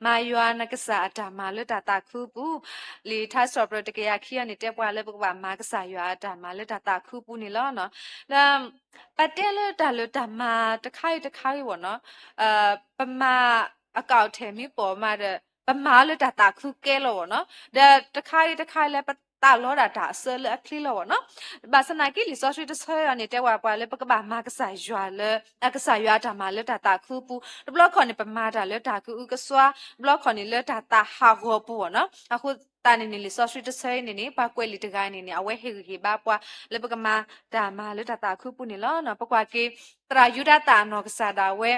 မၤယွၤနကစၢ်အတၢ်မၤလၢတၢ်သးခုအပူၤ, လံာ်ထါစံးထီၣ်ပတြၢၤတကယၤခံအံၤန့ၣ် တဲပှၤလၢပကဘၣ်မၤကစၢ်ယွၤအတၢ်မၤလၢတၢ်သးခုအပူၤန့ၣ်လီၤ. ဒီး ပတဲလၢတၢ်လၢတၢ်မၤတခါအံၤတခါအံၤဘၣ်နီၤ, ပမၤအကၣ်အီၣ်ထဲးမံပီၢ်မးဒီး ပမၤအီၤလၢတၢ်သးခုကဲလီၤဘၣ်နီၤ, ဒီးတခါအံၤတခါအံၤလၢပသးလီတၢ်တၢ်အစၢလၢအချ့လီၤဘၣ်နီၤ. ဘၣ်ဆၣ်သနာ်က့လံာ်စီဆှံတဆၢအံၤန့ၣ် တဲဝဲပှၤလၢပကဘၣ်မၤကစၢ်ယွၤလၢ အကစၢ်ယွၤအတၢ်မၤလၢတၢ်သးခုအပူၤ, တဘျီခီန့ၣ် ပမၤတၢ်လၢတၢ်ကအုကစွါ, တဘျီခီန့ၣ်လၢတၢ်သးဟးဂီၤအပူၤဘၣ်နီၤ. အဃိသတးန့ၣ်န့ၣ် လံာ်စီဆှံတဆၢအံၤန့ၣ်န့ၣ် ပှၤကွဲးလံာ်တဂၤန့ၣ်န့ၣ် အဝဲဟ့ၣ်ဂံၢ်ဟ့ၣ်ဘါပှၤလၢပကမၤတၢ်မၤလၢတၢ်သးခုအပူၤန့ၣ်လီၤ. ပကွၢ်က့ၤ သရၣ်ယူဒၤသၣ်အနီၢ်ကစၢ်ဒၣ်ဝဲ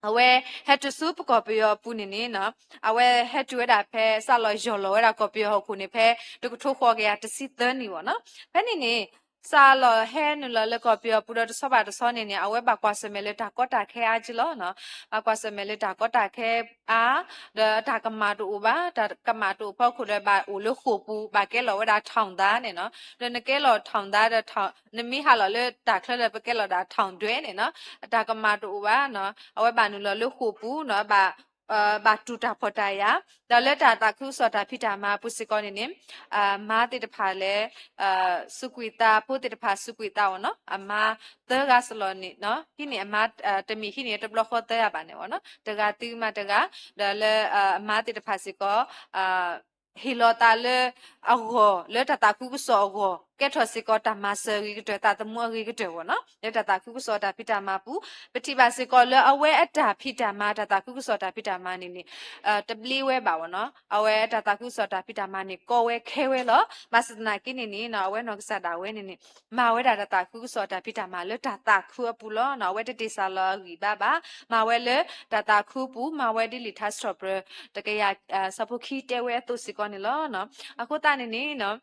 အဝဲဟဲတုၤဆူပကီၢ်ပယီၤအပူၤန့ၣ်န့ၣ် အဝဲဟဲတုၤဝဲဒၣ်ဖဲစးလီၤယီၢ်လီၤဝဲဒၣ်ကီၢ်ပယီၤဟီၣ်ခိၣ်န့ၣ် ဖဲတကထိဃိးကယၤတဆံသၢနံၣ်ဘၣ်နီၤ. ဖဲန့ၣ်န့ၣ် စးလီၤဟဲနုာ်လီၤလၢကီၢ်ပယီၤပူၤဒီးတဆီဘၣ်တဆီန့ၣ်န့ၣ် အဝဲဘၣ်ကွၢ်ဆၢၣ်မဲာ်လၢတၢ်ကီတၢ်ခဲအါက့လီၤ. ဘၣ်ကွၢ်ဆၢၣ်မဲာ်လၢတၢ်ကီတၢ်ခဲအါ, ဒီးတၢ်ကမၣ်တအိၣ်ဘၣ်, တၢ်ကမၣ်တအိၣ်ဖီခိၣ်ဒီးဘၣ်အိၣ်လၢဃိာ်ပူၤ, ဘၣ်ကဲလီၤဝဲဒၣ်ထောင်သားန့ၣ်နီၤ. ဒီးနကဲလီၤထောင်သားဒီး နမ့ၢ်ဟးလီၤလၢတၢ်ချၢဒီး ပကဲလီၤဒၣ်ထောင်တွဲန့ၣ်နီၤ. တၢ်ကမၣ်တအိၣ်ဘၣ်နီၤ, အဝဲဘၣ်နုာ်လီၤလၢဃိာ်ပူၤနီၤ, ဘၣ်တူၢ်တၢ်ဖှီၣ်တၢ်ယာ်, ဒီးလၢတၢ်သးခုကစီၣ်တၢ်ဖံးတၢ်မၤအပူၤစ့ၢ်ကီးန့ၣ်န့ၣ် မါသ့ၣ်တဖၣ်လဲၤ စူးကွံာ်သး, ဖိသ့ၣ်တဖၣ်စူးကွံာ်သးဘၣ်နီၤ, အမါသၢဂၤစ့ၢ်ကီးန့ၣ်နီၤ, ဟံးန့ၢ်အမါ တမ့ၢ်ဟံးန့ၢ်တဘျီဃီသၢဂၤဘၣ်န့ၣ်ဘၣ်နီၤ, တဂၤသံမးတဂၤ, ဒီးလၢအမါသ့ၣ်တဖၣ်စ့ၢ်ကီး ဟ့ၣ်လီၤသးလၢအဂီၢ်, လၢတၢ်သးခုကစီၣ်အဂီၢ်, ကဲထီၣ်စ့ၢ်ကီးတၢ်မၤစၢၤအဂ့ၤကတၢၢ်, သးသမူအဂ့ၤကတၢၢ်ဘၣ်နီၤ, လၢတၢ်သးခုကစီၣ်တၢ်ဖံးတၢ်မၤပူၤ, ပထံၣ်ဘၣ်စ့ၢ်ကီးလၢအဝဲအတၢ်ဖံးတၢ်မၤ, တၢ်သးခုကစီၣ်တၢ်ဖံးတၢ်မၤန့ၣ်န့ၣ် တဘျ့ဝဲဘၣ်ဘၣ်နီၤ, အဝဲတၢ်သးခုကစီၣ်တၢ်ဖံးတၢ်မၤန့ၣ် ကီဝဲခဲဝဲလီၤ. ဘၣ်ဆၣ်သနာ်က့န့ၣ်န့ၣ် အဝဲနီၢ်ကစၢ်ဒၣ်ဝဲန့ၣ်န့ၣ် မၤဝဲဒၣ်တၢ်သးခုကစီၣ်တၢ်ဖံးတၢ်မၤလၢတၢ်သးခုအပူၤလီၤ. အဝဲတတ့ၢ်စၢ်လီၤအဂံၢ်ဘါဘၣ်, မၤဝဲလၢတၢ်သးခုအပူၤ, မၤဝဲဒ်လံာ်ထါစံးထီၣ်ပတြၢၤ တကယၤ ဆၢဖိခံတဲဝဲအသိးစ့ၢ်ကီးန့ၣ်လီၤ. အဃိသတးန့ၣ်န့ၣ်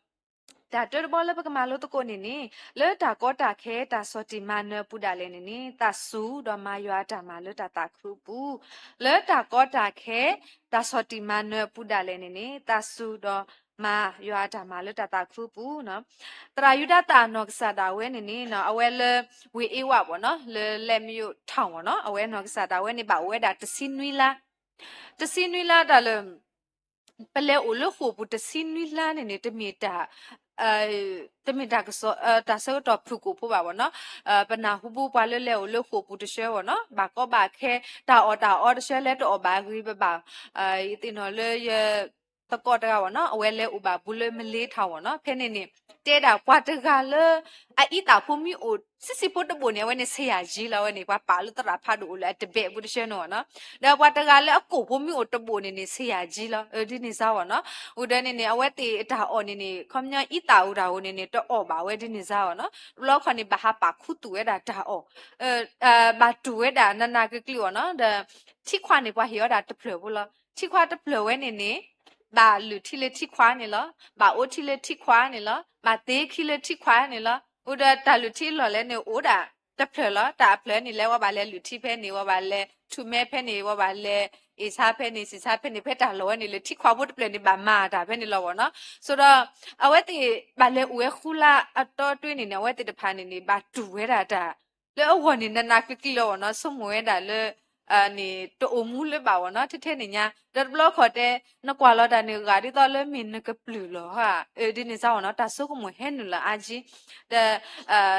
တၢ်တၢတဘီလၢပကမၤလိသကိးန့ၣ်န့ၣ် လၢတၢ်ကီတၢ်ခဲတၢ်ဆီၣ်တံၢ်မၤနၢၤအပူၤဒၣ်လဲာ်န့ၣ်န့ၣ် သးစူၤဒီးမၤယွၤအတၢ်မၤလၢတၢ်သးခုအပူၤ, လၢတၢ်ကီတၢ်ခဲ တၢ်ဆီၣ်တံၢ်မၤနၢၤအပူၤဒၣ်လဲာ်န့ၣ်န့ၣ် သးစူၤဒီးမၤယွၤအတၢ်မၤလၢတၢ်သးခုအပူၤနီၤ. သရၣ်ယူဒၤသၣ်အနီၢ်ကစၢ်ဒၣ်ဝဲန့ၣ်န့ၣ် အဝဲလၢဝ့ၢ်အ့ဝၣ်ဘၣ်နီၤ, လၢလဲၣ်မယိးထီၣ်ဘၣ်နီၤ, အဝဲနီၢ်ကစၢ်ဒၣ်ဝဲန့ၣ် ဘၣ်အိၣ်ဝဲဒၣ်တဆံနွံလါ, တဆံနွံလါတၢ်လၢ ပလဲၤအိၣ်လၢဃိာ်ပူၤတဆံနွံလါန့ၣ်န့ၣ် တမ့ၢ်တၢ် တမ့ၢ်တၢ်ကစီၣ် တၢ်ဆၢကတီၢ်ဖုၣ်ကိာ်ဖိဘၣ်ဘၣ်နီၤ. ပနၢ်ဟူဘၣ်ပှၤလၢလဲၤအိၣ်လၢဃိာ်ပူၤတဆၢဘၣ်နီၤ, ဘၣ်ကီဘၣ်ခဲ တၢ်အီၣ်တၢ်အီတဆၢလဲၤတအီၣ်ဘၣ်အဂ့ၤဘၣ်ဘၣ်, ယသ့ၣ်နီၣ်လၢယ သကိးတဂၤဘၣ်နီၤ, အဝဲလဲၤအိၣ်ဘၣ်ဘူးလၢမလ့ထီၣ်ဘၣ်နီၤ. ဖဲန့ၣ်န့ၣ် တဲဒၣ်ပှၤတဂၤလၢ အအံသၣ်ဖိမ့ၢ်အိၣ် ဆံးဆံးဖိတဘိၣ်န့ၣ် အဝဲန့ၣ်ဆံးယၤယံလီၤ, အဝဲန့ၣ် ပှၤပာ်လၢသရၣ်ဖးဒိၣ်အိၣ်လၢအတဘဲးအပူၤတဆၢန့ၣ်ဘၣ်နီၤ. ဒီးပှၤတဂၤလၢအကိာ်ဖိမ့ၢ်အိၣ်တဘိၣ်န့ၣ်န့ၣ် ဆံးယၤယံလီၤ, ဒ်န့ၣ်စါဘၣ်နီၤ. အဃိဒီးန့ၣ်န့ၣ် အဝဲသ့ၣ်အတၢ်အီၣ်န့ၣ်န့ၣ် ခီပညီအံသၣ်အိၣ်တၢ်အိၣ်န့ၣ်န့ၣ် တအီၣ်ဘၣ်ဝဲဒ်န့ၣ်စါဘၣ်နီၤ. တဘျီခီန့ၣ် ဘၣ်ဟးပာ်ခူသူၣ်ဝဲဒၣ်တၢ်အီၣ် ဘၣ်တူၢ်ဝဲဒၣ်နးနးကျံၤကျံၤဘၣ်နီၤ. ဒီး ထံခွါန့ၣ် ပှၤဟ့ၣ်အီၤဒၣ်တဖျၢၣ်ဖိလီၤ. ထံခွါတဖျၢၣ်ဝဲန့ၣ်န့ၣ် ဘၣ်လုၢ်ထံလၢထံခွါန့ၣ်လီၤ. ဘၣ်အိးထံလၢထံခွါန့ၣ်လီၤ. ဘၣ်သ့ခံလၢထံခွါန့ၣ်လီၤ. အဃိဒီးတၢ်လုၢ်ထံလီၢ်လဲၣ်န့ၣ် အိၣ်ဒၣ်တဖျၢၣ်လီၤ. တၢ်အဖျၢၣ်န့ၣ်လဲၣ် ဝဲဘၣ်လဲၤလုၢ်ထံဖဲန့ၣ်, ဝဲဘၣ်လဲၤထူးမဲဖဲန့ၣ်, ဝဲဘၣ်လဲၤအ့ၣ်ဆါဖဲန့ၣ်, စံးဆါဖဲန့ၣ်, ဖဲတၢ်လီၢ်ဝဲန့ၣ်လၢထံခွါဖိတဖျၢၣ်န့ၣ် ဘၣ်မၤတၢ်ဖဲန့ၣ်လီၤဘၣ်နီၤ. ဆိဒီး အဝဲသ့ၣ်ဘၣ်လဲၤအိၣ်ဝဲဃုလါအတီတ့ၢ်န့ၣ်န့ၣ် အဝဲသ့ၣ်တဖၣ်န့ၣ်န့ၣ် ဘၣ်တူၢ်ဝဲဒၣ်တၢ် လၢအဂီၢ်န့ၣ် နးနးကျံၤကျံၤလီၤဘၣ်နီၤ, ဆိကမိၣ်ဝဲဒၣ်လၢ န့ၣ် တအိၣ်မူလၢၤဘၣ်ဘၣ်နီၤ, ထဲထဲန့ၣ်ညါ, ဒီးတဘျီခီၣ်တဲ နကွၢ်လီၤတၢ်န့ၣ် ဂာ်ဒ်သိးလၢမ့ၢ်နကပျုၢ်လီၤဧါ, ဒ်န့ၣ်စါဘၣ်နီၤ, တၢ်ဆိကမိၣ်ဟဲနုာ်လီၤအါကံ,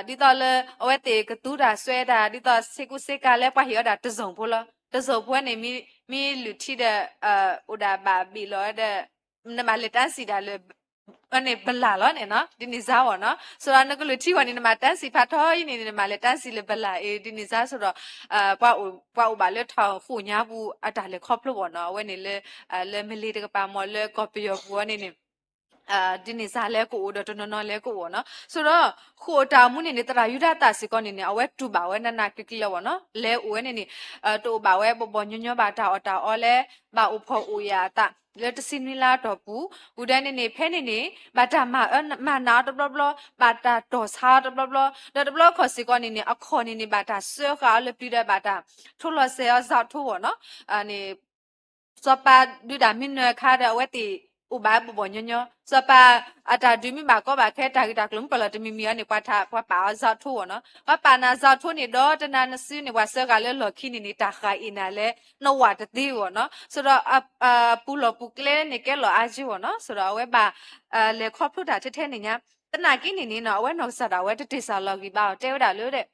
ဒီး ဒ်သိးလၢ အဝဲသ့ၣ်ကသူတၢ်စွဲတၢ် ဒ်သိးစ့ကူစ့ကၤလၢပှၤဟ့ၣ်အီၤဒၣ်တစိၢ်ဖိလီၤ, တစိၢ်ဖိန့ၣ် မ့ၢ်လုၢ်ထံဒီး အိၣ်ဒၣ်ဘၣ်ဘ့ၣ်လီၤဒီး နဘၣ်လဲၤတၢ်စံၣ်ဒၣ်လၢ န့ၣ် ဘလၣ်လီၤန့ၣ်နီၤ, ဒ်န့ၣ်စါဘၣ်နီၤ, ဆိဒီးနကလုၢ်ထံဂီၢ်န့ၣ် နမၤတၢ်စံၣ်ဖးထီအံၤန့ၣ် နမၤလဲၤတၢ်စံၣ်လၢဘလၣ်အံၤ ဒ်န့ၣ်စါဆိဒီး ပှၤအိၣ်ဘၣ်လၢထီၣ်ဃိာ်ညါပူၤ အတၢ်လဲၤခီဖျိဘၣ်နီၤ, အဝဲန့ၣ်လၢ လၢမလ့ၤတကပၤမ့ၢ်လၢကီၢ်ပယီၤပူၤအံၤန့ၣ်န့ၣ် ဒ်န့ၣ်စ့ၢ်လဲကအိၣ်ဒီးတနီၤနီၤလဲကအိၣ်နီၤ. ဆိဒီး ဃိာ်တၢ်အိၣ်မူန့ၣ်န့ၣ် သရၣ်ယူဒၤသၣ်စ့ၢ်ကီးန့ၣ်န့ၣ် အဝဲတူၢ်ဘၣ်ဝဲနးနးကျံၤကျံၤလီၤဝဲနီၤ. လဲၤအိၣ်ဝဲန့ၣ်န့ၣ် တအိၣ်ဘၣ်ဝဲဘီၣ်ဘီၣ်ညီညီ ဘၣ်တၢ်အီၣ်တၢ်အီလၢ ဘၣ်အိၣ်ဖှီၣ်အိၣ်ယာ်အသး လၢတဆံနွံလါအတီၢ်ပူၤ ဝံၤဒီးန့ၣ်န့ၣ် ဖဲန့ၣ်န့ၣ် ဘၣ်တၢ်မၤအၢမၤနးအီၤတဘျီဘျီ ဘၣ်တၢ်တီၢ်ဆါအီၤတဘျီဘျီ ဒီးတဘျီခီၣ်စ့ၢ်ကီးန့ၣ်န့ၣ် အခီၣ်န့ၣ်န့ၣ် ဘၣ်တၢ်စၢဃာ်အီၤလၢပျံၤဒီးဘၣ်တၢ်ထိလီၤစဲၤအီၤ ဇီးထိ ဝဲနီၤ. န့ၣ် စီၤပၤဒုးတၢ်မံနွဲၢ်အခါဒီး အဝဲသ့ၣ်အိၣ်ဘၣ်ဘီၣ်ဘီၣ်ညီညီ စီၤပၤအတၢ်ဒုးမ့ၢ်ဘၣ်ကီဘၣ်ခဲ တၢ်ဂ့ၢ်တၢ်ကျိၤမ့ၢ်ပလီၢ်တမံၤမံၤအီၤန့ၣ် ပှၤထး ပှၤပာ်အီၤ ဇီးထိ ဝဲနီၤ. ပှၤပာ်နၤ ဇီးထိ န့ၣ်ဒီး တနၤနစုန့ၣ် ပှၤစၢဃာ်လၢလီၢ်ခံန့ၣ်န့ၣ် တၢ်ဃၢ်အ့ၣ်နၤလၢ နဝၢ်တသ့ဝဲနီၤ. ဆိဒီး ပူၤလီၢ်ပူၤကျဲန့ၣ် ကဲလီၤအါကၠ့ဝဲနီၤ. ဆိဒီးအဝဲဘၣ် လဲၤခီဖျိတၢ်ထဲထဲန့ၣ်ညါ သနာ်က့န့ၣ်န့ၣ်နီၤ အဝဲနီၢ်ကစၢ်ဒၣ်ဝဲတတ့ၢ်စၢ်လီၤဂံၢ်ဘါအီၤ တဲဝဲဒၣ်လၢ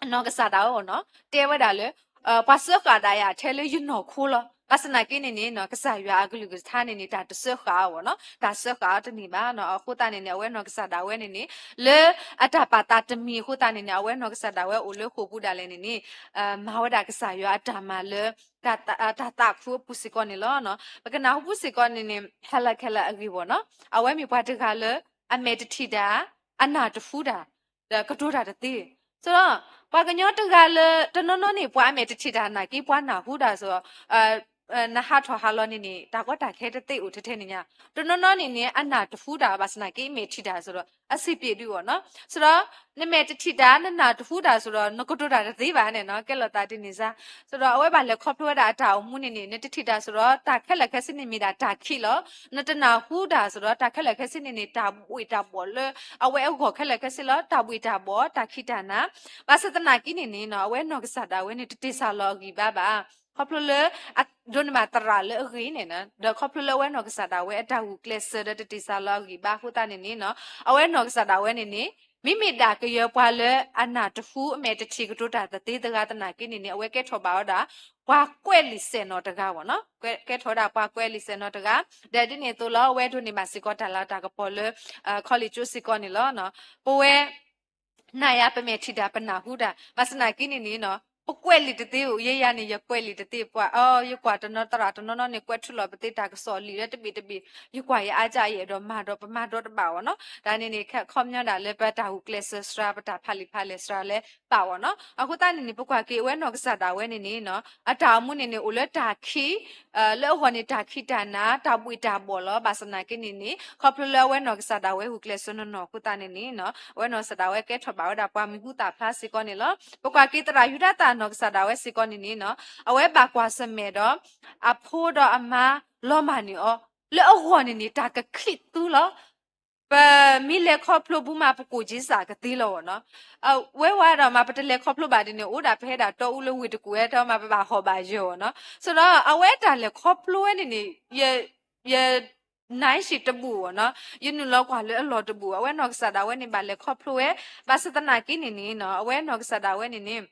အနီၢ်ကစၢ်ဒၣ်ဝဲဝဲနီၤ တဲဝဲဒၣ်လၢ ပှၤစၢဃာ်ဒၣ်ယၤထဲလၢယနီၢ်ခိလီၤ. ဘၣ်ဆၣ်သနာ်က့န့ၣ်န့ၣ်နီၤ ကစၢ်ယွၤအကလုၢ်ကထါန့ၣ်န့ၣ် တၢ်တစၢဃာ်အီၤဝဲနီၤ တၢ်စၢဃာ်အီၤတန့ၢ်ဘၣ်နီၤ. အဃိသတးန့ၣ်န့ၣ် အဝဲနီၢ်ကစၢ်ဒၣ်ဝဲန့ၣ်န့ၣ် လၢအတၢ်ပာ်သးတမံၤအဃိသတးန့ၣ်န့ၣ် အဝဲနီၢ်ကစၢ်ဒၣ်ဝဲအိၣ်လၢဃိာ်ပူၤဒၣ်လဲာ်န့ၣ်န့ၣ် မၤဝဲဒၣ်ကစၢ်ယွၤအတၢ်မၤလၢ တၢ်သးခုအပူၤစ့ၢ်ကီးန့ၣ်လီၤ. ပကနၢ်ဟူပူၤစ့ၢ်ကီးန့ၣ်န့ၣ် ဟဲလၢခဲလၢာ်အဂ့ၢ်ဝဲနီၤ အဝဲမ့ၢ်ပှၤတဂၤလၢ အမဲာ်တထံၣ်တၢ် အနၢ်တဟူတၢ် ဒီးကတိၤတၢ်တသ့. ဆိဒီး ပှၤကညီတဂၤလၢ တနီၤနီၤန့ၣ် ပှၤအမဲာ်တထံၣ်တၢ်နာ်က့ ပှၤနၢ်ဟူတၢ်ဆိဒီး နဟးထီၣ်ဟးလီၤန့ၣ်န့ၣ် တၢ်ကီတၢ်ခဲတသ့အိၣ်ထဲထဲန့ၣ်ညါ တနီၤနီၤန့ၣ်န့ၣ် အနၢ်တဟူတၢ် ဘၣ်ဆၣ်သနာ်က့ မဲာ်ထံၣ်တၢ်ဆိဒီး အဆင်ပြေဒုးအီၤနီၤ. ဆိဒီး နမဲာ်တထံၣ်တၢ် နနၢ်တဟူတၢ်ဆိဒီး နကတိၤတၢ်တသ့ဘၣ်န့ၣ်နီၤ ကဲလီၤသးဒ်န့ၣ်စ့ၢ်. ဆိဒီးအဝဲဘၣ်လဲၤခီဖျိဝဲဒၣ်အတၢ်အိၣ်မူန့ၣ်န့ၣ် နတထံၣ်တၢ်ဆိဒီး တၢ်ခဲလၢာ်ခဲဆ့န့ၣ်မ့ၢ်ဒၣ်တၢ်ခံးလီၤ. နတနၢ်ဟူတၢ်ဆိဒီး တၢ်ခဲလၢာ်ခဲဆ့န့ၣ်န့ၣ် တၢ်ဘှ့ၣ်တၢ်ဘှီၣ်လၢ အဝဲအဂီၢ်ခဲလၢာ်ခဲဆ့လီၤ. တၢ်ဘှ့ၣ်တၢ်ဘှီၣ် တၢ်ခံးတၢ်နၤ ဘၣ်ဆၣ်သနာ်က့န့ၣ်န့ၣ်နီၤ အဝဲနီၢ်ကစၢ်ဒၣ်ဝဲန့ၣ် တတ့ၢ်စၢ်လီၤအဂံၢ်ဘါဘၣ်. ခီဖျိလၢ ဒိးန့ၢ်ဘၣ်သရၣ်လၢအဂ့ၤန့ၣ်နီၤ ဒီးခီဖျိလၢအဝဲနီၢ်ကစၢ်ဒၣ်ဝဲအတၢ်ဂုာ်ကျဲးစၢးဒီးတတ့ၢ်စၢ်လီၤအဂံၢ်ဘါအဃိသတးန့ၣ်န့ၣ်နီၤ အဝဲနီၢ်ကစၢ်ဒၣ်ဝဲန့ၣ်န့ၣ် မ့မ့ၢ်ဒၣ်ကယၢၤပှၤလၢအနၢ်တဟူအမဲာ်တထံၣ်ကတိၤတၢ်တသ့တဂၤသနာ်က့န့ၣ်န့ၣ် အဝဲကဲထီၣ်ဘၣ်ဝဲဒၣ် ပှၤကွဲးလံာ်စဲၣ်နီၤတဂၤဝဲနီၤ ကဲထီၣ်ဝဲဒၣ်ပှၤကွဲးလံာ်စဲၣ်နီၤတဂၤ ဒီးဒ်န့ၣ်အသိးလီၤ အဝဲဒိးန့ၢ်ဘၣ်စ့ၢ်ကီးတၢ်လၤတၢ်ကပီၤလၢ college စ့ၢ်ကီးန့ၣ်လီၤ. ပဝဲ နၤယၤပမဲာ်ထံၣ်တၢ်ပနၢ်ဟူတၢ် ဘၣ်ဆၣ်သနာ်က့န့ၣ်န့ၣ်နီၤ ပကွဲးလံာ်တသ့ဧိၤ ယဲယၤန့ၣ် ယကွဲးလံာ်တသ့ပှၤ အီ ယကွၢ်တနီၤသရၣ်တနီၤနီၤန့ၣ် ကွဲးထူလီၤပသ့တၢ်ကစီၣ်လံာ်လၢတဘ့ၣ်တဘ့ၣ် ယကွၢ်ယအါကၢ်ယအဲၣ်ဒိးမၤဒီးပမၤဒီတဘၣ်ဝဲနီၤ တၢ်န့ၣ်န့ၣ် ခီပညီဒၣ်လၢပတၢ်ဂုာ်ကျဲးစၢးစှၤ ပတၢ်ဖးလံာ်ဖးလဲၢ်စှၤလၢပာ်ဝဲနီၤ အဃိသတးန့ၣ်န့ၣ် ပကွၢ်က့ၤအဝဲနီၢ်ကစၢ်ဒၣ်ဝဲန့ၣ်န့ၣ်နီၤ အတၢ်အိၣ်မူန့ၣ်န့ၣ် အိၣ်လၢတၢ်ခံး လၢအဂီၢ်န့ၣ် တၢ်ခံးတၢ်နၤ တၢ်ဘှ့ၣ်တၢ်ဘှီၣ်လီၤ. ဘၣ်ဆၣ်သနာ်က့န့ၣ်န့ၣ် ခီဖျိလၢအဝဲနီၢ်ကစၢ်ဒၣ်ဝဲဂုာ်ကျဲးစၢးနီၢ်နီၢ်အဃိသတးန့ၣ်န့ၣ်နီၤ အဝဲနီၢ်ကစၢ်ဒၣ်ဝဲကဲထီၣ်ဘၣ်ဝဲဒၣ်ပှၤမံၤဟူသၣ်ဖျါစ့ၢ်ကီးန့ၣ်လီၤ. ပကွၢ်က့ၤသရၣ်ယူဒၤသၣ်နီၢ်ကစၢ်ဒၣ်ဝဲစ့ၢ်ကီးန့ၣ်န့ၣ်နီၤ အဝဲဘၣ်ကွၢ်ဆၢၣ်မဲာ်ဒီး အဖိဒီးအမါလီၤမၢ်န့ၢ်အီၤ လၢအဂီၢ်န့ၣ်န့ၣ် တၢ်ကခံးသူလီၤ ပမ့ၢ်လဲၤခီဖျိဘူးမး ပကိၣ်က့စၢ်ကသ့လီၤဝဲနီၤ. အဝဲဝဲဒီးမး ပတလဲၤခီဖျိဘၣ်ဒ်န့ၣ် အိၣ်ဒၣ်ပဟဲဒၣ်တီအူလၢဝ့ၢ်တကူၣ်ဝဲ တမးပဘၣ်ဟီၣ်ဘၣ်ယၢၤဝဲနီၤ. ဆိဒီးအဝဲတၢ်လဲၤခီဖျိဝဲန့ၣ်န့ၣ် ယ ယနၢ်ဟံၣ်တဘူၣ်ဝဲနီၤ, ယနုာ်လီၤကွၢ်လၢအလီၢ်တဘူၣ်, အဝဲနီၢ်ကစၢ်ဒၣ်ဝဲန့ၣ် ဘၣ်လဲၤခီဖျိဝဲ, ဘၣ်ဆၣ်သနာ်က့န့ၣ်န့ၣ်နီၤ, အဝဲနီၢ်ကစၢ်ဒၣ်ဝဲန့ၣ်န့ၣ် ဒ်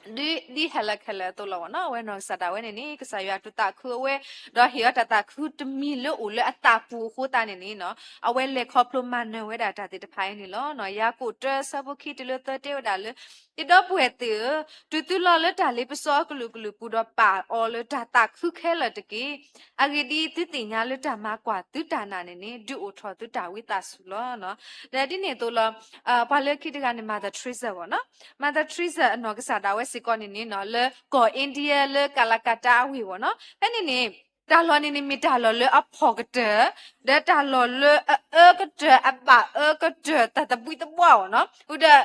ဒ်ဟဲလၢခဲလၢာ်အသိးလီၤဝဲနီၤ, အဝဲနီၢ်ကစၢ်ဒၣ်ဝဲန့ၣ်န့ၣ် ကစၢ်ယွၤတူၢ်သးခုအဝဲ, ဒီးဟ့ၣ်အီၤတၢ်သးခုတမံၤလၢအိၣ်လၢအသးပူၤအဃိသတးန့ၣ်န့ၣ်နီၤ, အဝဲလဲၤခီဖျိမၤနၢၤဝဲဒၣ်တၢ်သ့ၣ်တဖၣ်အံၤန့ၣ်လီၤ. ယၤကိာ်တၢ ဆၢဖိခံတုၤလၢသၢတဲဝဲဒၣ်လၢ ယဒီပုၢ်ဝဲၢ်သ့ၣ်ဧၢ, တုၤသုလီၤလၢတၢ်လ့ပစီအကလုာ်ကလုာ်ပူၤဒီးပာ်အီၤလၢတၢ်သးခုခဲလၢာ်တက့ၢ်. အဂ့ၢ်ဒ်အံၤ, သုသ့ၣ်ညါလၢတၢ်မၤကွၢ်သုတၢ်နာ်န့ၣ်န့ၣ် ဒုးအိၣ်ထီၣ်သုတၢ်ဝံသးစူၤလီၤ. ဒီးဒ်န့ၣ်အသိးလီၤ, ပှၤလၢခံတဂၤန့ၣ် Mother Teresa ဝဲနီၤ. Mother Teresa အနီၢ်ကစၢ်ဒၣ်ဝဲစ့ၢ်ကီးန့ၣ်န့ၣ်နီၤ, လၢကီၢ် India လၢ Calcutta အဝ့ၢ်ဝဲနီၤ. ဖဲန့ၣ်န့ၣ် တၢ်လီၢ်န့ၣ်န့ၣ် မ့ၢ်တၢ်လီၢ်လၢအဖှီၣ်ကတၢၢ်, ဒီးတၢ်လီၢ်လၢအအၢကတၢၢ် အဘၣ်အၢကတၢၢ် တၢ်တဘှံးတဘှါဝဲနီၤ. ဒီး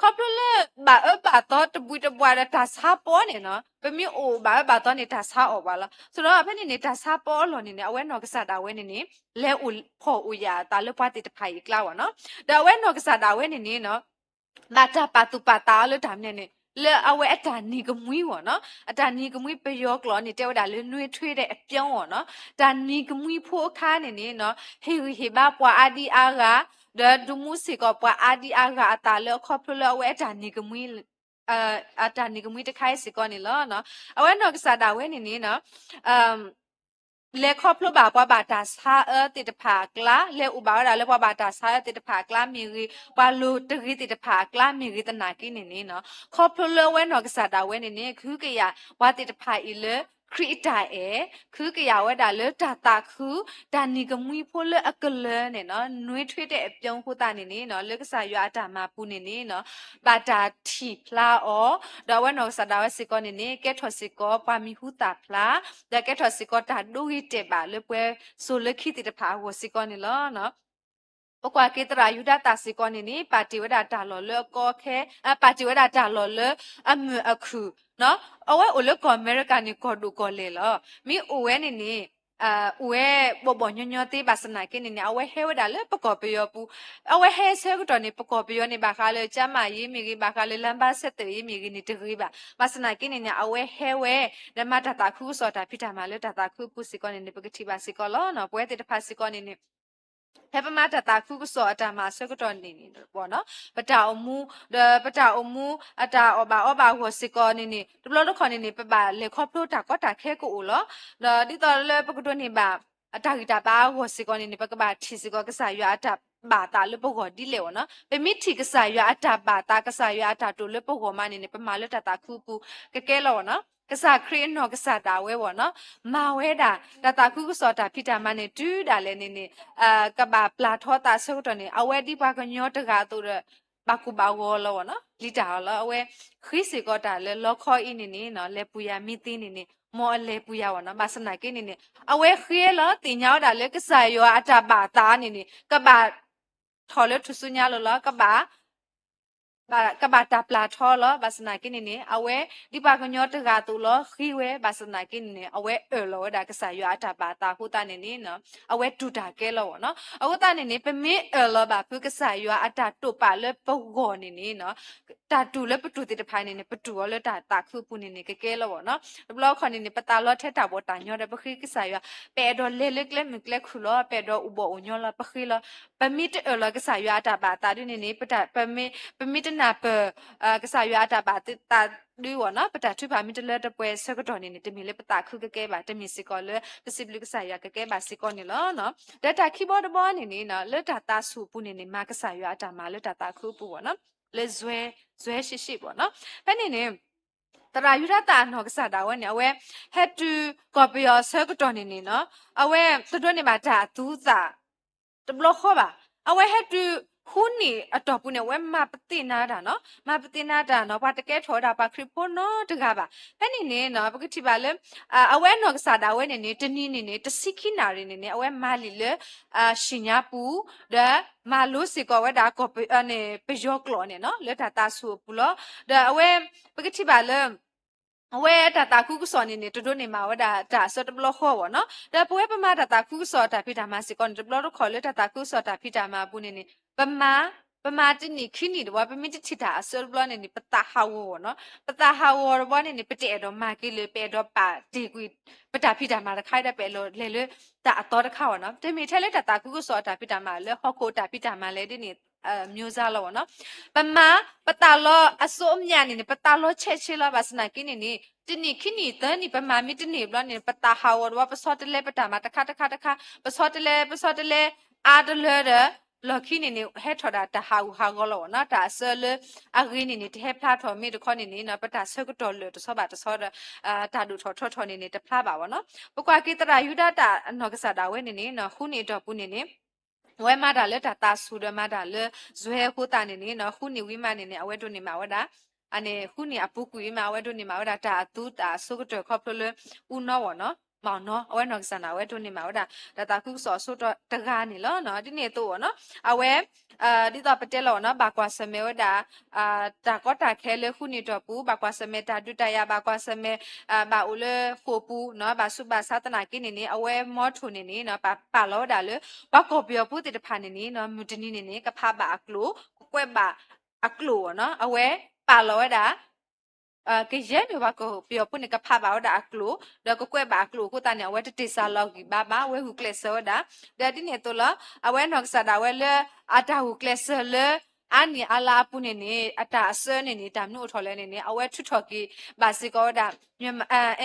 ခီဖျိလၢဘၣ်အၢဘၣ်သီတဘှံးတဘှါဒီးတၢ်ဆါပီန့ၣ်နီၤ, ပမ့ၢ်အိၣ်ဘၣ်အၢဘၣ်သီန့ၣ် တၢ်ဆါအီၣ်ဘၣ်လီၤ. ဆိဒီးဖဲန့ၣ်န့ၣ် တၢ်ဆါပီအလီၢ်န့ၣ်န့ၣ် အဝဲနီၢ်ကစၢ်ဒၣ်ဝဲန့ၣ်န့ၣ် လဲၤအိၣ်ဖှီၣ်အိၣ်ယာ်အသးလၢပှၤသ့ၣ်တဖၣ်အံၤအကျါဝဲနီၤ. ဒီးအဝဲနီၢ်ကစၢ်ဒၣ်ဝဲန့ၣ်န့ၣ်နီၤ ဘၣ်တၢ်ပာ်သူၣ်ပာ်သးအီၤလၢတၢ်မနုၤန့ၣ် လၢအဝဲအတၢ်နံၤကမှံဝဲနီၤ. အတၢ်နံၤကမှံပယီၤကျိာ်န့ၣ် တဲဝဲဒၣ်လၢ နွေထွေးတဲ့အပြုံး ဝဲနီၤ. တၢ်နံၤကမှံဖိအခါန့ၣ်န့ၣ်နီၤ ဟ့ၣ်ဂံၢ်ဟ့ၣ်ဘါပှၤအါဒံအါဂၤ, ဒီးဒုးမူစ့ၢ်ကီးပှၤအါဒံအါဂၤအသးလၢအခီဖျိလၢအဝဲအတၢ်နံၤကမှံ အတၢ်နံၤကမှံတခါအံၤစ့ၢ်ကီးန့ၣ်လီၤ. အဝဲနီၢ်ကစၢ်ဒၣ်ဝဲန့ၣ်န့ၣ်နီၤ လဲၤခီဖျိဘၣ်ပှၤဘၣ်တၢ်ဆါအၢသ့ၣ်တဖၣ်အကျါ, လဲၤအိၣ်ဘၣ်ဝဲဒၣ်လၢပှၤဘၣ်တၢ်ဆါအၢသ့ၣ်တဖၣ်အကျါမ့ၢ်ဂ့ၤ, ပှၤလိၤတဂ့ၤသ့ၣ်တဖၣ်အကျါမ့ၢ်ဂ့ၤသနာ်က့န့ၣ်န့ၣ်နီၤ, ခီဖျိလၢအဝဲနီၢ်ကစၢ်ဒၣ်ဝဲန့ၣ်န့ၣ် ကဟုကယာ်ပှၤသ့ၣ်တဖၣ်အံၤလၢ ခရံာ်အတၢ်အဲၣ်, ခုကယာ်ဝဲဒၣ်လၢတၢ်သးခု, တၢ်နံၤကမှံဖိလၢအကလၢၤန့ၣ်နီၤ, နွေထွေးတဲ့အပြုံးအဃိသတးန့ၣ်န့ၣ်နီၤ, လၢကစၢ်ယွၤအတၢ်မၤပူၤန့ၣ်န့ၣ်နီၤ, ဘၣ်တၢ်ထံၣ်ဖျါအီၤ, ဒီးအဝဲနီၢ်ကစၢ်ဒၣ်ဝဲစ့ၢ်ကီးန့ၣ်န့ၣ် ကဲထီၣ်စ့ၢ်ကီးပှၤမံၤဟူသၣ်ဖျါ, ဒီးကဲထီၣ်စ့ၢ်ကီးတၢ်ဒိဂ့ၤတဲာ်ဘၣ်လၢပှဲၤစိၤလၢခံသ့ၣ်တဖၣ်အဂီၢ်စ့ၢ်ကီးန့ၣ်လီၤ. ပကွၢ်က့ၤသရၣ်ယူဒၤသၣ်စ့ၢ်ကီးန့ၣ်န့ၣ် ပာ်တ့ၢ်ဝဲဒၣ်တၢ်လီၢ်လၢအကီအခဲ, အ ပာ်တ့ၢ်ဝဲဒၣ်တၢ်လီၢ်လၢအမုာ်အခုၣ်, အဝဲအိၣ်လၢကီၢ်အမဲရကၤန့ၣ် ကီၢ်ဒိၣ်ကီၢ်လဲၢ်လီၤ. မ့ၢ်အိၣ်ဝဲန့ၣ်န့ၣ် အိၣ်ဝဲဘီၣ်ဘီၣ်ညီညီသ့ ဘၣ်ဆၣ်သနာ်က့န့ၣ်န့ၣ် အဝဲဟဲဝဲဒၣ်လၢပကီၢ်ပယီၤပူၤ, အဝဲဟဲဆၢကတီၢ်န့ၣ် ပကီၢ်ပယီၤန့ၣ် ဘၣ်ဃးလၢ ကျန်းမာရေးမ့ၢ်ဂ့ၤ, ဘၣ်ဃးလၢ လမ်းပန်းဆက်သွယ်ရေးမ့ၢ်ဂ့ၤန့ၣ် တဂ့ၤဘၣ်. ဘၣ်ဆၣ်သနာ်က့န့ၣ်န့ၣ် အဝဲဟဲဝဲ ဒီးမၤတၢ်သးခုကစီၣ်တၢ်ဖံးတၢ်မၤလၢတၢ်သးခုအပူၤစ့ၢ်ကီးန့ၣ်န့ၣ် ပကထံၣ်ဘၣ်စ့ၢ်ကီးလီၤ. ပဝဲသ့ၣ်တဖၣ်စ့ၢ်ကီးန့ၣ်န့ၣ် ဖဲပမၤတၢ်သးခုကစီၣ်အတၢ်မၤအဆၢကတီၢ်န့ၣ်န့ၣ် ပတၢ်အိၣ်မူ, ဒီးပတၢ်အိၣ်မူအတၢ်အီၣ်ဘၣ်အီဘၣ်အဂီၢ်စ့ၢ်ကီးန့ၣ်န့ၣ် တဘျီတခီၣ်န့ၣ်န့ၣ် ပဘၣ်လဲၤခီဖျိတၢ်ကီတၢ်ခဲကအိၣ်လီၤ. ဒီးဒ်သိးလၢပကဒိးန့ၢ်ဘၣ် အတၢ်ဂံၢ်တၢ်ဘါအဂီၢ်စ့ၢ်ကီးန့ၣ်န့ၣ် ပကဘၣ်ထံၣ်စ့ၢ်ကီးကစၢ်ယွၤအတၢ်ဘၣ်သးလၢပဂီၢ်ဒ်လဲၣ်ဝဲနီၤ. ပမ့ၢ်ထံၣ်ကစၢ်ယွၤအတၢ်ဘၣ်သး, ကစၢ်ယွၤအတၢ်တိာ်လၢပဂီၢ်မးန့ၣ်န့ၣ် ပမၤလၢတၢ်သးခုအပူၤကကဲလီၤဝဲနီၤ. ကစၢ်ခရံာ်အနီၢ်ကစၢ်ဒၣ်ဝဲဝဲနီၤ, မၤဝဲဒၣ် တၢ်သးခုကစီၣ်တၢ်ဖံးတၢ်မၤန့ၣ် တုၤဒၣ်လဲာ်န့ၣ်န့ၣ် ကဘၣ်ပျၢ်ထီသးအဆၢကတီၢ်န့ၣ် အဝဲဒ်ပှၤကညီတဂၤအသိးဒီး ဘၣ်ကိၢ်ဘၣ်ဂီၤလီၤဝဲနီၤ, လံတၢ်အီၤလီၤ. အဝဲဃ့စ့ၢ်ကီးတၢ်လၢလီခီအံၤန့ၣ်န့ၣ် လဲၤပူၤယၤမ့ၢ်သ့န့ၣ်န့ၣ် မ်အလဲၤပူၤယၤဝဲနီၤ. ဘၣ်ဆၣ်သနာ်က့န့ၣ်န့ၣ် အဝဲဃ့လီၤသ့ၣ်ညါဝဲဒၣ်လၢကစၢ်ယွၤအတၢ်ဘၣ်သးန့ၣ်န့ၣ် ကဘၣ်ထီၣ်လၢထူၣ်စုညါလီၤလီၤ, ကဘၣ် ကဘၣ်တၢ်ပျၢ်ထီလီၤ. ဘၣ်ဆၣ်သနာ်က့န့ၣ်န့ၣ် အဝဲဒ်ပှၤကညီတဂၤအသိးလီၤဃ့ဝဲ, ဘၣ်ဆၣ်သနာ်က့န့ၣ်န့ၣ် အဝဲအၢၣ်လီၤဝဲဒၣ်ကစၢ်ယွၤအတၢ်ဘၣ်သးအဃိသတးန့ၣ်န့ၣ် အဝဲတူၢ်တၢ်ကဲလီၤဝဲနီၤ. အဃိသတးန့ၣ်န့ၣ် ပမ့ၢ်အၢၣ်လီၤဘၣ်ဖုကစၢ်ယွၤအတၢ်တိာ်ပာ်လၢပဂီၢ်န့ၣ်န့ၣ် တၢ်တူၢ်လၢပတူၢ်သ့ၣ်တဖၣ်န့ၣ်န့ၣ် ပတူၢ်အီၤလၢတၢ်သးခုအပူၤန့ၣ်န့ၣ် ကကဲလီၤဝဲနီၤ. တဘျီခီန့ၣ်န့ၣ် ပသးလီထဲတၢ်ဘီၣ်တၢ်ညီဒီး ပဃ့ကစၢ်ယွၤ, ပအဲၣ်ဒိးလဲၤလၢကျဲမုၢ်ကျဲခုၣ်လီၤ, ပအဲၣ်ဒိးအိၣ်ဘီၣ်အိၣ်ညီလီၤ, ပဃ့လီၤ. ပမ့ၢ်တအၢၣ်လီၤကစၢ်ယွၤအတၢ်ဘၣ်သးဒ်န့ၣ်န့ၣ် ပမ့ၢ်, ပမ့ၢ်တနၢ်ပၢၢ် ကစၢ်ယွၤအတၢ်ဘၣ်သးဒုဝဲနီၤ, ပတၢ်ထုကဖၣ်မ့ၢ်တလၢတပှဲၤဆၢကတီၢ်န့ၣ်န့ၣ် တမ့ၢ်လၢပသးခုကကဲဘၣ်, တမ့ၢ်စ့ၢ်ကီးလၢပစံးဘျုးကစၢ်ယွၤကကဲဘၣ်စ့ၢ်ကီးန့ၣ်လီၤ. ဒီးတၢ်ခံဘီတဘီန့ၣ်န့ၣ် လၢတၢ်သးဆူၣ်အပူၤန့ၣ်န့ၣ် မၤကစၢ်ယွၤအတၢ်မၤလၢတၢ်သးခုအပူၤဝဲနီၤ, လၢ ဇွဲ, ဇွဲရှံးရှံးဝဲနီၤ. ဖဲန့ၣ်န့ၣ် သရၣ်ယူဒၤသၣ်အနီၢ်ကစၢ်ဒၣ်ဝဲန့ၣ် အဝဲဟဲတုၤကီၢ်ပယီၤအဆၢကတီၢ်န့ၣ်န့ၣ်နီၤ, အဝဲတဒိးန့ၢ်ဘၣ်တၢ်အသူသၣ် တဘျီဃီဘၣ်. အဝဲဟဲတုၤဃုနံၣ်အတီၢ်ပူၤန့ၣ် အဝဲမၤပသ့ၣ်နါတၢ်နီၤ, မၤပသ့ၣ်နါတၢ်နီၤ, ပှၤတကဲထီၣ်ဝဲဒၣ်ပှၤခရံာ်ဖိနီတဂၤဘၣ်. ဖဲန့ၣ်န့ၣ်နီၤ ပကထံၣ်ဘၣ်လၢ အဝဲအနီၢ်ကစၢ်ဒၣ်ဝဲန့ၣ်န့ၣ် တနံၤန့ၣ်န့ၣ် တဆံခံနၣ်ရံၣ်န့ၣ်န့ၣ် အဝဲမၤလံာ်လၢ ရှံၣ်ညါပူၤ, ဒီးမၤလိစ့ၢ်ကီးဝဲဒၣ်ကီၢ်ပယီၤကျိာ်န့ၣ်နီၤ လၢတၢ်သးဆူၣ်အပူၤလီၤ. ဒီးအဝဲ ပကထံၣ်ဘၣ်လၢ အဝဲတၢ်သးခုကစီၣ်န့ၣ်န့ၣ် တဒိးန့ၢ်မးဝဲဒၣ်တၢ်အဆၢတဘျီဃီဝဲနီၤ. ဒီးပဝဲပမၤတၢ်သးခုကစီၣ်တၢ်ဖံးတၢ်မၤစ့ၢ်ကီးန့ၣ် တဘျီတခီၣ်လၢတၢ်သးခုကစီၣ်တၢ်ဖံးတၢ်မၤအပူၤန့ၣ်န့ၣ် ပမၤ, ပမၤတနံၣ်ခံနံၣ်တဝီ ပမ့ၢ်တထံၣ်တၢ်အဆၢတဘျီန့ၣ်န့ၣ် ပသးဟးဂီၤဝဲနီၤ. ပသးဟးဂီၤတဘျီန့ၣ်န့ၣ် ပတအဲၣ်ဒိးမၤက့ၤလၢၤ, ပအဲၣ်ဒိးပာ်တ့ၢ်ကွံာ် ပတၢ်ဖံးတၢ်မၤတခါဒီး ပအဲၣ်ဒိးလဲၤလၢတၢ်အသီတခါဝဲနီၤ. တမ့ၢ်ထဲလၢတၢ်သးခုကစီၣ်တၢ်ဖံးတၢ်မၤလၢဟီၣ်ခိၣ်တၢ်ဖံးတၢ်မၤလဲၣ်ဒ်န့ၣ် မျိုးစားလီၤဝဲနီၤ. ပမၤ, ပသးလီၤအစိအမျးန့ၣ်န့ၣ် ပသးလီၤဆဲးဆ့လီၤ. ဘၣ်ဆၣ်သနာ်က့န့ၣ်န့ၣ် တနံၣ်ခံနံၣ်သၢနံၣ် ပမၤမ့ၢ်တန့ၢ်ဘျီန့ၣ် ပသးဟးဂီၤတဝီ ပဆီတလဲပတၢ်မၤတခါတခါတခါ ပဆီတလဲ ပဆီတလဲ အါတလၢဒီး လီၢ်ခံန့ၣ်န့ၣ် ဟဲထီၣ်ဒၣ်တၢ်ဟးဂူာ်ဟးဂီၤလီၤဝဲနီၤ. တၢ်အဆၢလၢအဂ့ၤန့ၣ်န့ၣ် တဟဲဖျါထီၣ်မ့ၢ်တခီန့ၣ်န့ၣ် ပတၢ်ဆၢကတီၢ်လၢာ်တဆီဘၣ်တဆီဒီး တၢ်ဒိၣ်ထီၣ်ထီထီၣ်န့ၣ်န့ၣ် တဖျါဘၣ်ဝဲနီၤ. ပကွၢ်က့ၤသရၣ်ယူဒၤသၣ်အနီၢ်ကစၢ်ဒၣ်ဝဲန့ၣ်န့ၣ် ဃုနံၣ်အတီၢ်ပူၤန့ၣ်န့ၣ် အဝဲမၤတၢ်လၢတၢ်သးဆူၣ်ဒီးမၤတၢ်လၢ ဇွဲအဃိသတးန့ၣ်န့ၣ် ဃုနံၣ်ဝံၤမးန့ၣ်န့ၣ် အဝဲဒိးန့ၢ်မးဝဲဒၣ် အန့ၣ် ဃုနံၣ်အပူၤကွံာ်မး အဝဲဒိးန့ၢ်မးဝဲဒၣ်တၢ်အသူတၢ်အဆိကတၢၢ်ခီဖျိလၢ အူနီဝဲနီၤ, မနီၤ အဝဲနီၢ်ကစၢ်န့ၣ် အဝဲဒိးန့ၢ်မးဝဲဒၣ် တၢ်သးခုကစီၣ်အဆိကတၢၢ်တဂၤန့ၣ်လီၤ. ဒ်န့ၣ်အသိးဝဲနီၤ အဝဲ ဒ်သိးပတဲလီၤဝဲနီၤ ဘၣ်ကွၢ်ဆၢၣ်မဲာ်ဝဲဒၣ် တၢ်ကီတၢ်ခဲလၢဃုနံၣ်တီၢ်ပူၤ ဘၣ်ကွၢ်ဆၢၣ်မဲာ်တၢ်ဒုးတၢ်ယၤ ဘၣ်ကွၢ်ဆၢၣ်မဲာ် ဘၣ်အိၣ်လၢဃိာ်ပူၤနီၤ ဘၣ်ဆူးဘၣ်ဆါသနာ်က့န့ၣ်န့ၣ် အဝဲမီထိၣ်န့ၣ်န့ၣ် ပာ်လီၤဝဲဒၣ်လၢ ပှၤကီၢ်ပယီၤဖိသ့ၣ်တဖၣ်န့ၣ်န့ၣ် မုၢ်တနံၤန့ၣ်န့ၣ် ကဖးဘၣ်အကျိာ် ကကွဲးဘၣ်အကျိာ်ဝဲနီၤ အဝဲပာ်လီၤဝဲဒၣ် ကယဲၢ်မ့ၢ်ပှၤကီၢ်ပယီၤဖိန့ၣ် ကဖးဘၣ်ဝဲဒၣ်အကျိာ် ဒီးကကွဲးဘၣ်အကျိာ်အဃိသတးန့ၣ် အဝဲတတ့ၢ်စၢ်လီၤဂံၢ်ဘါဘၣ် အဝဲဂုာ်ကျဲးစၢးဝဲဒၣ် ဒီးဒ်န့ၣ်အသိးလီၤ အဝဲနီၢ်ကစၢ်ဒၣ်ဝဲလၢ အတၢ်ဂုာ်ကျဲးစၢးလၢ အါနံၣ်အါလါအပူၤန့ၣ်န့ၣ် အတၢ်အစၢန့ၣ်န့ၣ် တၢ်မနုၤအိၣ်ထီၣ်လဲၣ်န့ၣ်န့ၣ် အဝဲထုးထီၣ်က့ၤဘၣ်စ့ၢ်ကီးဝဲဒၣ်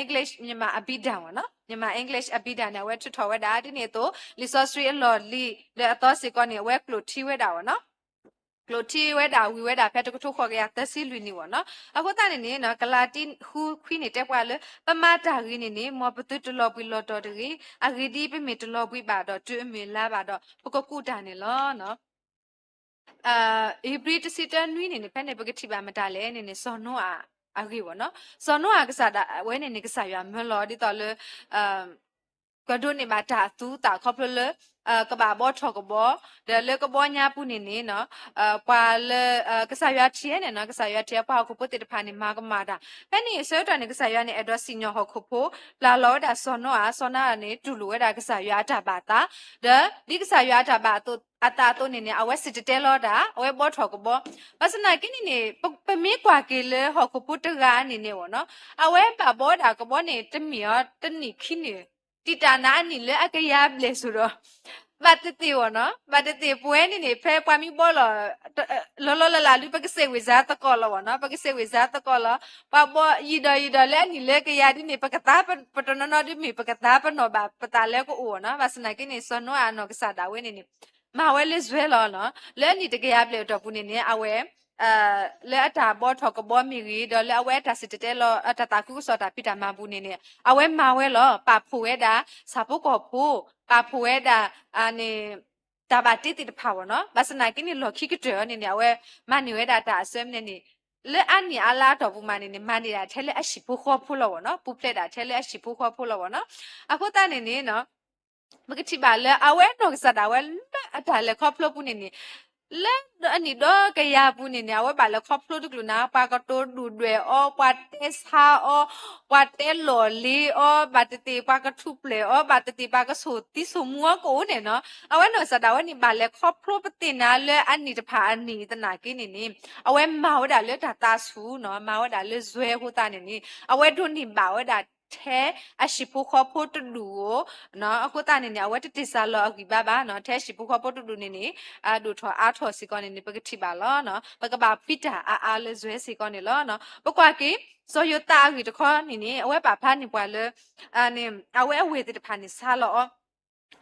English မြန်မာအဘိဓမ္မာ ဝဲနီၤ မြန်မာ English အဘိဓမ္မာန့ၣ် အဝဲထုးထီၣ်ဝဲဒၣ် ဒ်န့ၣ်အသိး လံာ်စီဆှံအလီၢ်လံၤ ဒီးအသီစ့ၢ်ကီးန့ၣ် အဝဲကျိာ်ထံဝဲဒၣ်ဝဲနီၤ ကျိးထံဝဲဒၣ်ဝံၤဝဲဒၣ်ဖဲတကထိဃိးကယၤသၢဆံလွံၢ်နံၣ်ဝဲနီၤ. အဃိသတးန့ၣ်န့ၣ် ကလၤတံ ဃုခွံန့ၣ် တဲပှၤလၢ ပမၤတၢ်ဂ့ၤန့ၣ်န့ၣ် မ်ပသုတလီၤဘှံးလီၤတီၤတဂ့ၤ, အဂ့ၢ်ဒ်အံၤ, ပမ့ၢ်တလီၤဘှံးဘၣ်ဒီး တုၤအမုၢ်လါဘၣ်ဒီး ပကကူးတၢ်န့ၣ်လီၤ. ဧ့ၤဘြံၤတဆံတၢနွံန့ၣ်န့ၣ် ဖဲန့ၣ် ပကထံၣ်ဘၣ်မတၤလဲၣ်န့ၣ်န့ၣ် စီၤနိအၤအဂ့ၢ်ဝဲနီၤ. စီၤနိအၤကစၢ်ဒၣ်ဝဲန့ၣ်န့ၣ် ကစၢ်ယွၤမၢလီၤဒ်သိးလၢ ကဒိးန့ၢ်ဘၣ်တၢ်အသူအသၣ်ခီဖျိလၢ ကဘၣ်ဘှီထီၣ်ကဘှီ, ဒီးလၢကဘှီညါပူၤန့ၣ်န့ၣ် ပှၤလၢ ကစၢ်ယွၤထံၣ်ဝဲန့ၣ်နီၤ, ကစၢ်ယွၤထံၣ်ဝဲပှၤဟီၣ်ခိၣ်ဖိသ့ၣ်တဖၣ်န့ၣ် မၤကမၣ်တၢ်. ဖဲန့ၣ်အဆၢကတီၢ်န့ၣ် ကစၢ်ယွၤန့ၣ် အဲၣ်ဒိးစံၣ်ညီၣ်ဟီၣ်ခိၣ်ဖိ, ပျၢ်လီၤဝဲဒၣ်စီၤနိအၤ, စီၤနိအၤန့ၣ် တူၢ်လိာ်ဝဲဒၣ်ကစၢ်ယွၤအတၢ်ဘၣ်သး, ဒီးဒ်ကစၢ်ယွၤအတၢ်ဘၣ်အသးအသိးန့ၣ်န့ၣ် အဝဲစံၣ်တဲၤတဲလီၤတၢ်, အဝဲဘှီထီၣ်ကဘှီ. ဘၣ်ဆၣ်သနာ်က့န့ၣ်န့ၣ် ပမ့ၢ်ကွၢ်က့ၤလၢဟီၣ်ခိၣ်ဖိတဂၤန့ၣ်န့ၣ်ဝဲနီၤ, အဝဲဘၣ်ဘှီဒၣ်ကဘှီန့ၣ် တမ့ၢ်အီၤတနံၣ်ခံနံၣ် တံာ်တာ်နၤအနံၣ်လၢအကယၤဘျဲၣ်စိၤဒီး ဘၣ်တသ့ၣ်ဝဲနီၤ, ဘၣ်တသ့ၣ်ပဝဲန့ၣ်န့ၣ် ဖဲပှၤမ့ၢ်ဘှီလီၤ လီၤလီၤလးလးဒုး ပကစဲးဝ့ၤစါသကိးလီၤဝဲနီၤ, ပကစဲးဝ့ၤစါသကိးလီၤ. ပှၤဘှီယံာ်ဒီးယံာ်ဒီးလၢအနံၣ်လၢကယၤဒ်န့ၣ် ပကသါပတနီၤနီၤဒုးမ့ၢ် ပကသါပနီၣ်ဘၣ်ပသးလၢကအိၣ်ဝဲနီၤ. ဘၣ်ဆၣ်သနာ်က့န့ၣ် စီၤနိအၤအနီၢ်ကစၢ်ဒၣ်ဝဲန့ၣ်န့ၣ် မၤဝဲလၢယွဲလီၤနီၤ. လၢအနံၣ်တကယၤဘျဲၣ်အတီၢ်ပူၤန့ၣ်န့ၣ် အဝဲ လၢအတၢ်ဘှီထီၣ်ကဘှီမ့ၢ်ဂ့ၤ, ဒီးလၢအဝဲအတၢ်စံၣ်တဲၤတဲလီၤ အတၢ်သးခုကစီၣ်တၢ်ဖံးတၢ်မၤပူၤန့ၣ်န့ၣ် အဝဲမၤဝဲလီၤ. ပာ်ဖှိၣ်ဝဲဒၣ် ဆၣ်ဖိကီၢ်ဖိ, ပာ်ဖှိၣ်ဝဲဒၣ် တၢ်ဘၣ်တ့သ့ၣ်တဖၣ်ဝဲနီၤ. ဘၣ်ဆၣ်သနာ်က့န့ၣ် လီၢ်ခံကတၢၢ်အံၤန့ၣ်န့ၣ် အဝဲမၤန့ၢ်ဝဲဒၣ်တၢ်အစၢမနုၤန့ၣ် လၢအနံၣ်အါလါအတီၢ်ပူၤမးန့ၣ်န့ၣ် မၤန့ၢ်ဒၣ်ထဲလၢအဟံၣ်ဖိဃီဖိလီၤဝဲနီၤ, ပူၤဖျဲးဒၣ်ထဲလၢအဟံၣ်ဖိဃီဖိလီၤဝဲနီၤ. အဃိသတးန့ၣ်န့ၣ် ပကထံၣ်ဘၣ်လၢအဝဲအနီၢ်ကစၢ်ဒၣ်ဝဲလၢအတၢ်လဲၤခီဖျိပူၤန့ၣ်န့ၣ် လၢအနံၣ်ဒီကယၤပူၤန့ၣ်န့ၣ် အဝဲဘၣ်လဲၤခီဖျိတကလုာ်နၤ, ပှၤကတိၤဒုၣ်ဒွဲၣ်အီၤ, ပှၤတဲဆါအီၤ, ပှၤတဲလီၢ်လ့ၤအီၤ, ဘၣ်တသ့ၣ်ပှၤကထူၣ်ဖျဲးအီၤ, ဘၣ်တသ့ၣ်ပှၤကဆိၣ်သံဆိၣ်မူအီၤကအိၣ်န့ၣ်နီၤ. အဝဲနီၢ်ကစၢ်ဒၣ်ဝဲန့ၣ် ဘၣ်လဲၤခီဖျိပသ့ၣ်နၤလၢအနံၣ်တဖၣ်အနံၣ်သနာ်က့န့ၣ်န့ၣ် အဝဲမၤဝဲဒၣ်လၢတၢ်သးဆူၣ်နီၤ, မၤဝဲဒၣ်လၢယွဲအဃိသတးန့ၣ်န့ၣ် အဝဲဒိးန့ၢ်ဘၣ်ဝဲဒၣ် ထဲအဟံၣ်ဖိဃီဖိတဒူၣ်ဧိၤ, အဃိသတးန့ၣ်န့ၣ် အဝဲတတ့ၢ်စၢ်လီၤအဂံၢ်ဘါဘၣ်နီၤ, ထဲဟံၣ်ဖိဃီဖိတဒူၣ်န့ၣ်န့ၣ် အဒိၣ်ထီၣ်အါထီၣ်စ့ၢ်ကီးန့ၣ်န့ၣ် ပကထံၣ်ဘၣ်လီၤ. ပကဘၣ်ဖှံတၢ်အါအါလၢယွဲစ့ၢ်ကီးန့ၣ်လီၤ. ပကွၢ်က့ၤ စီၤယိၤသးအဂ့ၢ်တခီန့ၣ်န့ၣ် အဝဲပာ်ဖျါန့ၢ်ပှၤလၢ အဝဲအဝဲၢ်သ့ၣ်တဖၣ်န့ၣ်ဆါလီၤအီၤ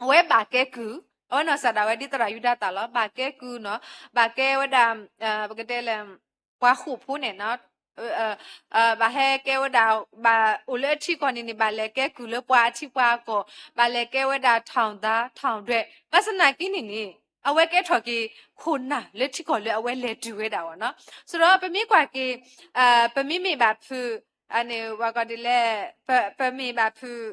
အဝဲဘၣ်ကဲကုၢ်, အဝဲနီၢ်ကစၢ်ဒၣ်ဝဲဒ်သရၣ်ယူဒၤသၣ်လီၤ, ဘၣ်ကဲကုၢ်နီၤ, ဘၣ်ကဲဝဲဒၣ် ပကတဲလဲၣ် ပှၤဃိာ်ဖိန့ၣ်နီၤ, ဘၣ်ဟဲကဲဝဲဒၣ် ဘၣ်အိၣ်လၢအထံကီၢ်န့ၣ်န့ၣ် ဘၣ်လဲၤကဲကုၢ်လၢပှၤအထံပှၤအကီၢ်, ဘၣ်လဲၤကဲဝဲဒၣ် ထောင်သားထောင်ရွက်, ဘၣ်ဆၣ်သနာ်က့န့ၣ်န့ၣ် အဝဲကဲထီၣ်က့ၤခိၣ်နၢ်လၢထံကီၢ်လၢအဝဲလဲၤတုၤဝဲဒၣ်ဝဲနီၤ. ဆိုတော့ ပမ့ၢ်ကွၢ်က့ၤ ပမ့မ့ၢ်ဘၣ်ဖုး အန့ၣ် ပှၤကီၢ်ဒ်လဲၣ် ပမ့ၢ်ဘၣ်ဖုး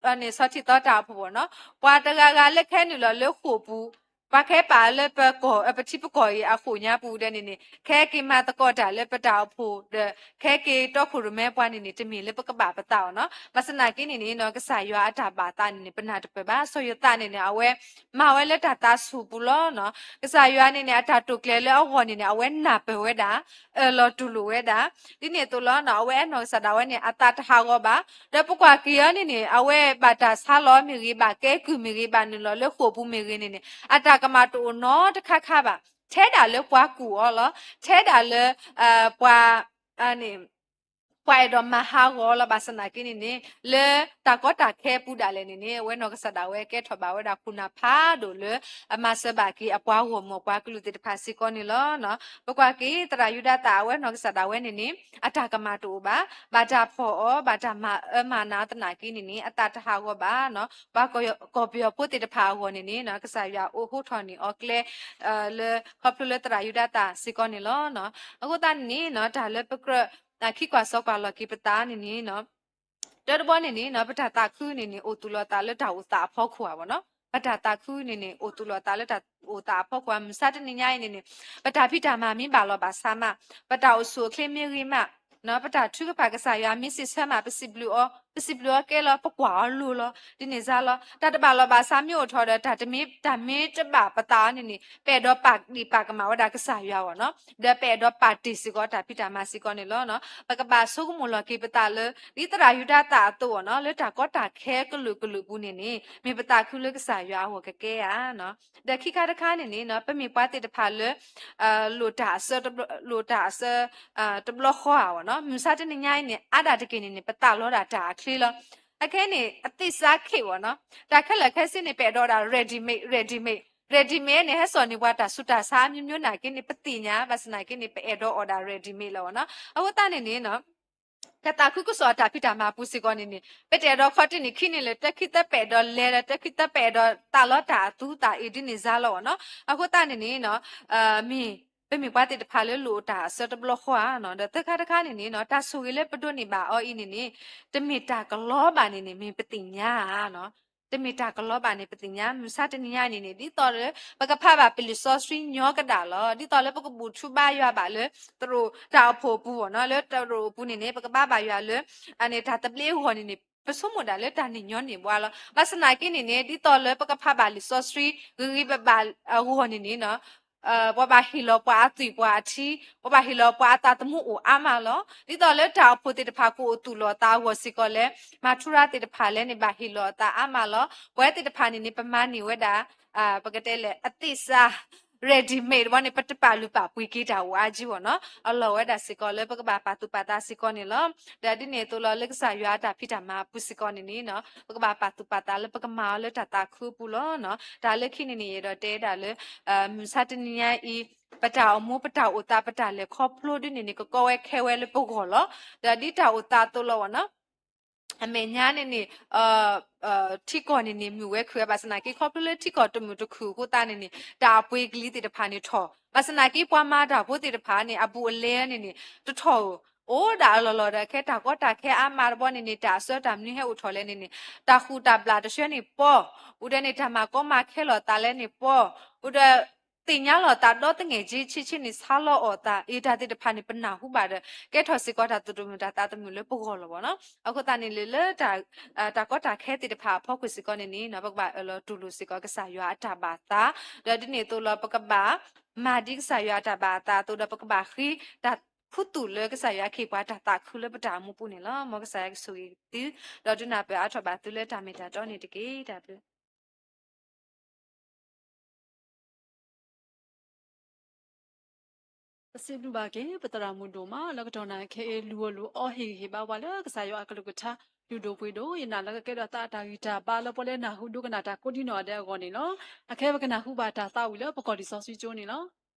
အန့ၣ် ဆီထံသီတၢ်အိၣ်ဖှိၣ်ဝဲနီၤ, ပှၤတဂၤဂၤလၢခဲနုာ်လီၤလၢဃိာ်ပူၤ, ပှၤခဲပာ်လၢပကီၢ် ပထံပကီၢ်အံၤအဃိာ်ညါပူၤဒဲးန့ၣ်န့ၣ် ခဲက့ၤမၤသကိးတၢ်လၢပတၢ်အိၣ်ဖှိၣ်ဒီး ခဲက့ၤတီခိၣ်ရိၣ်မဲပှၤန့ၣ်န့ၣ် တမ့ၢ်လၢပကဘၣ်ပသးအီၤနီၤ. ဘၣ်ဆၣ်သနာ်က့န့ၣ်န့ၣ်နီၤ ကစၢ်ယွၤအတၢ်ဘၣ်သးန့ၣ်န့ၣ် ပနၢ်တပၢၢ်ဘၣ်. စီၤယိၤသးန့ၣ်န့ၣ် အဝဲမၤဝဲလၢတၢ်သးဆူၣ်ပူၤလီၤနီၤ. ကစၢ်ယွၤန့ၣ်န့ၣ် အတၢ်တိာ်ကျဲၤလၢအဂီၢ်န့ၣ်န့ၣ် အဝဲနၢ်ပၢၢ်ဝဲဒၣ် အၢၣ်လီၤတူၢ်လိာ်ဝဲဒၣ် ဒ်န့ၣ်အသိးလီၤနီၤ. အဝဲအနီၢ်ကစၢ်ဒၣ်ဝဲန့ၣ် အသးတဟးဂီၤဘၣ်. ဒီးပကွၢ်က့ၤအီၤန့ၣ်န့ၣ် အဝဲဘၣ်တၢ်ဆါလီၤမ့ၢ်ဂ့ၤ, ဘၣ်ကဲကုၢ်မ့ၢ်ဂ့ၤ, ဘၣ်နုာ်လီၤလၢဃိာ်ပူၤမ့ၢ်ဂ့ၤန့ၣ်န့ၣ် အတၢ်ကမၣ်တအိၣ်နီတခါခါဘၣ်. ထဲဒၣ်လၢပှၤကူၣ်အီၤလီၤ. ထဲဒၣ်လၢ ပှၤ န့ၣ် ပှၤအဲၣ်ဒိးမၤဟးဂီၤလီၤ. ဘၣ်ဆၣ်သနာ်က့န့ၣ်န့ၣ် လၢတၢ်ကီတၢ်ခဲအပူၤဒၣ်လဲာ်န့ၣ်န့ၣ် အဝဲနီၢ်ကစၢ်ဒၣ်ဝဲကဲထီၣ်ဘၣ်ဝဲဒၣ်ခိၣ်နၢ်ဖးဒိၣ်လၢ အမၤစၢၤဘၣ်က့ၤအပှၤဂီၢ်မုၢ်အပှၤကလုာ်သ့ၣ်တဖၣ်စ့ၢ်ကီးန့ၣ်လီၤ. ပကွၢ်က့ၤသရၣ်ယူဒၤသၣ် အဝဲနီၢ်ကစၢ်ဒၣ်ဝဲန့ၣ်န့ၣ် အတၢ်ကမၣ်တအိၣ်ဘၣ်. ဘၣ်တၢ်ဖီၣ်အီၤ ဘၣ်တၢ်မၤအၢမၤနးသနာ်က့န့ၣ်န့ၣ် အသးတဟးဂီၤဘၣ်နီၤ. ပှၤကီၢ်ပယီၤဖိသ့ၣ်တဖၣ်အဂီၢ်န့ၣ်န့ၣ် ကစၢ်ယွၤအိးထီၣ်န့ၢ်အီၤကျဲ လၢ ခီဖျိလၢသရၣ်ယူဒၤသၣ်စ့ၢ်ကီးန့ၣ်လီၤ. အဃိသတးန့ၣ်န့ၣ် တၢ်လၢပကြၢး ခံကွၢ်စီကွၢ်လီၤက့ၤပသးန့ၣ်န့ၣ် တၢတဘီန့ၣ်န့ၣ် ပတၢ်သးခုန့ၣ်န့ၣ် အိၣ်သူၣ်လီၤသးလၢတၢ်အိၣ်သးအဖီခိၣ်ဧါနီၤ. ပတၢ်သးခုန့ၣ်န့ၣ် အိၣ်သူၣ်လီၤသးလၢတၢ်အိၣ်သးအဖီခိၣ်ဧါ. မုၢ်ဆါတနံၤညါအံၤန့ၣ်န့ၣ် ပတၢ်ဖံးတၢ်မၤမ့ၢ်ဘၣ်လီၤဘၣ်ဆါမး, ပတၢ်အိၣ်ဆူၣ်အိၣ်ချ့မ့ၢ်ဂ့ၤမး, ပတၢ်ထုကဖၣ်ကစၢ်ယွၤမ့ၢ်စံးဆၢမး ပစံးဘျုးအီၤ, ပစံးဘျုးအီၤကဲလီၤ ပကွၢ်အီၤလိၤလီၤ. ဒ်န့ၣ်စ့ၢ်လီၤ. တၢ်တဘၣ်လီၤဘၣ်ဆါမ့ၢ်အိၣ်ထီၣ်ဒီး တၢ်တမ့ၢ် တၢ်မ့ၢ်တဘၣ်ပသးအီၤန့ၣ်န့ၣ် ပအဲၣ်ဒိးပာ်ဒ့ၣ်ပာ်ကမၣ်ဝဲဒၣ်ကစၢ်ယွၤအဂီၢ်နီၤ. ဒီးပအဲၣ်ဒိးပာ်တ့ၢ်စ့ၢ်ကီးတၢ်ဖံးတၢ်မၤစ့ၢ်ကီးန့ၣ်လီၤ. ပကဘၣ်ဆိကမိၣ်လီၤက့ၤပသးလၢ ဒ်သရၣ်ယူဒၤသၣ်အသိးအီၤနီၤ လၢတၢ်ကီတၢ်ခဲကလုာ်ကလုာ်ပူၤန့ၣ်န့ၣ် မ့ၢ်ပသးခုလၢကစၢ်ယွၤအဂီၢ်ကကဲဧါနီၤ. ဒီးခံခါတခါန့ၣ်န့ၣ် ပမ့ၢ်ပှၤသ့ၣ်တဖၣ်လၢ လိၣ်တၢ်အဆၢ လိၣ်တၢ်အဆၢ တဘျီဃီဧါနီၤ. မုၢ်ဆါတနံၤညါအံၤန့ၣ် အါဒၣ်တက့ၢ်န့ၣ်န့ၣ် ပသးလီၤဒၣ်တၢ်အချ့လီၤ. အခဲန့ၣ် အသ့ၣ်စါခဲအံၤနီၤ တၢ်ခဲလၢာ်ခဲဆ့န့ၣ် ပအဲၣ်ဒိးဒၣ် ready made, ready made ready made န့ၣ် ဟဲစိာ်န့ၢ်ပှၤတၢ်ဆူးတၢ်ဆါ မျိုးမျိုး နာ်က့န့ၣ် ပသ့ၣ်ညါ ဘၣ်ဆၣ်သနာ်က့န့ၣ် ပအဲၣ်ဒိးအီၣ်ဒၣ် ready made လီၤနီၤ. အဃိသတးန့ၣ်န့ၣ် ကသးခုကစီၣ်အတၢ်ဖံးတၢ်မၤပူၤစ့ၢ်ကီးန့ၣ်န့ၣ် ပတအဲၣ်ဒိးခီတ့ၢ်န့ၣ် ခံန့ၣ်လၢ တၢ်ခံသၢပအဲၣ်ဒိးလဲၤဒီး တၢ်ခံသၢပအဲၣ်ဒိးသးလီတၢ်အသူသးအ့ၤဒ်န့ၣ်စါလီၤနီၤ. အဃိသတးန့ၣ်န့ၣ် မ့ၢ် ပမ့ၢ်ပှၤသ့ၣ်တဖၣ်လၢလိၣ်တၢ်အဆၢတဘျီဃီဧါနီၤ. ဒီးသၢခါတခါန့ၣ်န့ၣ် တၢ်ဆိၣ်ဂ့ၤလၢပဒိးန့ၢ်ဘၣ်အီၤအံၤန့ၣ်န့ၣ် တမ့ၢ်တၢ်ကလီဘၣ်န့ၣ်န့ၣ် မ့ၢ်ပသ့ၣ်ညါဧါနီၤ. တမ့ၢ်တၢ်ကလီဘၣ်န့ၣ် ပသ့ၣ်ညါ မုၢ်ဆါတနံၤညါန့ၣ်န့ၣ် ဒ်သိးလၢ ပကဖးဘၣ်ပလံာ်စီဆှံညီကဒၣ်လီၤ. ဒ်သိးလၢပကဘူၣ်ထီၣ်ဘါယွၤဘၣ်လၢ သရိာ်တၢ်အိၣ်ဖှိၣ်အပူၤနီၤ. လၢသရိာ်အပူၤန့ၣ်န့ၣ် ပကဘါဘၣ်ယွၤလၢ အန့ၣ်တၢ်သဘျ့အဂီၢ်န့ၣ်န့ၣ် ပဆိကမိၣ်ဒၣ်လၢတၢ်န့ၢ်ညီန့ၢ်ပှၤလီၤ. ဘၣ်ဆၣ်သနာ်က့န့ၣ်န့ၣ် ဒ်သိးလၢပကဖးဘၣ်လံာ်စီဆှံ ဂ့ၤဂ့ၤဘၣ်ဘၣ်အဂီၢ်န့ၣ်န့ၣ် ပှၤဘၣ်ဟ့ၣ်လီၤပှၤအသွံၣ်ပှၤအထံ, ပှၤဘၣ်ဟ့ၣ်လီၤပှၤအသးသမူအိၣ်အါမးလီၤ. ဒ်သိးလၢတၢ်အိၣ်ဖှိၣ်သ့ၣ်တဖၣ်ကအိၣ်သူၣ်လီၤအသးအဂီၢ်စ့ၢ်ကီးလၢ မၤထူရၤသ့ၣ်တဖၣ်လဲၣ်န့ၣ် ဘၣ်ဟ့ၣ်လီၤအသးအါမးလီၤ. ပဝဲသ့ၣ်တဖၣ်န့ၣ်န့ၣ် ပမၤန့ၢ်ဝဲဒၣ် ပကတဲလဲၣ် အသ့ၣ်စး ready made တဘီန့ၣ် ပတပာ်လုၢ်ပာ်ပှ့ၤက့ၤတၢ်အိၣ်အါကံအဂီၢ်နီၤ. အလီၢ်ဝဲဒၣ်စ့ၢ်ကီးလၢပကဘၣ်ပာ်သူၣ်ပာ်သးစ့ၢ်ကီးန့ၣ်လီၤ. ဒီးဒ်န့ၣ်အသိးလီၤ လၢကစၢ်ယွၤအတၢ်ဖံးတၢ်မၤအပူၤစ့ၢ်ကီးန့ၣ်န့ၣ် ပကဘၣ်ပာ်သူၣ်ပာ်သးလၢပကမၤအီၤလၢတၢ်သးခုအပူၤလီၤနီၤ. တၢ်လၢခံန့ၣ်န့ၣ် ယအဲၣ်ဒိးတဲဒၣ်လၢ မုၢ်ဆါတနံၤညါအံၤ ပတၢ်အိၣ်မူ ပတၢ်အိၣ်သး ပတၢ်လဲၤခီဖျိဒ်န့ၣ်န့ၣ် ကကီဝဲခဲဝဲလၢပဂီၢ်လီၤ. ဒီးဒ်တၢ်အိၣ်သးအသိးလီၤနီၤ. အမဲာ်ညါန့ၣ်န့ၣ် ထံကီၢ်န့ၣ်န့ၣ် မုာ်ဝဲခုၣ်ဝဲဘၣ်ဆၣ်သနာ်က့ ခီဖျိလၢထံကီၢ်တမုာ်တခုၣ်အဃိသတးန့ၣ်န့ၣ် တၢ်အပှ့ၤကလံၤသ့ၣ်တဖၣ်န့ၣ်ထီၣ်, ဘၣ်ဆၣ်သနာ်က့ ပှၤမၤတၢ်ဖိသ့ၣ်တဖၣ်န့ၣ် အဘူးအလဲန့ၣ်န့ၣ် တထီၣ်ဧိၤ, အိၣ်ဒၣ်အလီၢ်လီၢ်ဒီး ခဲတၢ်ကီတၢ်ခဲအါမးတဘီန့ၣ်န့ၣ် တၢ်အစၢတၢ်မနုၤဟဲအိၣ်ထီၣ်လဲၣ်န့ၣ်န့ၣ် တၢ်ဃူတၢ်ဘျၣ်တဆှၢန့ၣ်ပီ, အိၣ်ဒီးန့ၣ် တၢ်မၤကီမၤခဲလီၤသးလဲၣ်န့ၣ်ပီ, အိၣ်ဒီး သ့ၣ်ညါလီၤသးဒီသငဲၣ်က့ဆ့ဆ့န့ၣ် ဆါလီၤအီၣ်သး အ့ တၢ်သ့ၣ်တဖၣ်န့ၣ် ပနၢ်ဟူဘၣ်ဒီး ကဲထီၣ်စ့ၢ်ကီးတၢ်သူၣ်တမုာ်တၢ်သးတမုာ်လၢပဂီၢ်လီၤဘၣ်နီၤ. အဃိသတးန့ၣ်လၢ လၢ တၢ်ကီတၢ်ခဲသ့ၣ်တဖၣ်အဖီခိၣ်စ့ၢ်ကီးန့ၣ်န့ၣ် ပကဘၣ်အၢၣ်လီၤတူၢ်လိာ်စ့ၢ်ကီးကစၢ်ယွၤအတၢ်ဘၣ်သး, ဒီးဒ်န့ၣ်အသိးလီၤ ပကဘၣ်မၤဒ်ကစၢ်ယွၤအတၢ်ဘၣ်သးအသိးဒီး ပကဘၣ်ဃ့တၢ်ခူသူၣ်လၢကစၢ်ယွၤကဟ့ၣ်ပှၤတၢ်သးခုလၢပတၢ်အိၣ်မူပူၤန့ၣ်လီၤ. မ်ကစၢ်ယွၤကဆိၣ်ဂ့ၤသု, ဒီးဒုးနၢ်ပၢၢ်အါထီၣ်ဘၣ်သုလၢတၢ်မ့ၢ်တၢ်တီန့ၣ်တက့ၢ်. တၢ်ဘျုး ပစံးဘျုးဘၣ်က့ၤ ပသရၣ်မုၣ်ဒိၣ်မး လၢကတီၢ်နၢ်ခဲအံၤ လူၤအီၣ်လူၤအီဟ့ၣ်ဂံၢ်ဟ့ၣ်ဘါပှၤလၢကစၢ်ယွၤအကလုၢ်ကထါ လုၢ်ဒိၣ်ပှ့ၤဒိၣ်, ယနာ်လၢကကဲထီၣ်သးအတၢ်ဂံၢ်တၢ်ဘါလၢပှၤလၢနၢ်ဟူဒိကနၣ်တၢ်ကိးဒံနီၢ်ဂၤဒဲးအဂီၢ်န့ၣ်လီၤ. အခဲအံၤပကနၢ်ဟူဘၣ်တၢ်သးဝံၣ်လၢပကီၢ်လံာ်စီဆှံကၠိန့ၣ်လီၤ.